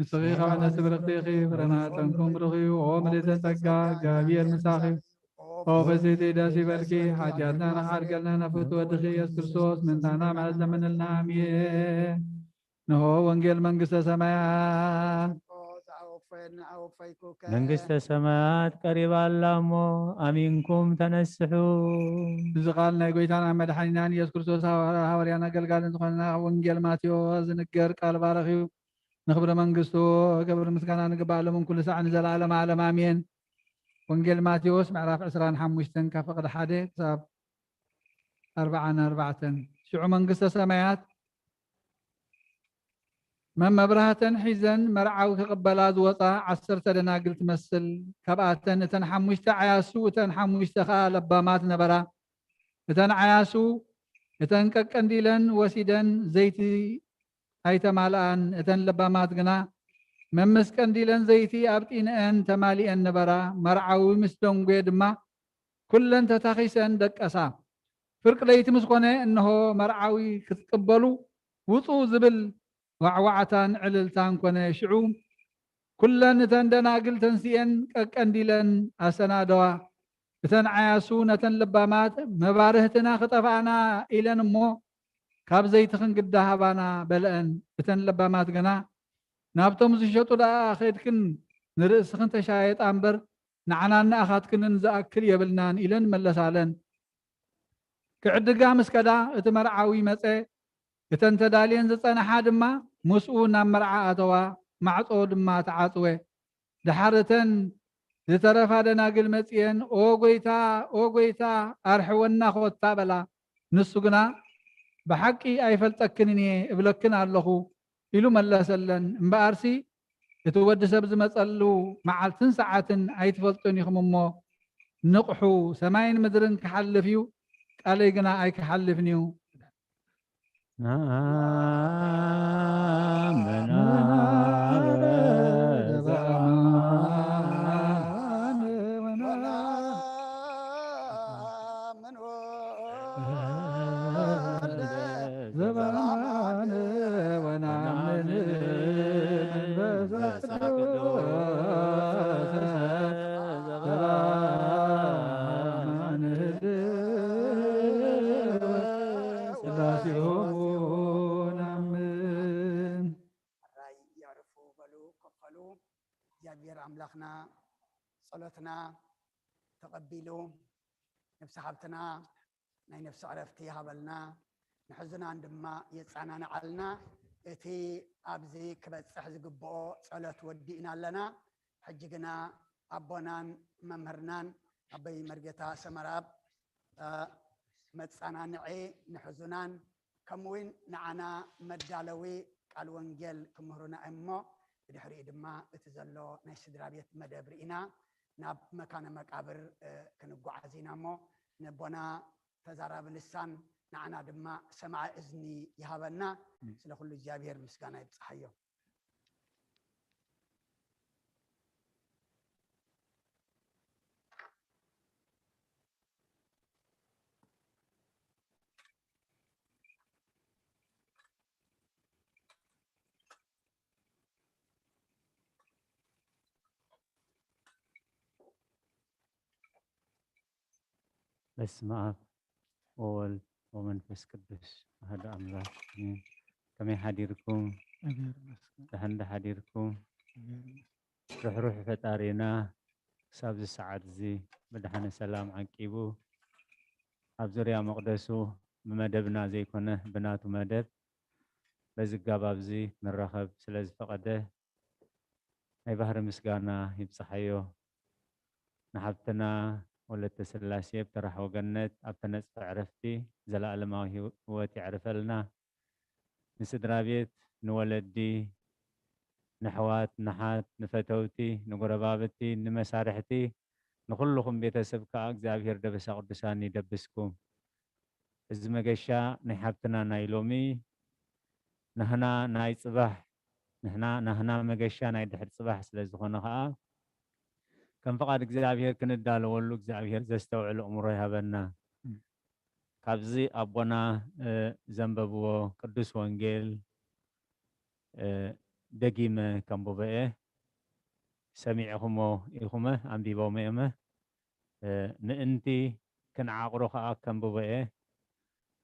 ንስኺ ካብ ኣንስቲ ብርኽቲ ኢኺ፣ ፍረ ማህፀንኩም ብሩኽ እዩ። ኦ ምልዕተ ጸጋ፣ እግዚኣብሔር ምሳኺ። ኦ ፍስሕቲ ደስ ይበልኪ፣ ሓጢኣትና ንሓርገልና፣ ናብ ፍቱ ወድኺ ኢየሱስ ክርስቶስ ምእንታና ምሕረት ለምንልና። ኣሜን። ንሆ ወንጌል መንግስተ ሰማያት። መንግስተ ሰማያት ቀሪባ ኣላ እሞ ኣሚንኩም ተነስሑ። እዚ ቃል ናይ ጎይታና መድሓኒናን ኢየሱስ ክርስቶስ ሃዋርያን ኣገልጋልን ዝኾነ ወንጌል ማቴዎስ ዝንገር ቃል ባረኽ እዩ። ንኽብሪ መንግስቱ ክብሪ ምስጋና ንግባእ ሎምን ኩሉ ሳዕ ንዘለዓለም ዓለም ኣሜን። ወንጌል ማቴዎስ ምዕራፍ ዕስራን ሓሙሽተን ካብ ፍቕዲ ሓደ ክሳብ ኣርብዓን ኣርባዕተን። ሽዑ መንግስተ ሰማያት መመብራህተን ሒዘን መርዓዊ ክቕበላ ዝወፃ ዓሰርተ ደናግል ትመስል። ካብኣተን እተን ሓሙሽተ ዓያሱ፣ እተን ሓሙሽተ ኸዓ ለባማት ነበራ። እተን ዓያሱ እተን ቀቀንዲለን ወሲደን ዘይቲ ኣይተማልኣን። እተን ለባማት ግና መምስ ቀንዲለን ዘይቲ ኣብ ጢንአን ተማሊአን ነበራ። መርዓዊ ምስ ደንጎየ ድማ ኩለን ተታኺሰን ደቀሳ። ፍርቂ ለይቲ ምስ ኮነ፣ እንሆ መርዓዊ ክትቅበሉ ውጹ ዝብል ዋዕዋዕታን ዕልልታን ኮነ። ሽዑ ኩለን እተን ደናግል ተንሲኤን ቀቀንዲለን ኣሰናደዋ። እተን ዓያሱ ነተን ለባማት፣ መባርህትና ክጠፍኣና ኢለን እሞ ካብ ዘይትኽን ግዳ ሃባና በለአን። እተን ለባማት ግና፣ ናብቶም ዝሸጡ ደኣ ኸድክን ንርእስኽን ተሻየጣ እምበር፣ ንዓናን ንኣኻትክንን ዝኣክል የብልናን ኢለን መለሳለን። ክዕድጋ ምስ ከዳ እቲ መርዓዊ መጸ። እተን ተዳልየን ዝጸንሓ ድማ ምስኡ ናብ መርዓ ኣተዋ፣ ማዕጾ ድማ ተዓጽወ። ደሓር እተን ዝተረፋ ደናግል መጺኤን፣ "ኦ ጐይታ፣ ኦ ጐይታ፣ ኣርሕወና ኾታ" በላ። ንሱ ግና፣ "ብሓቂ ኣይፈልጠክንን እየ እብለክን ኣለኹ" ኢሉ መለሰለን። እምበኣርሲ እቲ ወዲ ሰብ ዝመጸሉ መዓልትን ሰዓትን ኣይትፈልጡን ኢኹም እሞ፣ ንቕሑ፣ ሰማይን ምድርን ክሓልፍ እዩ፣ ቃለይ ግና ኣይክሓልፍን እዩ። ራይ የዕርፉ በሉ፣ ኮፍ በሉ። እግዚኣብሔር ኣምላኽና ጸሎትና ተቐቢሉ፣ ነፍሲ ሓብትና ናይ ነፍሲ ዕረፍቲ ይሃበልና፣ ንሕዙናን ድማ የጸናንዓልና። እቲ ኣብዚ ክበጽሕ ዝግብኦ ጸሎት ወዲእና ኣለና። ሕጂ ግና ኣቦናን መምህርናን ኣቦይ መርጌታ ሰመራብ፣ እ፣ መጸናንዒ ንሕዙናን ከምኡውን ንዓና መዳለዊ ቃል ወንጌል ክምህሩና እዮም እሞ፣ ብድሕሪኡ ድማ እቲ ዘሎ ናይ ስድራ ቤት መደብ ርኢና ናብ መካነ መቃብር፣ እ፣ ክንጓዓዝ ኢና እሞ፣ ነቦና ተዛራቢ ልሳን ንዓና ድማ ሰማዒ እዝኒ ይሃበና። ኣሜን። ስለ ኩሉ እግዚኣብሔር ምስጋና ይብጽሓዮ። በስመ አብ ወወልድ ወመንፈስ ቅዱስ አሐዱ አምላክ አሜን። ከመይ ሓዲርኩም? ደሓን ዶ ሓዲርኩም? ርሕሩሕ ፈጣሪና ክሳብ እዚ ሰዓት እዚ ብደሓነ ሰላም ዓቂቡ ኣብ ዙርያ መቕደሱ ብመደብና ዘይኮነ ብናቱ መደብ በዚ ኣገባብ እዚ ንራኸብ ስለ ዝፈቐደ ናይ ባህሪ ምስጋና ይብጽሓዮ። ንሓብትና ወለተ ስላሴ ብተራሕወ ገነት ኣብ ተነጽፈ ዕረፍቲ ዘለኣለማዊ ህይወት የዕርፈልና። ንስድራ ቤት፣ ንወለዲ፣ ንኣሕዋት፣ ንሓት፣ ንፈተውቲ፣ ንጎረባብቲ፣ ንመሳርሕቲ፣ ንኹልኹም ቤተሰብ ከኣ እግዚኣብሔር ደበሳ ቅዱሳን ይደብስኩም። እዚ መገሻ ናይ ሓብትና ናይ ሎሚ፣ ናህና ናይ ጽባሕ፣ ንሕና ናህና መገሻ ናይ ድሕሪ ጽባሕ ስለ ዝኾነ ከኣ፣ ከም ፍቓድ እግዚኣብሔር ክንዳለወሉ እግዚኣብሔር ዘስተውዕል ኣእምሮ ይሃበና። እም። ካብዚ ኣቦና፣ እ፣ ዘንበብዎ ቅዱስ ወንጌል፣ እ፣ ደጊመ ከንብቦ እየ። ሰሚዕኹሞ ኢኹመ፣ ኣንቢቦም እየመ። እ፣ ምእንቲ ክንዓቕሮ ኸኣ ከንብቦ እየ።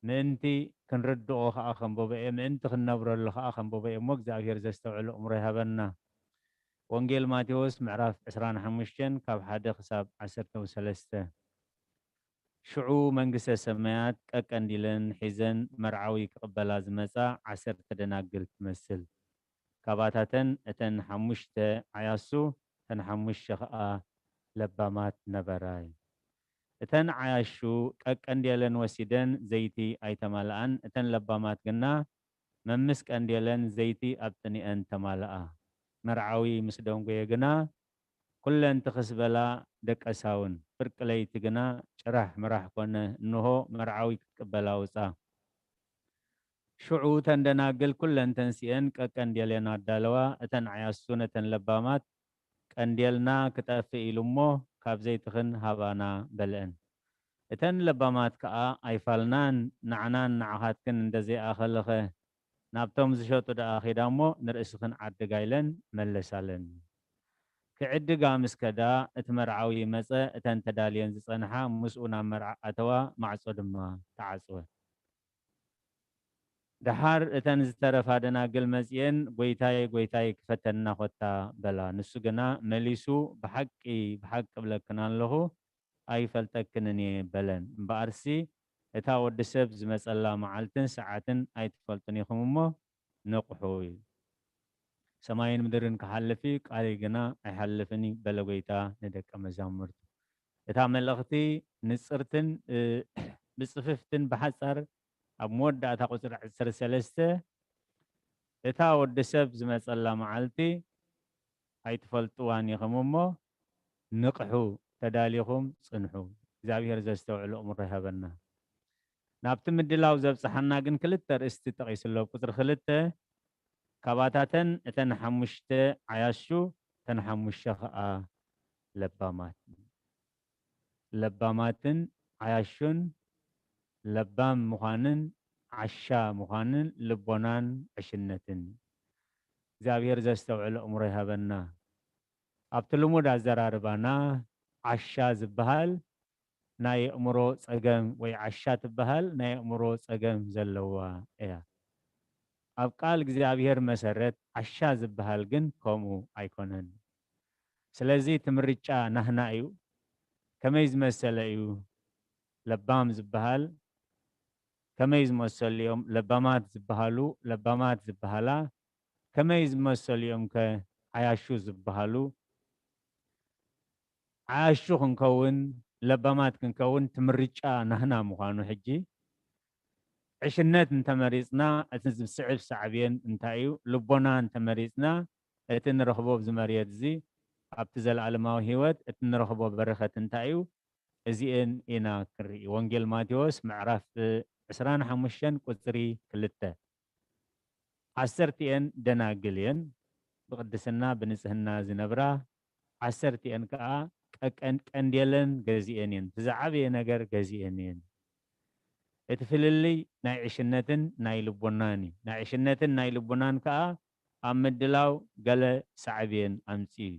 ምእንቲ ክንርድኦ ኸኣ ከንብቦ እየ። ምእንቲ ክንነብረሉ ኸኣ ከንብቦ እየ እሞ፣ እግዚኣብሔር ዘስተውዕል ኣእምሮ ይሃበና። ወንጌል ማቴዎስ ምዕራፍ ዕስራን ሓሙሽተን ካብ ሓደ ክሳብ ዓሰርተ ወሰለስተ። ሽዑ መንግስተ ሰማያት ቀቀንዲለን ሒዘን መርዓዊ ክቕበላ ዝመጻ ዓሰርተ ደናግል ትመስል። ካባታተን እተን ሓሙሽተ ዓያሱ፣ እተን ሓሙሽተ ኸኣ ለባማት ነበራይ። እተን ዓያሹ ቀቀንዴለን ወሲደን ዘይቲ ኣይተማልኣን፣ እተን ለባማት ግና መምስ ቀንዴለን ዘይቲ ኣብ ጥኒኤን ተማልኣ። መርዓዊ ምስ ደንጎየ ግና፣ ኩለን ትኽስ በላ ደቀሳውን። ፍርቂ ለይቲ ግና ጭራሕ ምራሕ ኮነ፣ እንሆ መርዓዊ ክትቅበላ ውጻ። ሽዑ እተን ደናግል ኩለን ተንሲኤን ቀቀንዴለን ኣዳለዋ። እተን ዓያሱ ነተን ለባማት፣ "ቀንዴልና ክጠፍእ ኢሉ እሞ፣ ካብ ዘይትኽን ሃባና" በልአን። እተን ለባማት ከኣ፣ "ኣይፋልናን፣ ንዓናን ንዓኻትክን እንደ ዘይኣኸለኸ፣ ናብቶም ዝሸጡ ደኣ ኺዳ እሞ፣ ንርእስኽን ዓድጋ" ኢለን መለሳለን። ክዕድጋ ምስ ከዳ፣ እቲ መርዓዊ መጸ፣ እተን ተዳልየን ዝጸንሓ ምስኡ ናብ መርዓ ኣተዋ፣ ማዕጾ ድማ ተዓጽወ። ደሓር እተን ዝተረፋ ደናግል መጺኤን፣ "ጐይታይ፣ ጐይታይ፣ ክፈተና ኾታ" በላ። ንሱ ግና መሊሱ፣ "ብሓቂ፣ ብሓቂ እብለክን ኣለኹ፣ ኣይፈልጠክንን እየ" በለን። እምበኣርሲ፣ እታ ወዲ ሰብ ዝመጸላ መዓልትን ሰዓትን ኣይትፈልጡን ኢኹም እሞ፣ ንቕሑ። "ሰማይን ምድርን ክሓልፍ እዩ፣ ቃለይ ግና ኣይሓልፍን እዩ" በለ ጐይታ ንደቀ መዛሙርቱ። እታ መልእኽቲ ንጽርትን፣ እ፣ ብጽፍፍትን ብሓጻር ኣብ መወዳእታ ቁጽሪ ዕስራን ሰለስተን፣ "እታ ወዲ ሰብ ዝመጸላ መዓልቲ ኣይትፈልጥዋን ኢኹም እሞ፣ ንቕሑ፣ ተዳሊኹም ጽንሑ።" እግዚኣብሔር ዘስተውዕል ኣእምሮ ይሃበና። ናብቲ ምድላው ዘብጽሓና ግን ክልተ ኣርእስቲ ጠቒሱ ኣሎ። ቁጽሪ ክልተ፣ "ካባታተን እተን ሓሙሽተ ዓያሹ፣ እተን ሓሙሽተ ኸኣ ለባማት።" ለባማትን ዓያሹን፣ ለባም ምዃንን ዓሻ ምዃንን ልቦናን ዕሽነትን። እግዚኣብሔር ዘስተውዕል ኣእምሮ ይሃበና። ኣብቲ ልሙድ ኣዘራርባና፣ ዓሻ ዝበሃል ናይ ኣእምሮ ጸገም ወይ ዓሻ ትበሃል ናይ ኣእምሮ ጸገም ዘለዋ እያ። ኣብ ቃል እግዚኣብሔር መሰረት፣ ዓሻ ዝበሃል ግን ከምኡ ኣይኮነን። ስለዚ እቲ ምርጫ ናህና እዩ። ከመይ ዝመሰለ እዩ ለባም ዝበሃል? ከመይ ዝመሰሉ እዮም ለባማት ዝበሃሉ? ለባማት ዝበሃላ ከመይ ዝመሰሉ እዮም ከ ዓያሹ ዝበሃሉ? ዓያሹ ክንከውን፣ ለባማት ክንከውን እቲ ምርጫ ናህና ምዃኑ፣ ሕጂ ዕሽነት እንተመሪጽና፣ እቲ ዝስዕብ ሳዕቤን እንታይ እዩ? ልቦና እንተመሪጽና፣ እቲ ንረኽቦ ኣብዚ መሬት እዚ፣ ኣብቲ ዘለኣለማዊ ህይወት እቲ ንረኽቦ በረኸት እንታይ እዩ? እዚኤን ኢና ክንርኢ። ወንጌል ማቴዎስ ምዕራፍ ዕስራን ሓሙሽተን ቁጽሪ ክልተ። ዓሰርቲኤን ደናግል እየን፣ ብቕድስና ብንጽህና ዝነብራ፣ ዓሰርቲኤን ከኣ ቀቀን-፣ ቀንዴለን ገዚኤን እየን። እቲ ዝዓበየ ነገር ገዚኤን እየን። እቲ ፍልልይ ናይ ዕሽነትን ናይ ልቦናን እዩ። ናይ ዕሽነትን ናይ ልቦናን ከኣ ኣብ ምድላው ገለ ሳዕቤን ኣምጺኡ እዩ።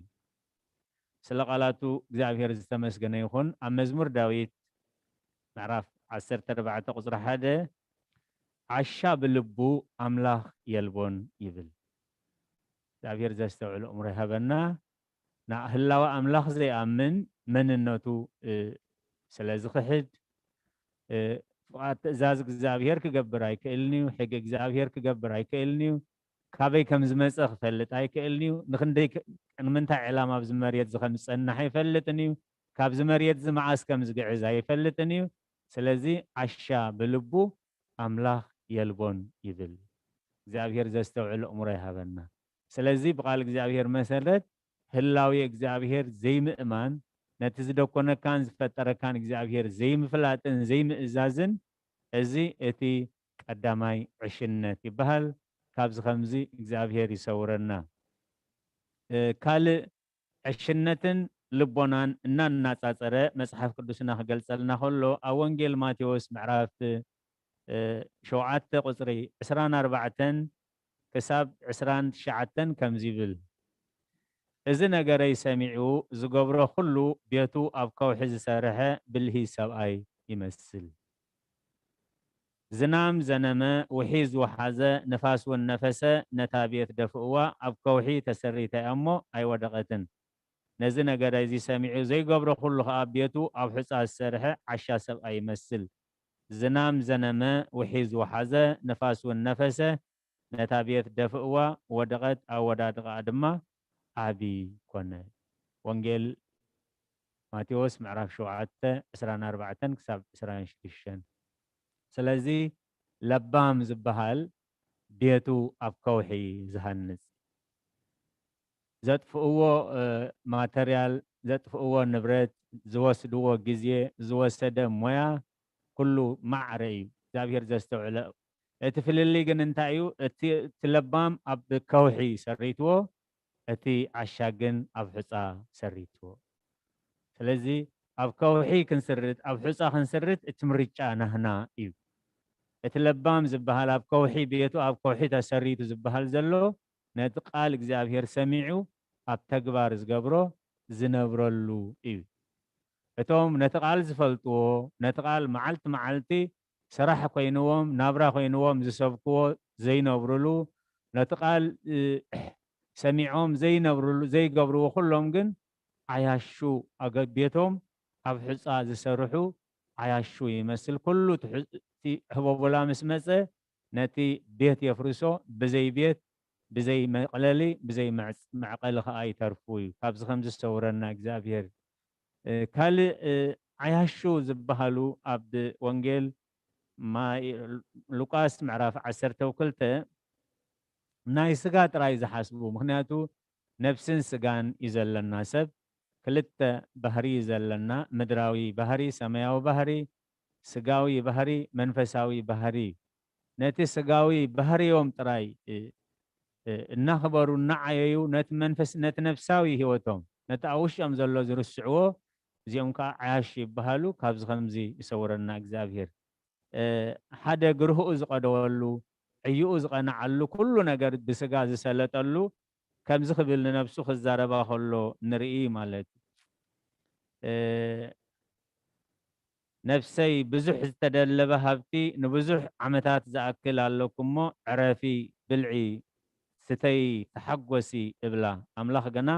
ስለ ቃላቱ እግዚኣብሔር ዝተመስገነ ይኹን። ኣብ መዝሙር ዳዊት ምዕራፍ ዓሰርተ ኣርባዕተ ቁጽሪ ሓደ፣ "ዓሻ ብልቡ ኣምላኽ የልቦን" ይብል። እግዚኣብሔር ዘስተውዕል ኣእምሮ ይሃበና። ንህላወ ኣምላኽ ዘይኣምን መንነቱ፣ እ፣ ስለ ዝኽሕድ፣ እ፣ ፍቓድ ትእዛዝ እግዚኣብሔር ክገብር ኣይክእልን እዩ። ሕጊ እግዚኣብሔር ክገብር ኣይክእልን እዩ። ካበይ ከም ዝመጸ ክፈልጥ ኣይክእልን እዩ። ንኽንደይ ከ-፣ ንምንታይ ዕላማ ኣብዚ መሬት እዚ ከም ዝጸንሕ ኣይፈልጥን እዩ። ካብዚ መሬት እዚ መዓስ ከም ዝግዕዝ ኣይፈልጥን እዩ። ስለዚ ዓሻ ብልቡ ኣምላኽ የልቦን ይብል። እግዚኣብሔር ዘስተውዕል ኣእምሮ ይሃበና። ስለዚ ብቓል እግዚኣብሔር መሰረት ህላዌ እግዚኣብሔር ዘይምእማን፣ ነቲ ዝደኮነካን ዝፈጠረካን እግዚኣብሔር ዘይምፍላጥን ዘይምእዛዝን፣ እዚ እቲ ቀዳማይ ዕሽነት ይበሃል። ካብዚ ከምዚ እግዚኣብሔር ይሰውረና። እ፣ ካልእ ዕሽነትን ልቦናን እናናጻጸረ መጽሓፍ ቅዱስና ክገልጸልና ከሎ፣ ኣብ ወንጌል ማቴዎስ ምዕራፍ፣ እ፣ ሸውዓተ ቁጽሪ ዕስራን ኣርባዕተን ክሳብ ዕስራን ትሽዓተን ከምዚ ይብል፣ "እዚ ነገረይ ሰሚዑ ዝገብሮ ኩሉ ቤቱ ኣብ ከውሒ ዝሰርሐ ብልሂ ሰብኣይ ይመስል። ዝናም ዘነመ፣ ውሒዝ ወሓዘ፣ ንፋስ እውን ነፈሰ፣ ነታ ቤት ደፍእዋ፣ ኣብ ከውሒ ተሰሪታ እያ እሞ ኣይወደቐትን። ነዚ ነገረይ እዚ ሰሚዑ ዘይገብሮ ኩሉ ኸኣ ቤቱ ኣብ ሑጻ ዝሰርሐ ዓሻ ሰብኣይ ይመስል። ዝናም ዘነመ፣ ውሒዝ ወሓዘ፣ ንፋስ እውን ነፈሰ፣ ነታ ቤት ደፍእዋ፣ ወደቐት፣ ኣወዳድቓኣ ድማ ዓቢ ኮነ።" ወንጌል ማቴዎስ ምዕራፍ ሸውዓተ ዕስራን ኣርባዕተን ክሳብ ዕስራን ሽዱሽተን። ስለዚ ለባም ዝበሃል ቤቱ ኣብ ከውሒ ዝሃንጽ፣ ዘጥፍእዎ፣ እ፣ ማተርያል፣ ዘጥፍእዎ ንብረት፣ ዝወስድዎ ግዜ፣ ዝወሰደ ሞያ፣ ኩሉ ማዕረ እዩ። እግዚኣብሔር ዘስተውዕሎ። እቲ ፍልልይ ግን እንታይ እዩ? እቲ፣ እቲ ለባም ኣብ ከውሒ ሰሪትዎ፣ እቲ ዓሻ ግን ኣብ ሑጻ ሰሪትዎ። ስለዚ ኣብ ከውሒ ክንስርት፣ ኣብ ሑጻ ክንስርት፣ እቲ ምርጫ ናህና እዩ። እቲ ለባም ዝበሃል ኣብ ከውሒ ቤቱ ኣብ ከውሒ ተሰሪቱ ዝበሃል ዘሎ፣ ነቲ ቃል እግዚኣብሔር ሰሚዑ ኣብ ተግባር ዝገብሮ፣ ዝነብረሉ እዩ። እቶም ነቲ ቃል ዝፈልጥዎ፣ ነቲ ቃል መዓልቲ መዓልቲ ስራሕ ኮይንዎም፣ ናብራ ኮይንዎም ዝሰብክዎ ዘይነብርሉ፣ ነቲ ቃል፣ እ፣ ሰሚዖም ዘይነብርሉ፣ ዘይገብርዎ፣ ኩሎም ግን ዓያሹ፣ ኣገ-፣ ቤቶም ኣብ ሑጻ ዝሰርሑ ዓያሹ ይመስል። ኩሉ እቲ ሑ-፣ እቲ ህቦቦላ ምስ መጸ፣ ነቲ ቤት የፍርሶ፣ ብዘይ ቤት፣ ብዘይ መቕለሊ፣ ብዘይ መዕጽ-፣ መዕቐሊ ከኣ ይተርፉ እዩ። ካብዚ ከምዚ ዝሰውረና እግዚኣብሔር። እ፣ ካልእ፣ እ፣ ዓያሹ ዝበሃሉ ኣብ ወንጌል ማይ-፣ ሉቃስ ምዕራፍ ዓሰርተ ክልተ ናይ ስጋ ጥራይ ዝሓስቡ። ምኽንያቱ ነፍስን ስጋን እዩ ዘለና ሰብ። ክልተ ባህሪ እዩ ዘለና፣ ምድራዊ ባህሪ፣ ሰማያዊ ባህሪ፣ ስጋዊ ባህሪ፣ መንፈሳዊ ባህሪ። ነቲ ስጋዊ ባህሪዮም ጥራይ፣ እ፣ እ፣ እናኽበሩ፣ እናዓየዩ፣ ነቲ መንፈስ-፣ ነቲ ነፍሳዊ ህይወቶም፣ ነቲ ኣብ ውሽጦም ዘሎ ዝርስዕዎ፣ እዚኦም ከኣ ዓያሹ ይበሃሉ። ካብዚ ከምዚ ይሰውረና እግዚኣብሔር። እ፣ ሓደ ግርህኡ ዝቐደወሉ፣ ዕይኡ ዝቐንዓሉ፣ ኩሉ ነገር ብስጋ ዝሰለጠሉ፣ ከምዚ ክብል ንነብሱ ክዛረባ ከሎ ንርኢ ማለት እዩ። እ፣ ነፍሰይ፣ ብዙሕ ዝተደለበ ሃብቲ ንብዙሕ ዓመታት ዝኣክል ኣለኩሞ፣ ዕረፊ፣ ብልዒ፣ ስተይ፣ ተሓጎሲ እብላ። ኣምላኽ ግና፣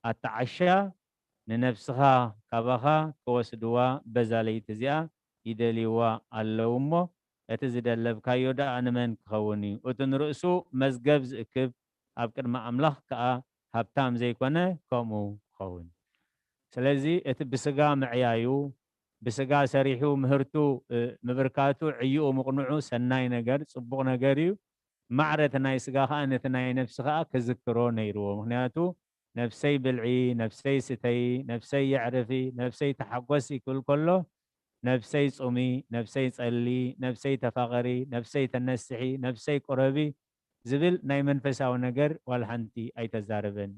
ኣታ ዓሻ፣ ንነፍስኻ ካባኻ ክወስድዋ በዛ ለይቲ እዚኣ ይደልይዋ ኣለዉ እሞ፣ እቲ ዝደለብካዮ ደኣ ንመን ክኸውን እዩ? እቲ ንርእሱ መዝገብ ዝእክብ፣ ኣብ ቅድሚ ኣምላኽ ከኣ ሃብታም ዘይኮነ፣ ከምኡ ክኸውን። ስለዚ እቲ ብስጋ ምዕያዩ፣ ብስጋ ሰሪሑ ምህርቱ፣ እ፣ ምብርካቱ፣ ዕይኡ ምቕንዑ ሰናይ ነገር፣ ጽቡቕ ነገር እዩ። ማዕረ እቲ ናይ ስጋ ከኣ ነቲ ናይ ነፍሲ ከኣ ክዝክሮ ነይርዎ። ምኽንያቱ፣ "ነፍሰይ ብልዒ፣ ነፍሰይ ስተዪ፣ ነፍሰይ የዕርፊ፣ ነፍሰይ ተሓጎሲ" ክብል ከሎ፣ ነፍሰይ ጹሚ፣ ነፍሰይ ጸሊ፣ ነፍሰይ ተፋቐሪ፣ ነፍሰይ ተነስሒ፣ ነፍሰይ ቁረቢ ዝብል ናይ መንፈሳዊ ነገር ዋላ ሓንቲ ኣይተዛረበን።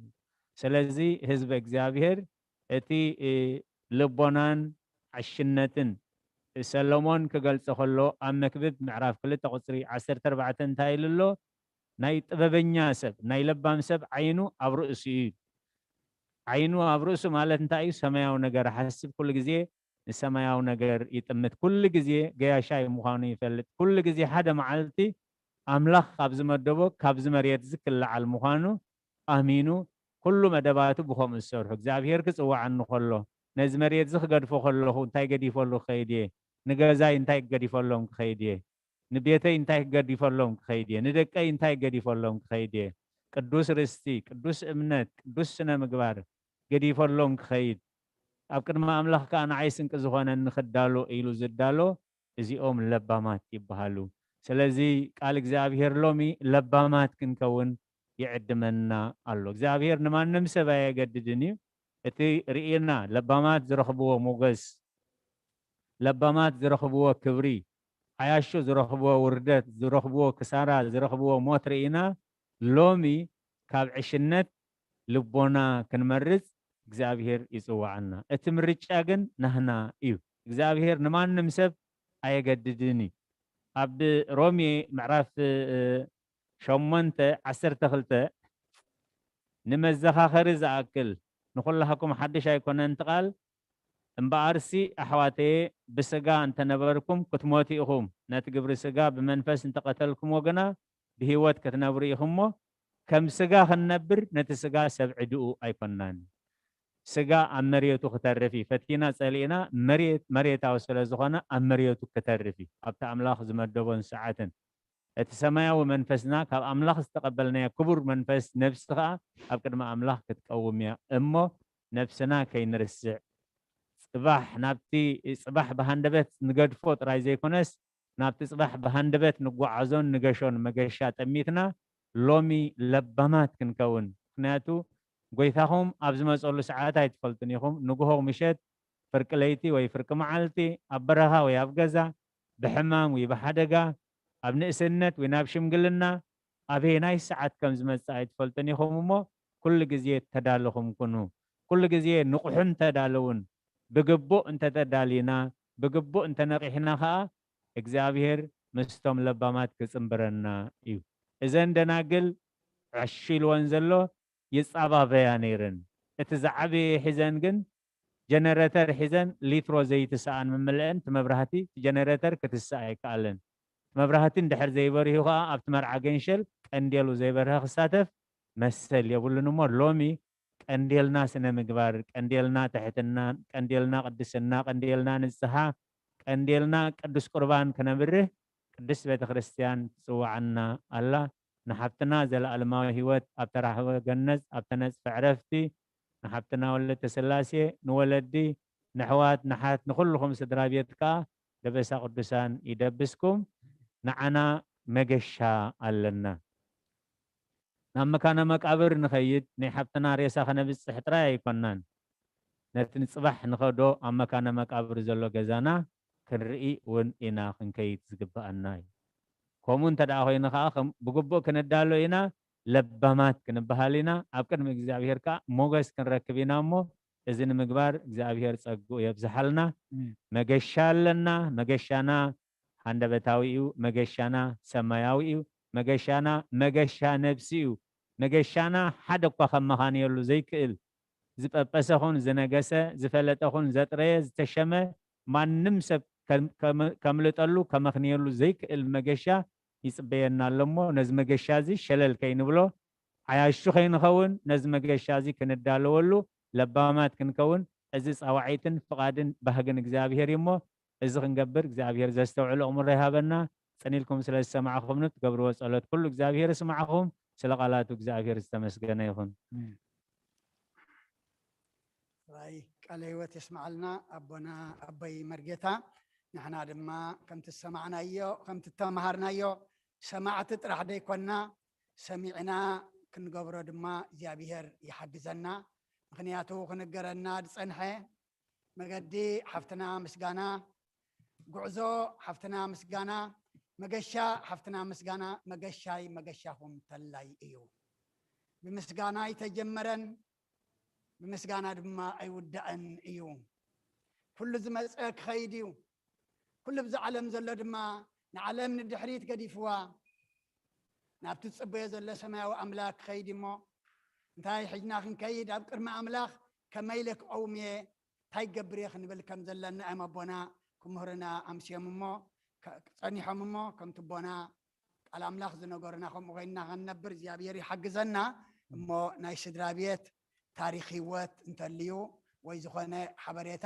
ስለዚ ህዝቢ እግዚኣብሔር እቲ፣ እ፣ ልቦናን ዕሽነትን ሰሎሞን ክገልጾ ከሎ ኣብ መክብብ ምዕራፍ ክልተ ቁጽሪ ዓሰርተ ኣርባዕተ እንታይ ኢሉ ኣሎ? ናይ ጥበበኛ ሰብ፣ ናይ ለባም ሰብ ዓይኑ ኣብ ርእሱ እዩ። ዓይኑ ኣብ ርእሱ ማለት እንታይ እዩ? ሰማያዊ ነገር ሓስብ፣ ኩሉ ግዜ ንሰማያዊ ነገር ይጥምት። ኩሉ ግዜ ገያሻይ ምዃኑ ይፈልጥ። ኩሉ ግዜ ሓደ መዓልቲ ኣምላኽ ካብ ዝመደቦ ካብዚ መሬት እዚ ክለዓል ምዃኑ ኣሚኑ፣ ኩሉ መደባቱ ብኸምኡ ዝሰርሑ። እግዚኣብሔር ክጽውዓኒ ከሎ፣ ነዚ መሬት እዚ ክገድፎ ከለኹ እንታይ ገዲፈሉ ክኸይድ እየ? ንገዛይ እንታይ ገዲፈሎም ክኸይድ እየ? ንቤተይ እንታይ ክገዲፈሎም ክኸይድ እየ? ንደቀይ እንታይ ገዲፈሎም ክኸይድ እየ? ቅዱስ ርስቲ፣ ቅዱስ እምነት፣ ቅዱስ ስነ ምግባር ገዲፈሎም ክኸይድ፣ ኣብ ቅድሚ ኣምላኽ ከኣ ንዓይ ስንቂ ዝኾነኒ ክዳሎ ኢሉ ዝዳሎ፣ እዚኦም ለባማት ይበሃሉ። ስለዚ ቃል እግዚኣብሔር ሎሚ ለባማት ክንከውን ይዕድመና ኣሎ። እግዚኣብሔር ንማንም ሰብ ኣየገድድን እዩ። እቲ ርኢና ለባማት ዝረኽብዎ ሞገስ፣ ለባማት ዝረኽብዎ ክብሪ፣ ዓያሹ ዝረኽብዎ ውርደት፣ ዝረኽብዎ ክሳራ፣ ዝረኽብዎ ሞት ርኢና፣ ሎሚ ካብ ዕሽነት ልቦና ክንመርጽ እግዚኣብሔር ይጽውዓና። እቲ ምርጫ ግን ናህና እዩ። እግዚኣብሔር ንማንም ሰብ ኣየገድድን እዩ። ኣብ ሮሜ ምዕራፍ፣ እ፣ ሸሞንተ ዓሰርተ ክልተ፣ ንመዘኻኸሪ ዝኣክል፣ ንኹላህኩም ሓድሽ ኣይኮነን እቲ ቃል፣ እምበኣርሲ ኣሕዋተየ፣ ብስጋ እንተነበርኩም ክትሞቱ ኢኹም፣ ነቲ ግብሪ ስጋ ብመንፈስ እንተቐተልኩምዎ ግና ብህይወት ክትነብሩ ኢኹም እሞ፣ ከም ስጋ ክንነብር ነቲ ስጋ ሰብ ዕድኡ ኣይኮንናን። ስጋ ኣብ መሬቱ ክተርፍ እዩ። ፈቲና ጸሊእና መሬት፣ መሬታዊ ስለ ዝኾነ ኣብ መሬቱ ክተርፍ እዩ። ኣብቲ ኣምላኽ ዝመደቦን ሰዓትን። እቲ ሰማያዊ መንፈስና ካብ ኣምላኽ ዝተቐበልናዮ ክቡር መንፈስ ነፍሲ ኸኣ ኣብ ቅድሚ ኣምላኽ ክትቀውም እያ እሞ ነፍስና ከይንርስዕ። ጽባሕ ናብቲ ጽባሕ ብሃንደበት ንገድፎ ጥራይ ዘይኮነስ ናብቲ ጽባሕ ብሃንደበት ንጓዓዞን ንገሾን መገሻ ጠሚትና ሎሚ ለባማት ክንከውን። ምኽንያቱ ጎይታኹም ኣብ ዝመጸሉ ሰዓት ኣይትፈልጡን ኢኹም። ንግሆ ምሸት፣ ፍርቂ ለይቲ ወይ ፍርቂ መዓልቲ፣ ኣብ በረኻ ወይ ኣብ ገዛ፣ ብሕማም ወይ ብሓደጋ፣ ኣብ ንእስነት ወይ ናብ ሽምግልና፣ ኣበየናይ ሰዓት ከም ዝመጽእ ኣይትፈልጡን ኢኹም እሞ፣ ኩሉ ግዜ ተዳለኹም ኩኑ። ኩሉ ግዜ ንቑሕን ተዳለውን። ብግቡእ እንተተዳሊና፣ ብግቡእ እንተነቒሕና ኸኣ፣ እግዚኣብሔር ምስቶም ለባማት ክጽንብረና እዩ። እዘን ደናግል ዕሽ ኢልወን ዘሎ ይጻባበያ ነይረን። እቲ ዝዓበየ ሒዘን ግን ጀነረተር ሒዘን ሊትሮ ዘይትስኣን ምምልአን እቲ መብራህቲ እቲ ጀነረተር ክትስእ ኣይከኣለን። መብራህቲ እንድሕር ዘይበሪሁ ከዓ ኣብቲ መርዓ ገንሸል ቀንዴሉ ዘይበርሀ ክሳተፍ መሰል የብሉን። እሞ ሎሚ ቀንዴልና ስነ ምግባር፣ ቀንዴልና ትሕትና፣ ቀንዴልና ቅድስና፣ ቀንዴልና ንስሓ፣ ቀንዴልና ቅዱስ ቁርባን ክነብርህ ቅድስት ቤተ ክርስቲያን ትጽውዓና ኣላ። ንሓብትና ዘለኣለማዊ ህይወት ኣብ ተራህወ ገነት ኣብ ተነጽፈ ዕረፍቲ ንሓብትና ወለተ ስላሴ ንወለዲ ንሕዋት ንሓት ንኹልኹም ስድራ ቤት ከኣ ደበሳ ቅዱሳን ይደብስኩም። ንዓና መገሻ ኣለና። ናብ መካነ መቃብር ንኸይድ ናይ ሓብትና ሬሳ ከነብጽሕ ጥራይ ኣይኮናን። ነቲ ንጽባሕ ንኸዶ ኣብ መካነ መቃብር ዘሎ ገዛና ክንርኢ እውን ኢና ክንከይድ ዝግብኣና እዩ። ከምኡ እንተ ደኣ ኮይኑ ከኣ ከም ብግቡእ ክንዳሎ ኢና፣ ለባማት ክንበሃል ኢና፣ ኣብ ቅድሚ እግዚኣብሔር ከኣ ሞገስ ክንረክብ ኢና እሞ እዚ ንምግባር እግዚኣብሔር ጸግኡ የብዝሓልና። መገሻ ኣለና። መገሻና ሃንደበታዊ እዩ። መገሻና ሰማያዊ እዩ። መገሻና መገሻ ነብሲ እዩ። መገሻና ሓደ እኳ ከመኻንየሉ ዘይክእል ዝጠበሰ ኹን ዝነገሰ ዝፈለጠ ኹን ዘጥረየ ዝተሸመ ማንም ሰብ ከምልጠሉ ከመኽንየሉ ዘይክእል መገሻ ይፅበየና ኣሎ እሞ ነዚ መገሻ እዚ ሸለል ከይንብሎ ዓያሹ ከይንኸውን ነዚ መገሻ እዚ ክንዳለወሉ ለባማት ክንከውን እዚ ፃዋዒትን ፍቓድን ባህግን እግዚኣብሔር እዩ እሞ እዚ ክንገብር እግዚኣብሔር ዘስተውዕሉ ኣእምሮ ይሃበና። ጸኒልኩም ስለ ዝሰማዕኹምኒ ትገብርዎ ጸሎት ኩሉ እግዚኣብሔር ይስማዕኹም። ስለ ቃላቱ እግዚኣብሔር ዝተመስገነ ይኹን። ራይ ቃለ ህይወት የስማዓልና ኣቦና ኣቦይ መርጌታ። ንሕና ድማ ከምቲ ዝሰማዕናዮ ከምቲ ዝተማሃርናዮ ሰማዕቲ ጥራሕ ደይኮና ሰሚዕና ክንገብሮ ድማ እግዚኣብሔር ይሓግዘና። ምኽንያቱ ክንገረና ዝጸንሐ መገዲ ሓፍትና ምስጋና፣ ጉዕዞ ሓፍትና ምስጋና፣ መገሻ ሓፍትና ምስጋና፣ መገሻይ መገሻኹም ተላይ እዩ። ብምስጋና ኣይተጀመረን፣ ብምስጋና ድማ ኣይውዳእን እዩ። ኩሉ ዝመጸ ክኸይድ እዩ። ኩሉ ብዛ ዓለም ዘሎ ድማ ንዓለም ንድሕሪት ገዲፍዋ ናብቲ ዝጽበዮ ዘሎ ሰማያዊ ኣምላኽ ክኸይድ እሞ እንታይ ሒዝና ክንከይድ ኣብ ቅድሚ ኣምላኽ ከመይ ኢለ ክቐውም እየ እንታይ ክገብር እየ ክንብል ከም ዘለና እዮም ኣቦና ክምህሩና ኣምስዮም እሞ ጸኒሖም እሞ ከምቲ ኣቦና ቃል ኣምላኽ ዝነገሩና ከምኡ ኮይንና ክንነብር እግዚኣብሔር ይሓግዘና እሞ ናይ ስድራ ቤት ታሪክ ህይወት እንተልዩ ወይ ዝኾነ ሓበሬታ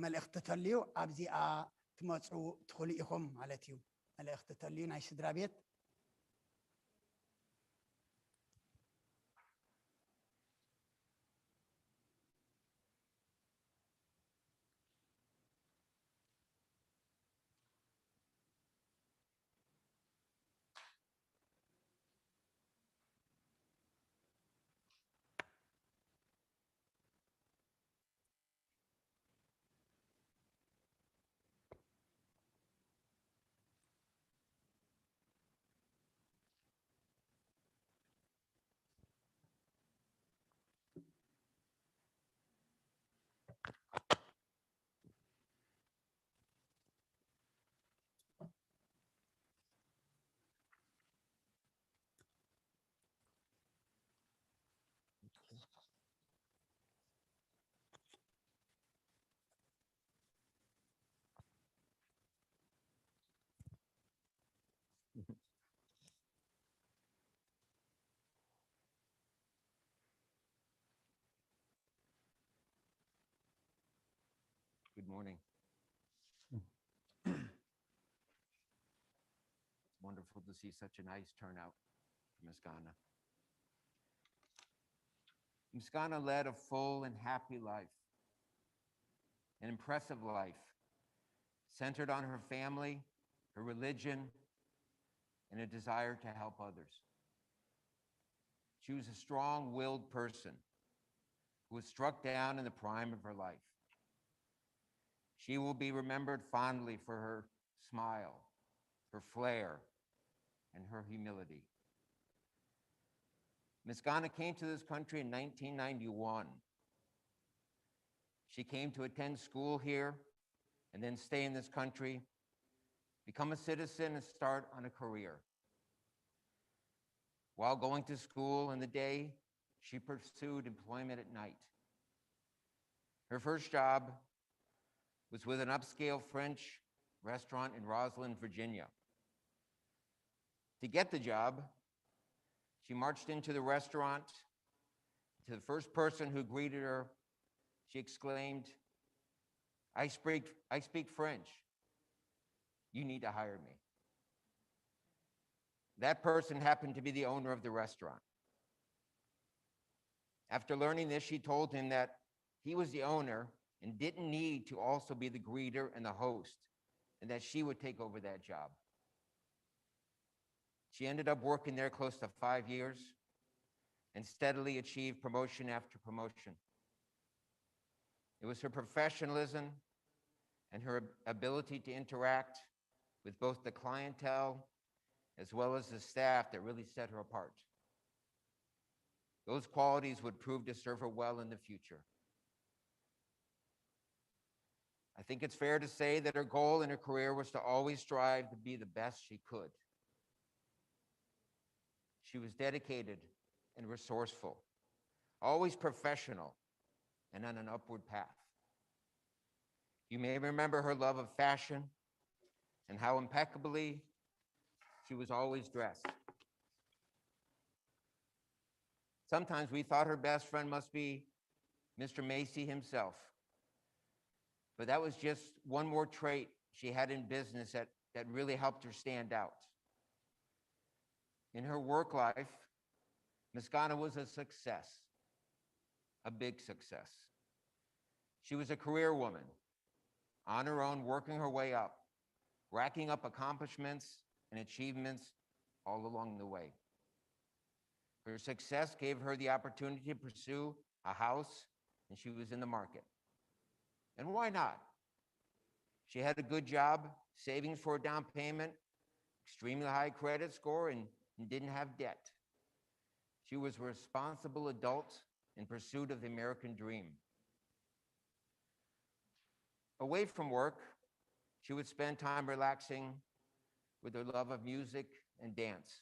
መልእኽቲ ተልዩ ኣብዚኣ ትመፁ ትኽእሉ ኢኹም ማለት እዩ። መልእኽቲ ተልዩ ናይ ስድራ ቤት Good morning. It's wonderful to see such a nice turnout for Miss Ghana. Miss Ghana led a full and happy life, an impressive life, centered on her family, her religion, and a desire to help others. She was a strong willed person who was struck down in the prime of her life. She will be remembered fondly for her smile, her flair, and her humility. Miss Ghana came to this country in nineteen ninety-one. She came to attend school here and then stay in this country, become a citizen, and start on a career. While going to school in the day, she pursued employment at night. Her first job was with an upscale French restaurant in Rosslyn, Virginia. To get the job, she marched into the restaurant. To the first person who greeted her, she exclaimed, "I speak, I speak French. You need to hire me." That person happened to be the owner of the restaurant. After learning this, she told him that he was the owner and didn't need to also be the greeter and the host, and that she would take over that job. She ended up working there close to five years and steadily achieved promotion after promotion. It was her professionalism and her ability to interact with both the clientele as well as the staff that really set her apart. Those qualities would prove to serve her well in the future. I think it's fair to say that her goal in her career was to always strive to be the best she could. She was dedicated and resourceful, always professional and on an upward path. You may remember her love of fashion and how impeccably she was always dressed. Sometimes we thought her best friend must be Mister Macy himself, but that was just one more trait she had in business that, that really helped her stand out. In her work life, Miss Ghana was a success, a big success. She was a career woman, on her own, working her way up, racking up accomplishments and achievements all along the way. Her success gave her the opportunity to pursue a house, and she was in the market. And why not? She had a good job, savings for a down payment, extremely high credit score, and, and didn't have debt. She was a responsible adult in pursuit of the American dream. Away from work, she would spend time relaxing with her love of music and dance.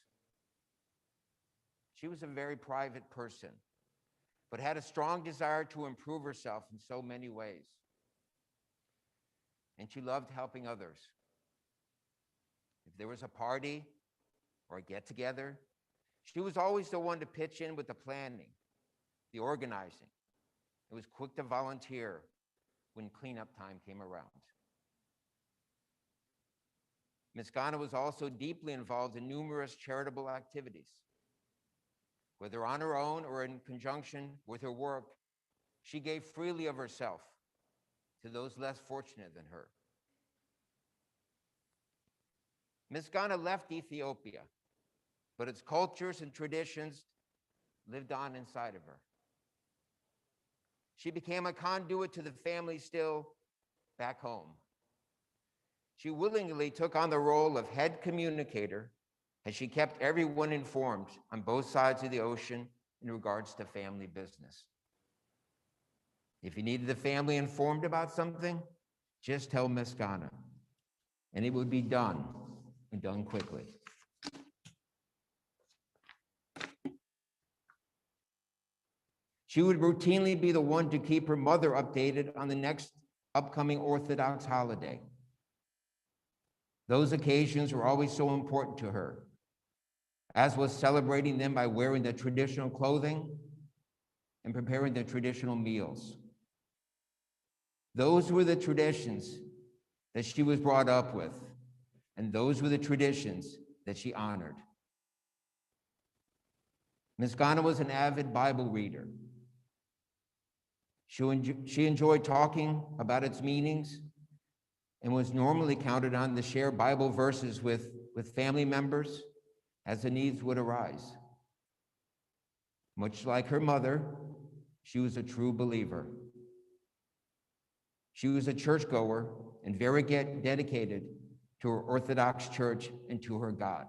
She was a very private person, but had a strong desire to improve herself in so many ways. And she loved helping others. If there was a party or a get together, she was always the one to pitch in with the planning, the organizing. It was quick to volunteer when cleanup time came around. Miss Ghana was also deeply involved in numerous charitable activities. Whether on her own or in conjunction with her work, she gave freely of herself to those less fortunate than her. Miss Ghana left Ethiopia, but its cultures and traditions lived on inside of her. She became a conduit to the family still back home. She willingly took on the role of head communicator as she kept everyone informed on both sides of the ocean in regards to family business. If you needed the family informed about something, just tell Miss Ghana, and it would be done, and done quickly. She would routinely be the one to keep her mother updated on the next upcoming Orthodox holiday. Those occasions were always so important to her, as was celebrating them by wearing the traditional clothing and preparing the traditional meals. Those were the traditions that she was brought up with, and those were the traditions that she honored. Miss Ghana was an avid Bible reader. She, enjo- she enjoyed talking about its meanings and was normally counted on to share Bible verses with, with family members as the needs would arise. Much like her mother, she was a true believer. She was a churchgoer and very get dedicated to her Orthodox Church and to her God.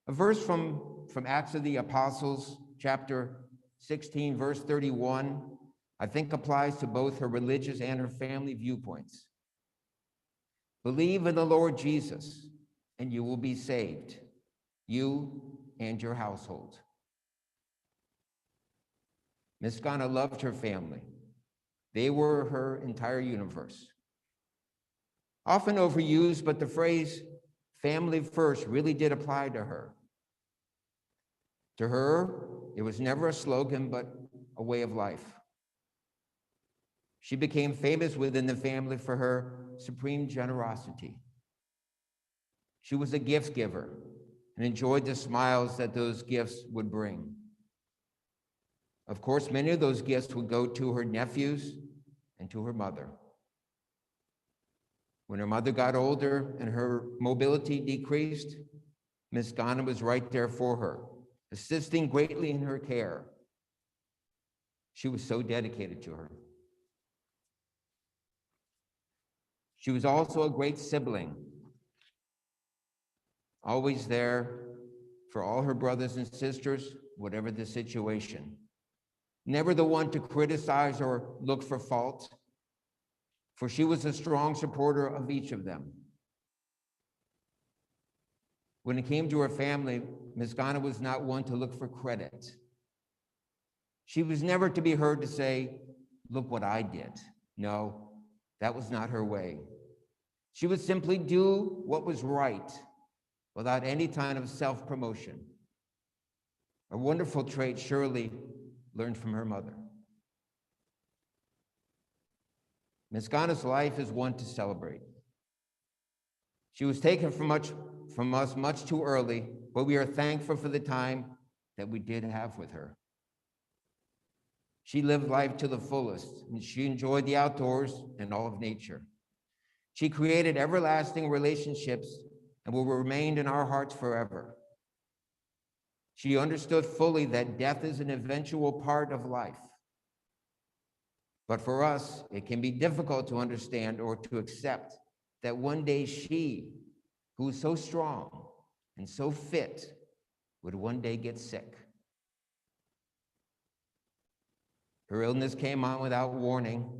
A verse from, from Acts of the Apostles, chapter sixteen, verse thirty-one, I think applies to both her religious and her family viewpoints. "Believe in the Lord Jesus, and you will be saved, you and your household." Miss Ghana loved her family, They were her entire universe. Often overused, but the phrase family first really did apply to her. To her, it was never a slogan, but a way of life. She became famous within the family for her supreme generosity. She was a gift giver and enjoyed the smiles that those gifts would bring. Of course, many of those gifts would go to her nephews and to her mother. When her mother got older and her mobility decreased, Miss Ghana was right there for her, assisting greatly in her care. She was so dedicated to her. She was also a great sibling, always there for all her brothers and sisters, whatever the situation. Never the one to criticize or look for fault, for she was a strong supporter of each of them. When it came to her family, Miss Ghana was not one to look for credit. She was never to be heard to say, "Look what I did." No, that was not her way. She would simply do what was right without any kind of self-promotion. A wonderful trait surely learned from her mother. Miss Ghana's life is one to celebrate. She was taken from much, from us much too early, but we are thankful for the time that we did have with her. She lived life to the fullest, and she enjoyed the outdoors and all of nature. She created everlasting relationships and will remain in our hearts forever. She understood fully that death is an eventual part of life. But for us, it can be difficult to understand or to accept that one day she, who is so strong and so fit, would one day get sick. Her illness came on without warning,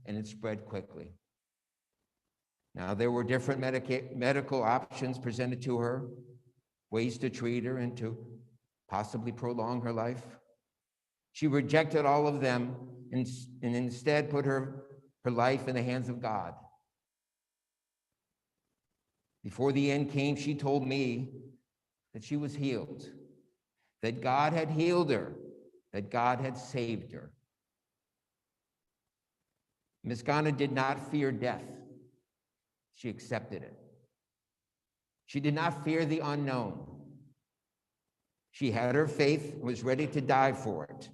and it spread quickly. Now, there were different medica-, medical options presented to her, ways to treat her and to possibly prolong her life. She rejected all of them and, and instead put her, her life in the hands of God. Before the end came, she told me that she was healed, that God had healed her, that God had saved her. Miss Ghana did not fear death. She accepted it. She did not fear the unknown. She had her faith and was ready to die for it,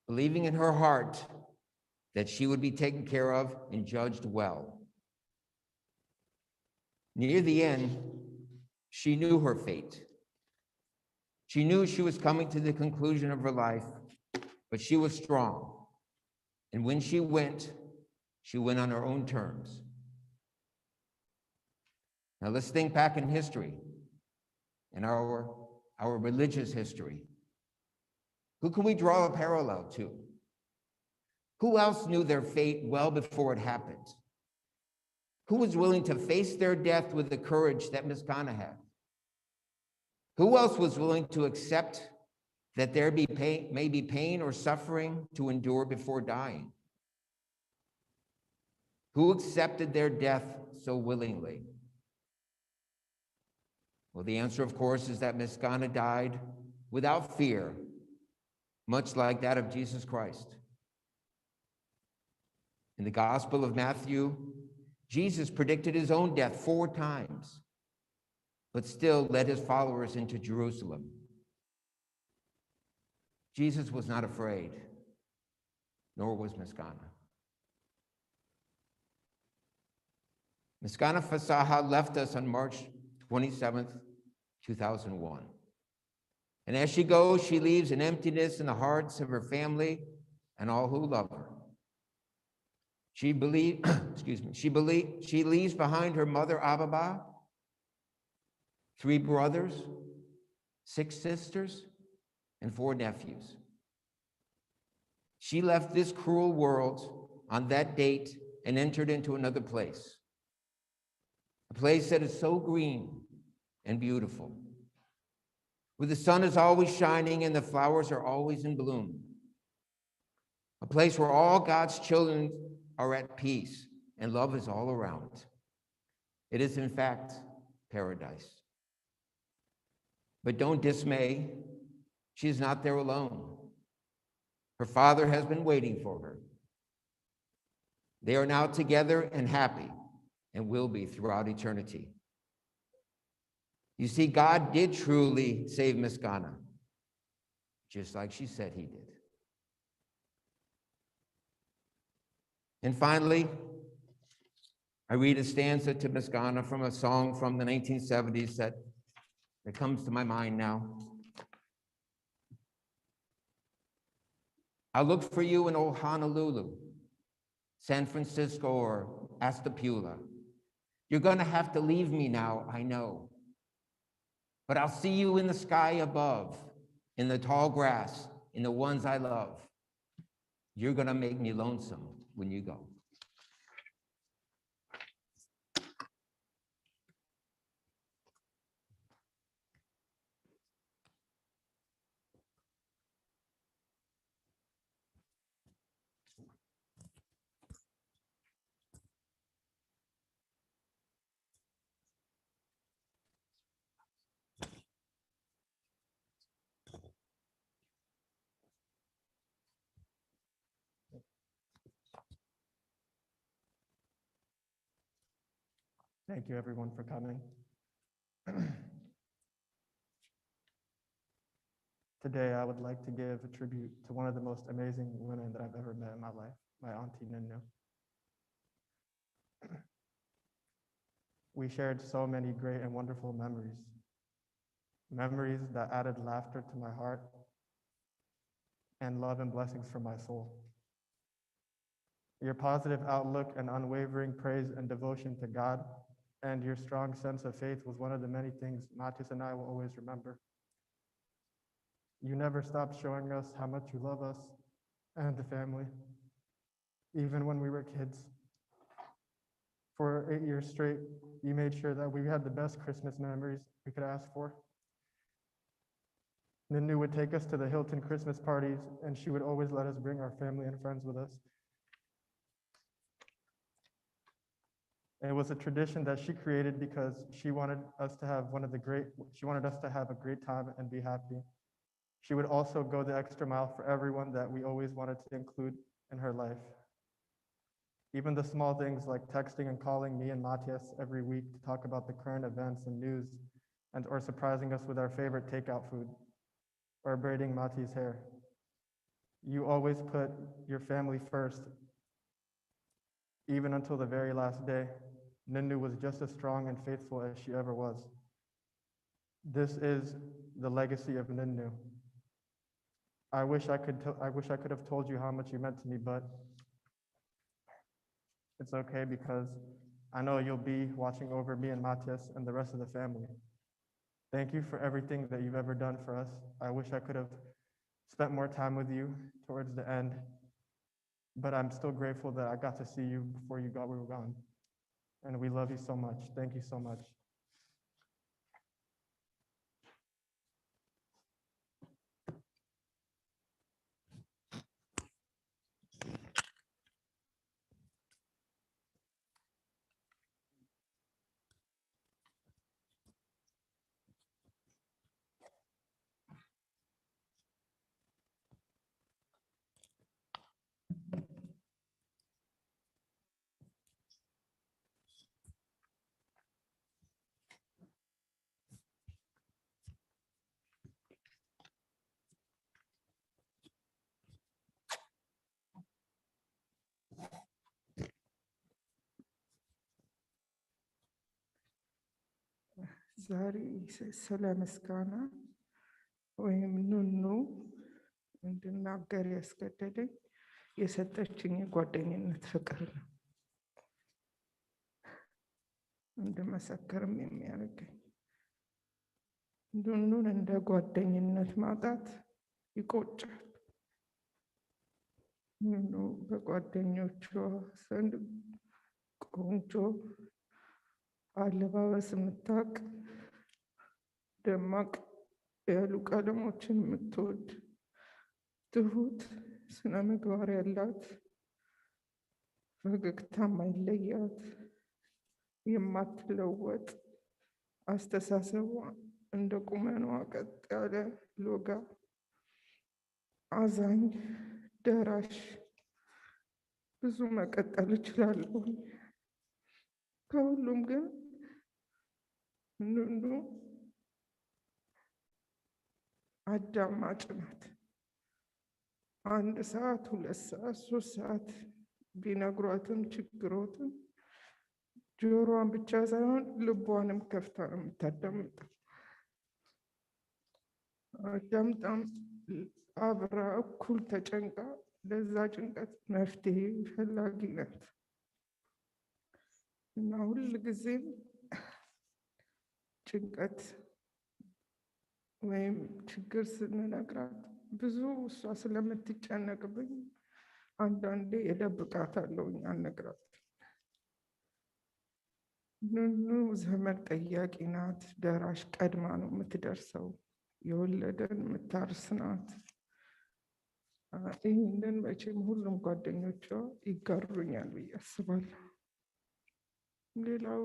believing in her heart that she would be taken care of and judged well. Near the end, she knew her fate. She knew she was coming to the conclusion of her life, but she was strong. And when she went, she went on her own terms. Now let's think back in history, in our, our religious history. Who can we draw a parallel to? Who else knew their fate well before it happened? Who was willing to face their death with the courage that Miss Ghana had? Who else was willing to accept that there be pain, may be pain or suffering to endure before dying? Who accepted their death so willingly? Well, the answer, of course, is that Miss Ghana died without fear, much like that of Jesus Christ. In the Gospel of Matthew, Jesus predicted his own death four times, but still led his followers into Jerusalem. Jesus was not afraid, nor was Miss Ghana. Miss Ghana Fasaha left us on March twenty-seventh, two thousand one. And as she goes, she leaves an emptiness in the hearts of her family and all who love her. She believe, excuse me, she believe, she leaves behind her mother Ababa, three brothers, six sisters, and four nephews. She left this cruel world on that date and entered into another place, a place that is so green and beautiful, where the sun is always shining and the flowers are always in bloom, a place where all God's children are at peace, and love is all around. It is, in fact, paradise. But don't dismay. She's not there alone. Her father has been waiting for her. They are now together and happy and will be throughout eternity. You see, God did truly save Miss Ghana, just like she said he did. And finally, I read a stanza to Miss Ghana from a song from the nineteen seventies that, that comes to my mind now. I look for you in old Honolulu, San Francisco, or Astapula. You're going to have to leave me now, I know. But I'll see you in the sky above, in the tall grass, in the ones I love. You're going to make me lonesome when you go. Thank you, everyone, for coming. Today, I would like to give a tribute to one of the most amazing women that I've ever met in my life, my Auntie Nunu. We shared so many great and wonderful memories, memories that added laughter to my heart and love and blessings for my soul. Your positive outlook and unwavering praise and devotion to God and your strong sense of faith was one of the many things Matis and I will always remember. You never stopped showing us how much you love us and the family, even when we were kids. For eight years straight, you made sure that we had the best Christmas memories we could ask for. Nunu would take us to the Hilton Christmas parties, and she would always let us bring our family and friends with us. It was a tradition that she created because she wanted us to have one of the great, she wanted us to have a great time and be happy. She would also go the extra mile for everyone that we always wanted to include in her life. Even the small things like texting and calling me and Matthias every week to talk about the current events and news, and or surprising us with our favorite takeout food, or braiding Matthias' hair. You always put your family first, even until the very last day. Nunu was just as strong and faithful as she ever was. This is the legacy of Nunu. I wish I could. T- I wish I could have told you how much you meant to me, but it's okay because I know you'll be watching over me and Matthias and the rest of the family. Thank you for everything that you've ever done for us. I wish I could have spent more time with you towards the end, but I'm still grateful that I got to see you before you got we were gone. And we love you so much. Thank you so much. ዛሬ ስለ ምስጋና ወይም ኑኑ እንድናገር ያስገደደኝ የሰጠችኝ የጓደኝነት ፍቅር ነው እንድመሰክርም የሚያደርገኝ። ኑኑን እንደ ጓደኝነት ማጣት ይቆጫል። ኑኑ በጓደኞቿ ዘንድ ቆንጆ አለባበስ የምታውቅ፣ ደማቅ ያሉ ቀለሞችን የምትወድ፣ ትሁት፣ ስነ ምግባር ያላት፣ ፈገግታ ማይለያት፣ የማትለወጥ አስተሳሰቧ፣ እንደ ቁመኗ ቀጥ ያለ ሎጋ፣ አዛኝ፣ ደራሽ፣ ብዙ መቀጠል እችላለሁ። ከሁሉም ግን ኑኑ አዳማጭ ናት። አንድ ሰዓት፣ ሁለት ሰዓት፣ ሶስት ሰዓት ቢነግሯትም ችግሮትን ጆሮዋን ብቻ ሳይሆን ልቧንም ከፍታ ነው የምታዳምጠው። አዳምጣም አብራ እኩል ተጨንቃ ለዛ ጭንቀት መፍትሄ ፈላጊ ናት። እና ሁል ጊዜም ጭንቀት ወይም ችግር ስንነግራት ብዙ እሷ ስለምትጨነቅብኝ አንዳንዴ እደብቃታለሁኝ፣ አልነግራትም። ኑኑ ዘመድ ጠያቂ ናት፣ ደራሽ፣ ቀድማ ነው የምትደርሰው፣ የወለደን የምታርስ ናት። ይህንን መቼም ሁሉም ጓደኞቿ ይጋሩኛል ብዬ አስባለሁ። ሌላው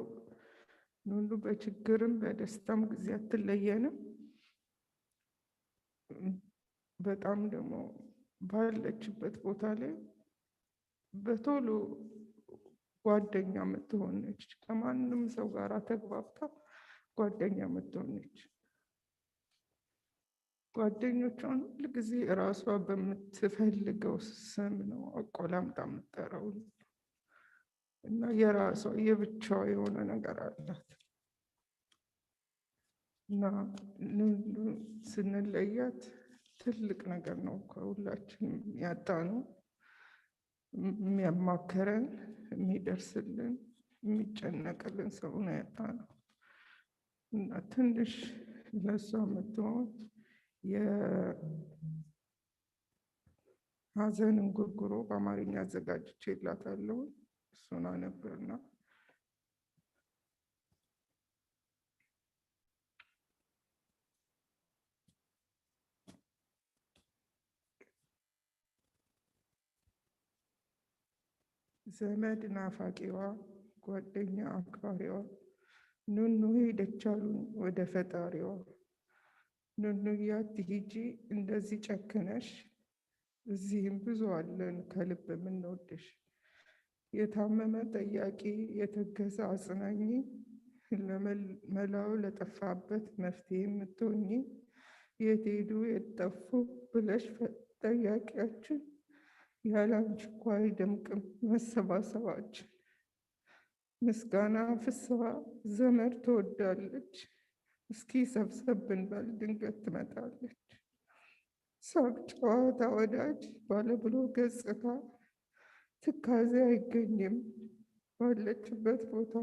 ኑኑ በችግርም በደስታም ጊዜ አትለየንም። በጣም ደግሞ ባለችበት ቦታ ላይ በቶሎ ጓደኛ የምትሆን ነች። ከማንም ሰው ጋር ተግባብታ ጓደኛ የምትሆን ነች። ጓደኞቿን ሁል ጊዜ ራሷ በምትፈልገው ስም ነው አቆላምጣ የምትጠራው። እና የራሷ የብቻዋ የሆነ ነገር አላት። እና ኑኑ ስንለያት ትልቅ ነገር ነው። ከሁላችንም ያጣነው፣ የሚያማክረን፣ የሚደርስልን፣ የሚጨነቅልን ሰው ነው ያጣነው። እና ትንሽ ለሷ የምትሆን የሀዘን እንጉርጉሮ በአማርኛ አዘጋጅቼላታለሁ። እሱን አነብና ዘመድ ናፋቂዋ፣ ጓደኛ አክባሪዋ፣ ኑኑ ሄደች አሉኝ ወደ ፈጣሪዋ። ኑኑዬ አትሂጂ እንደዚህ ጨክነሽ፣ እዚህም ብዙ አለን ከልብ የምንወድሽ። የታመመ ጠያቂ፣ የተከዘ አጽናኝ፣ ለመል-፣ መላው ለጠፋበት መፍትሄ የምትሆኚ፣ የት ሄዱ የት ጠፉ ብለሽ ፈ-፣ ጠያቂያችን፣ ያለ አንቺ እኮ አይደምቅም መሰባሰባችን። ምስጋና ፍስሐ፣ ዘመድ ትወዳለች፣ እስኪ ሰብሰብ ብንበል ድንገት ትመጣለች። ሳቅ ጨዋታ ወዳጅ፣ ባለብሎ ገጽታ፣ ትካዜ አይገኝም ባለችበት ቦታ።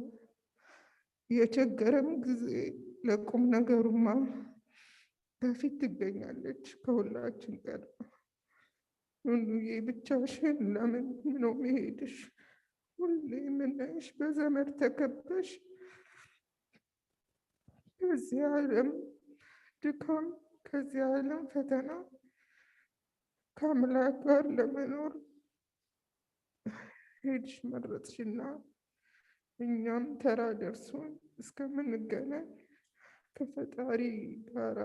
የቸገረም ጊዜ ለቁም ነገሩማ ከፊት ትገኛለች ከሁላችን ቀድማ። ኑኑዬ ብቻሽን ለምን ነው መሄድሽ? ሁሌ የምናይሽ በዘመድ ተከበሽ፣ ከዚህ ዓለም ድካም፣ ከዚህ ዓለም ፈተና ከአምላክ ጋር ለመኖር ሄድሽ መረጥሽና እኛም ተራ ደርሶን እስከምንገናኝ ከፈጣሪ ጋራ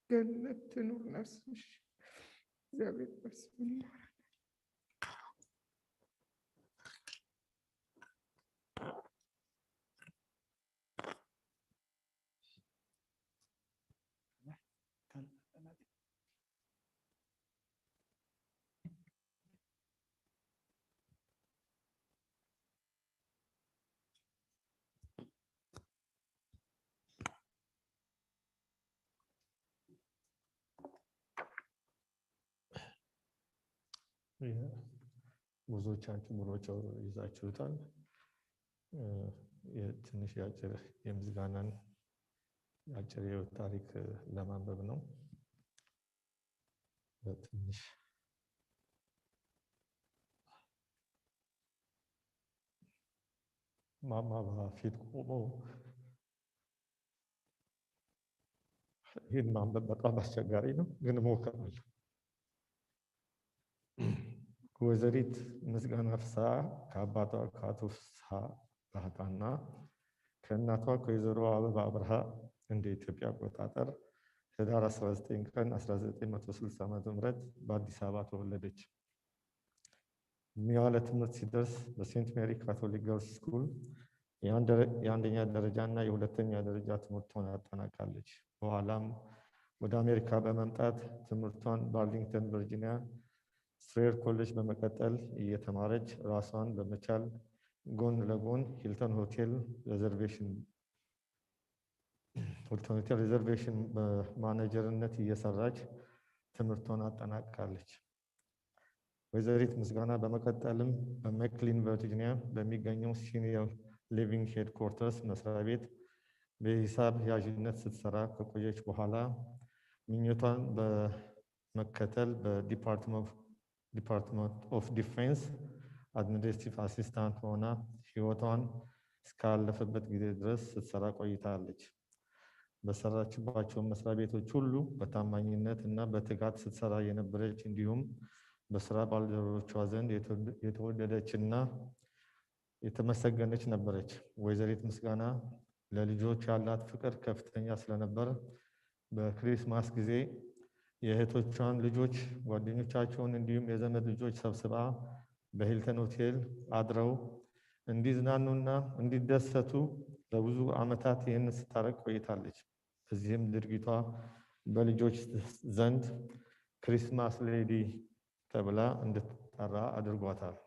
ገነት ትኑር ነፍስሽ። እግዚአብሔር በስሙ ይማረን። ብዙዎቻችሁ ብሮቸው ይዛችሁታል። እ፣ የትንሽ የአጭር የምስጋናን የአጭር የህይወት ታሪክ ለማንበብ ነው። በትንሽ ማማ በፊት ቆመው ይህን ማንበብ በጣም አስቸጋሪ ነው፣ ግን እሞክራለሁ። ወይዘሪት ምስጋና ፍስሃ ከኣባቷ ከኣቶ ፍስሃ ባህታና ከእናቷ ከወይዘሮ ኣበባ ኣብርሃ እንደ ኢትዮጵያ ኣቆጣጠር ህዳር አስራ ዘጠኝ ቀን አስራ ዘጠኝ መቶ ስልሳ ዓመተ ምህረት በአዲስ አበባ ተወለደች። እድሜዋ ለትምህርት ሲደርስ በሴንት ሜሪ ካቶሊክ ገርልስ ስኩል የአንደኛ ደረጃ እና የሁለተኛ ደረጃ ትምህርቷን አጠናቃለች። በኋላም ወደ አሜሪካ በመምጣት ትምህርቷን በአርሊንግተን ቨርጂኒያ ስትሬር ኮሌጅ በመቀጠል እየተማረች ራሷን በመቻል ጎን ለጎን ሂልተን ሆቴል ሬዘርቬሽን ሆቴል ሬዘርቬሽን በማኔጀርነት እየሰራች ትምህርቷን አጠናቅቃለች። ወይዘሪት ምስጋና በመቀጠልም በመክሊን ቨርጂኒያ በሚገኘው ሲኒየር ሊቪንግ ሄድኳርተርስ መስሪያ ቤት በሂሳብ ያዥነት ስትሰራ ከቆየች በኋላ ምኞቷን በመከተል በ Department of Defense Administrative Assistant ሆና ህይወቷን እስካለፈበት ጊዜ ድረስ ስትሰራ ቆይታለች። በሰራችባቸው መስሪያ ቤቶች ሁሉ በታማኝነት እና በትጋት ስትሰራ የነበረች እንዲሁም በስራ ባልደረቦቿ ዘንድ የተወደደች እና የተመሰገነች ነበረች። ወይዘሪት ምስጋና ለልጆች ያላት ፍቅር ከፍተኛ ስለነበር በክሪስማስ ጊዜ የእህቶቿን ልጆች፣ ጓደኞቻቸውን እንዲሁም የዘመድ ልጆች ሰብስባ በሂልተን ሆቴል አድረው እንዲዝናኑና እንዲደሰቱ ለብዙ ዓመታት ይህን ስታረግ ቆይታለች። በዚህም ድርጊቷ በልጆች ዘንድ ክሪስማስ ሌዲ ተብላ እንድትጠራ አድርጓታል።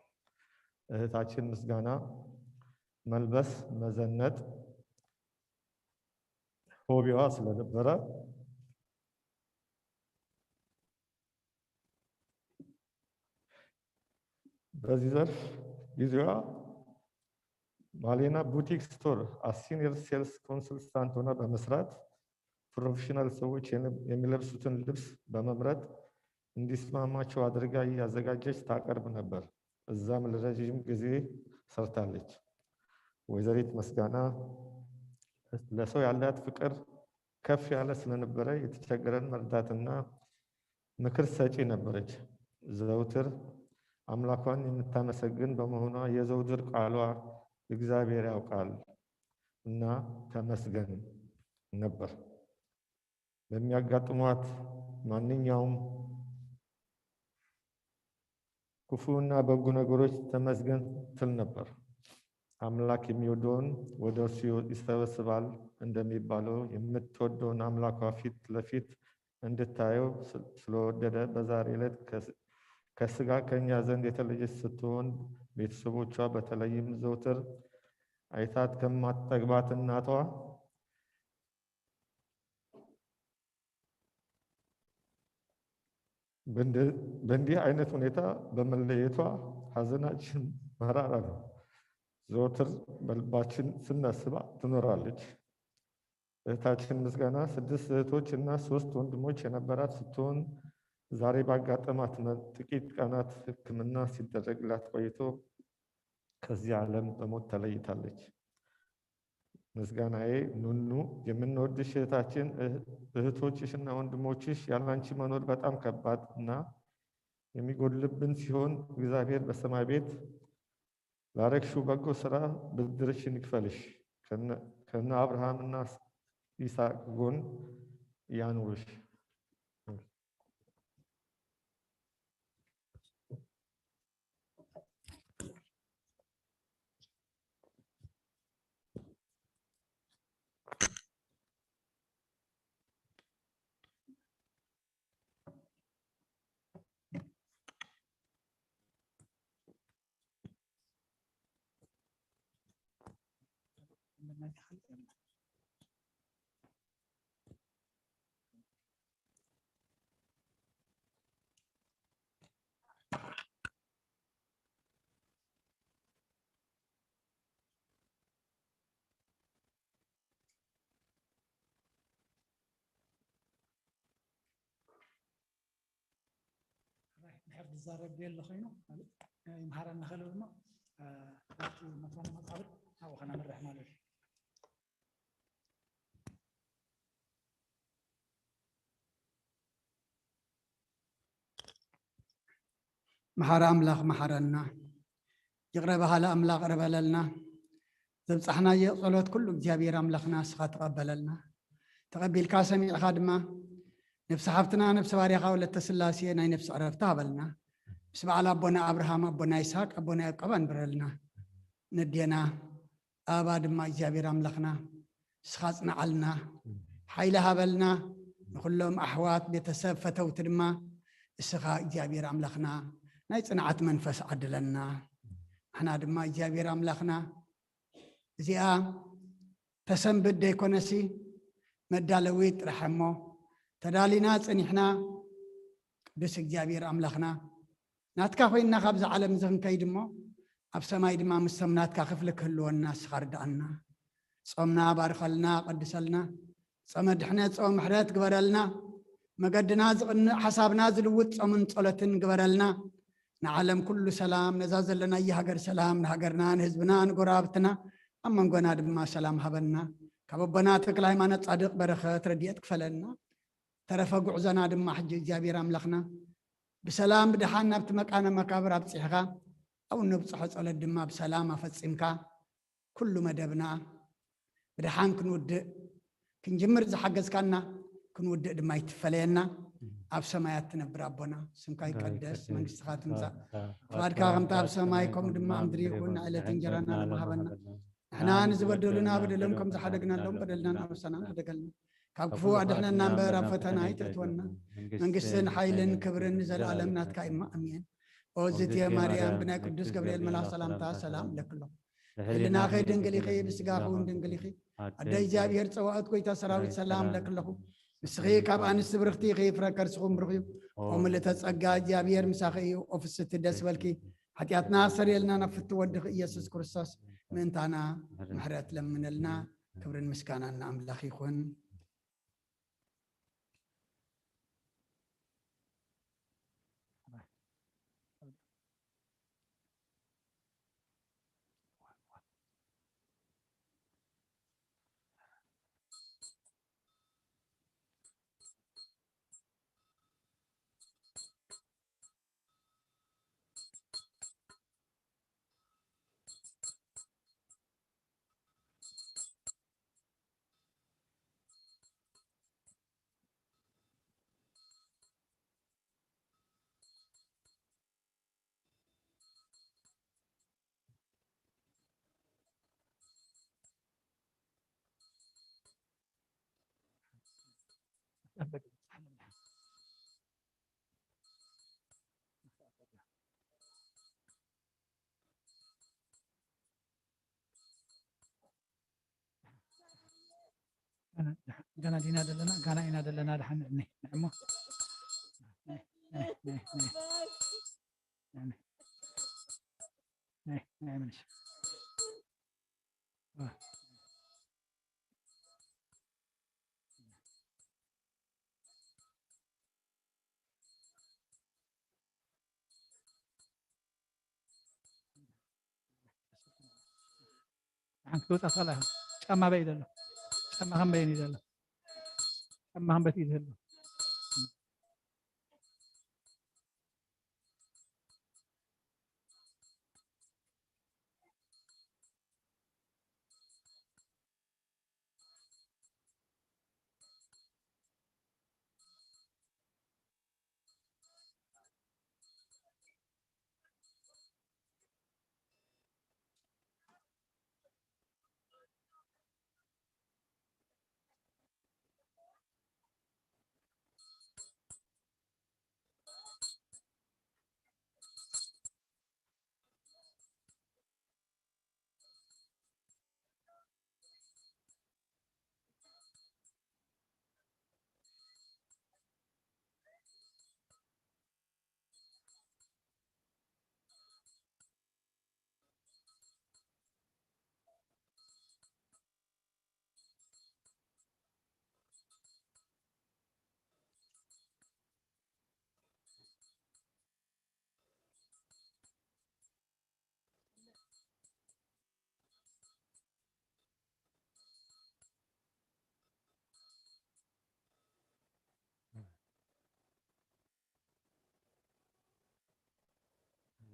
እህታችን ምስጋና መልበስ፣ መዘነጥ ሆቢዋ ስለነበረ በዚህ ዘርፍ ጊዜዋ ማሌና ቡቲክ ስቶር as senior sales consultant ሆና በመስራት ፕሮፌሽናል ሰዎች የሚለብሱትን ልብስ በመምረጥ እንዲስማማቸው አድርጋ እያዘጋጀች ታቀርብ ነበር። እዛም ለረዥም ጊዜ ሰርታለች። ወይዘሪት ምስጋና ለሰው ያላት ፍቅር ከፍ ያለ ስለነበረ የተቸገረን መርዳትና ምክር ሰጪ ነበረች። ዘውትር አምላኳን የምታመሰግን በመሆኗ የዘውትር ቃሏ «እግዚአብሔር ያውቃል» እና «ተመስገን» ነበር። በሚያጋጥሟት ማንኛውም ክፉና በጎ ነገሮች «ተመስገን» ትል ነበር። አምላክ የሚወደውን ወደ እርሱ ይሰበስባል እንደሚባለው የምትወደውን አምላኳ ፊት ለፊት እንድታየው ስለወደደ በዛሬ ዕለት ከስጋ ከኛ ዘንድ የተለየች ስትሆን ቤተሰቦቿ በተለይም ዘውትር አይታት ከማትጠግባት እናቷ በእንዲህ አይነት ሁኔታ በመለየቷ ሐዘናችን መራራ ነው። ዘወትር በልባችን ስናስባት ትኖራለች። እህታችን ምስጋና ስድስት እህቶች እና ሶስት ወንድሞች የነበራት ስትሆን ዛሬ ባጋጠማት ጥቂት ቀናት ሕክምና ሲደረግላት ቆይቶ ከዚህ ዓለም በሞት ተለይታለች። ምስጋናዬ ኑኑ፣ የምንወድሽ እህታችን፣ እህቶችሽና ወንድሞችሽ ያላንቺ መኖር በጣም ከባድ እና የሚጎድልብን ሲሆን እግዚአብሔር በሰማይ ቤት ላረግሽው በጎ ስራ ብድርሽን ይክፈልሽ፣ ከነ አብርሃምና ይስሐቅ ጎን ያኑርሽ። ድሕር ዝዛረብ ዘየለ ኮይኑ ይምሃረና ከሎ ድማ ኣብቲ መትረና መጻብር ኣብኡ ከነምርሕ ማለት እዩ። መሓሪ ኣምላኽ መሓረና። ይቕረ በሃሊ ኣምላኽ ይቕረ በለልና። ዘብጻሕናዮ ጸሎት ኩሉ እግዚኣብሔር ኣምላኽና ንስኻ ተቐበለልና። ተቐቢልካ ሰሚዕኻ ድማ ነፍሲ ሓፍትና ነፍሲ ባርያኻ ወለተ ስላሴ ናይ ነፍሲ ዕረፍቲ ሃበልና። ምስ በዓል ኣቦና ኣብርሃም ኣቦና ይስሐቅ ኣቦና ያዕቆብ ኣንብረልና። ነዴና ኣባ ድማ እግዚኣብሔር ኣምላኽና ንስኻ ጽንዓልና፣ ሓይሊ ሃበልና። ንኹሎም ኣሕዋት ቤተሰብ ፈተውቲ ድማ እስኻ እግዚኣብሔር ኣምላኽና ናይ ጽንዓት መንፈስ ዓድለና። ንሕና ድማ እግዚኣብሔር ኣምላኽና እዚኣ ተሰንብት ደይኮነሲ መዳለዊት ጥራሕ እሞ ተዳሊና ጸኒሕና። ቅዱስ እግዚኣብሔር ኣምላኽና ናትካ ኮይንና ካብዚ ዓለም እዚ ክንከይድ እሞ ኣብ ሰማይ ድማ ምስቶም ናትካ ክፍሊ ክህልወና ንስኻ ርድኣና። ጾምና ባርኸልና፣ ቀድሰልና። ጾመ ድሕነት፣ ጾመ ምሕረት ግበረልና። መገድና ዝቕንእ፣ ሓሳብና ዝልውጥ ጾምን ጸሎትን ግበረልና። ንዓለም ኩሉ ሰላም፣ ነዛ ዘለናያ ሃገር ሰላም፣ ንሃገርና፣ ንህዝብና፣ ንጎረባብትና፣ ኣብ መንጎና ድማ ሰላም ሃበና። ካብ ኣቦና ተክለ ሃይማኖት ጻድቕ በረኸት ረድኤት ክፈለና። ተረፈ ጉዕዞና ድማ ሕጂ እግዚኣብሔር ኣምላኽና ብሰላም ብድሓን ናብቲ መቃነ መቃብር ኣብጺሕኻ፣ ኣብኡ ነብጽሖ ጸሎት ድማ ብሰላም ኣፈጺምካ፣ ኩሉ መደብና ብድሓን ክንውድእ፣ ክንጅምር ዝሓገዝካና፣ ክንውድእ ድማ ይትፈለየና። ኣብ ሰማያት ትነብር ኣቦና፣ ስምካ ይቀደስ፣ መንግስትኻ ትምጻእ፣ ፍቓድካ ከምቲ ኣብ ሰማይ ከምኡ ድማ ኣብ ምድሪ ይኹን። ንዕለት እንጀራና ንሃበና። ንሕና ንዝበደሉና በደሎም ከም ዝሓደግናሎም በደልና ንኣበሳና ንሕደገልና። ካብ ክፉእ ኣድሕነና እምበር ኣብ ፈተና ኣይተእትወና። መንግስትን ሓይልን ክብርን ንዘለኣለም ናትካ እዩ እሞ ኣሜን። ኦ ዝእቲ ማርያም ብናይ ቅዱስ ገብርኤል መልኣኽ ሰላምታ ሰላም እለኪ ኣለኹ። ህልናኺ ድንግል ኢኺ፣ ብስጋኺ እውን ድንግል ኢኺ። ኣደ እግዚኣብሔር ጸዋኦት ጎይታ ሰራዊት ሰላም እለኪ ኣለኹ። ንስኺ ካብ ኣንስቲ ብርኽቲ ኢኺ፣ ፍረ ከርስኹም ብሩኽ እዩ። ኦ ምልእተ ጸጋ እግዚኣብሔር ምሳኺ እዩ። ኦ ፍስቲ ደስ በልኪ። ሓጢኣትና ሰሪየልና ናብ ፍቲ ወድኺ ኢየሱስ ክርስቶስ ምእንታና ምሕረት ለምነልና። ክብርን ምስጋናን ንኣምላኽ ይኹን። ጋና ዲና ዘለና፣ ጋና ኢና ዘለና። ደሓን ንዕሞ። ሓንቲ ክወጻ ተላ ጫማ በይ ዘሎ። ጫማ ከም በይን እዩ ዘሎ። ጫማ ከም በት እዩ ዘሎ።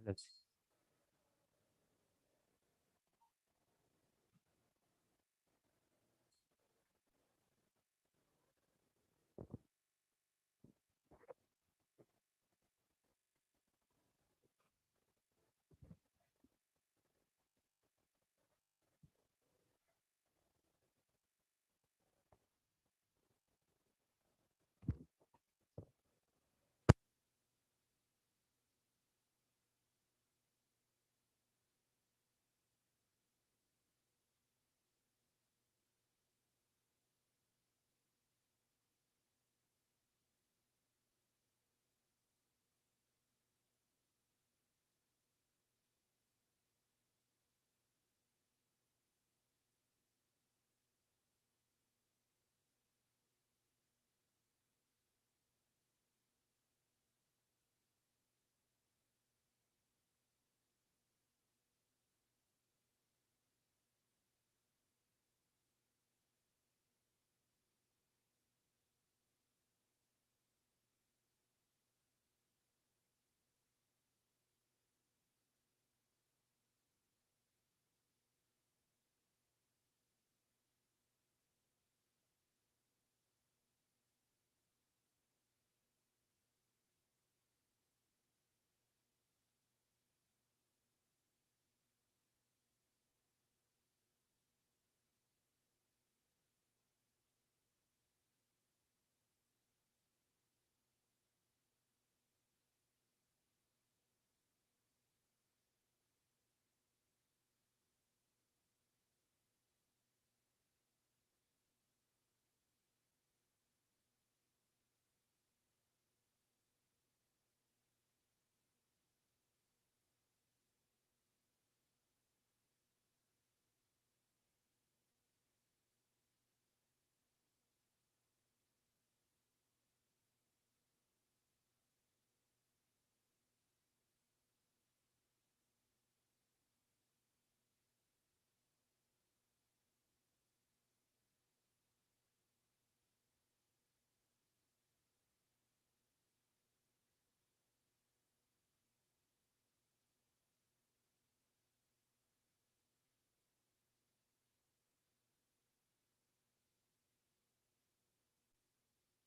That's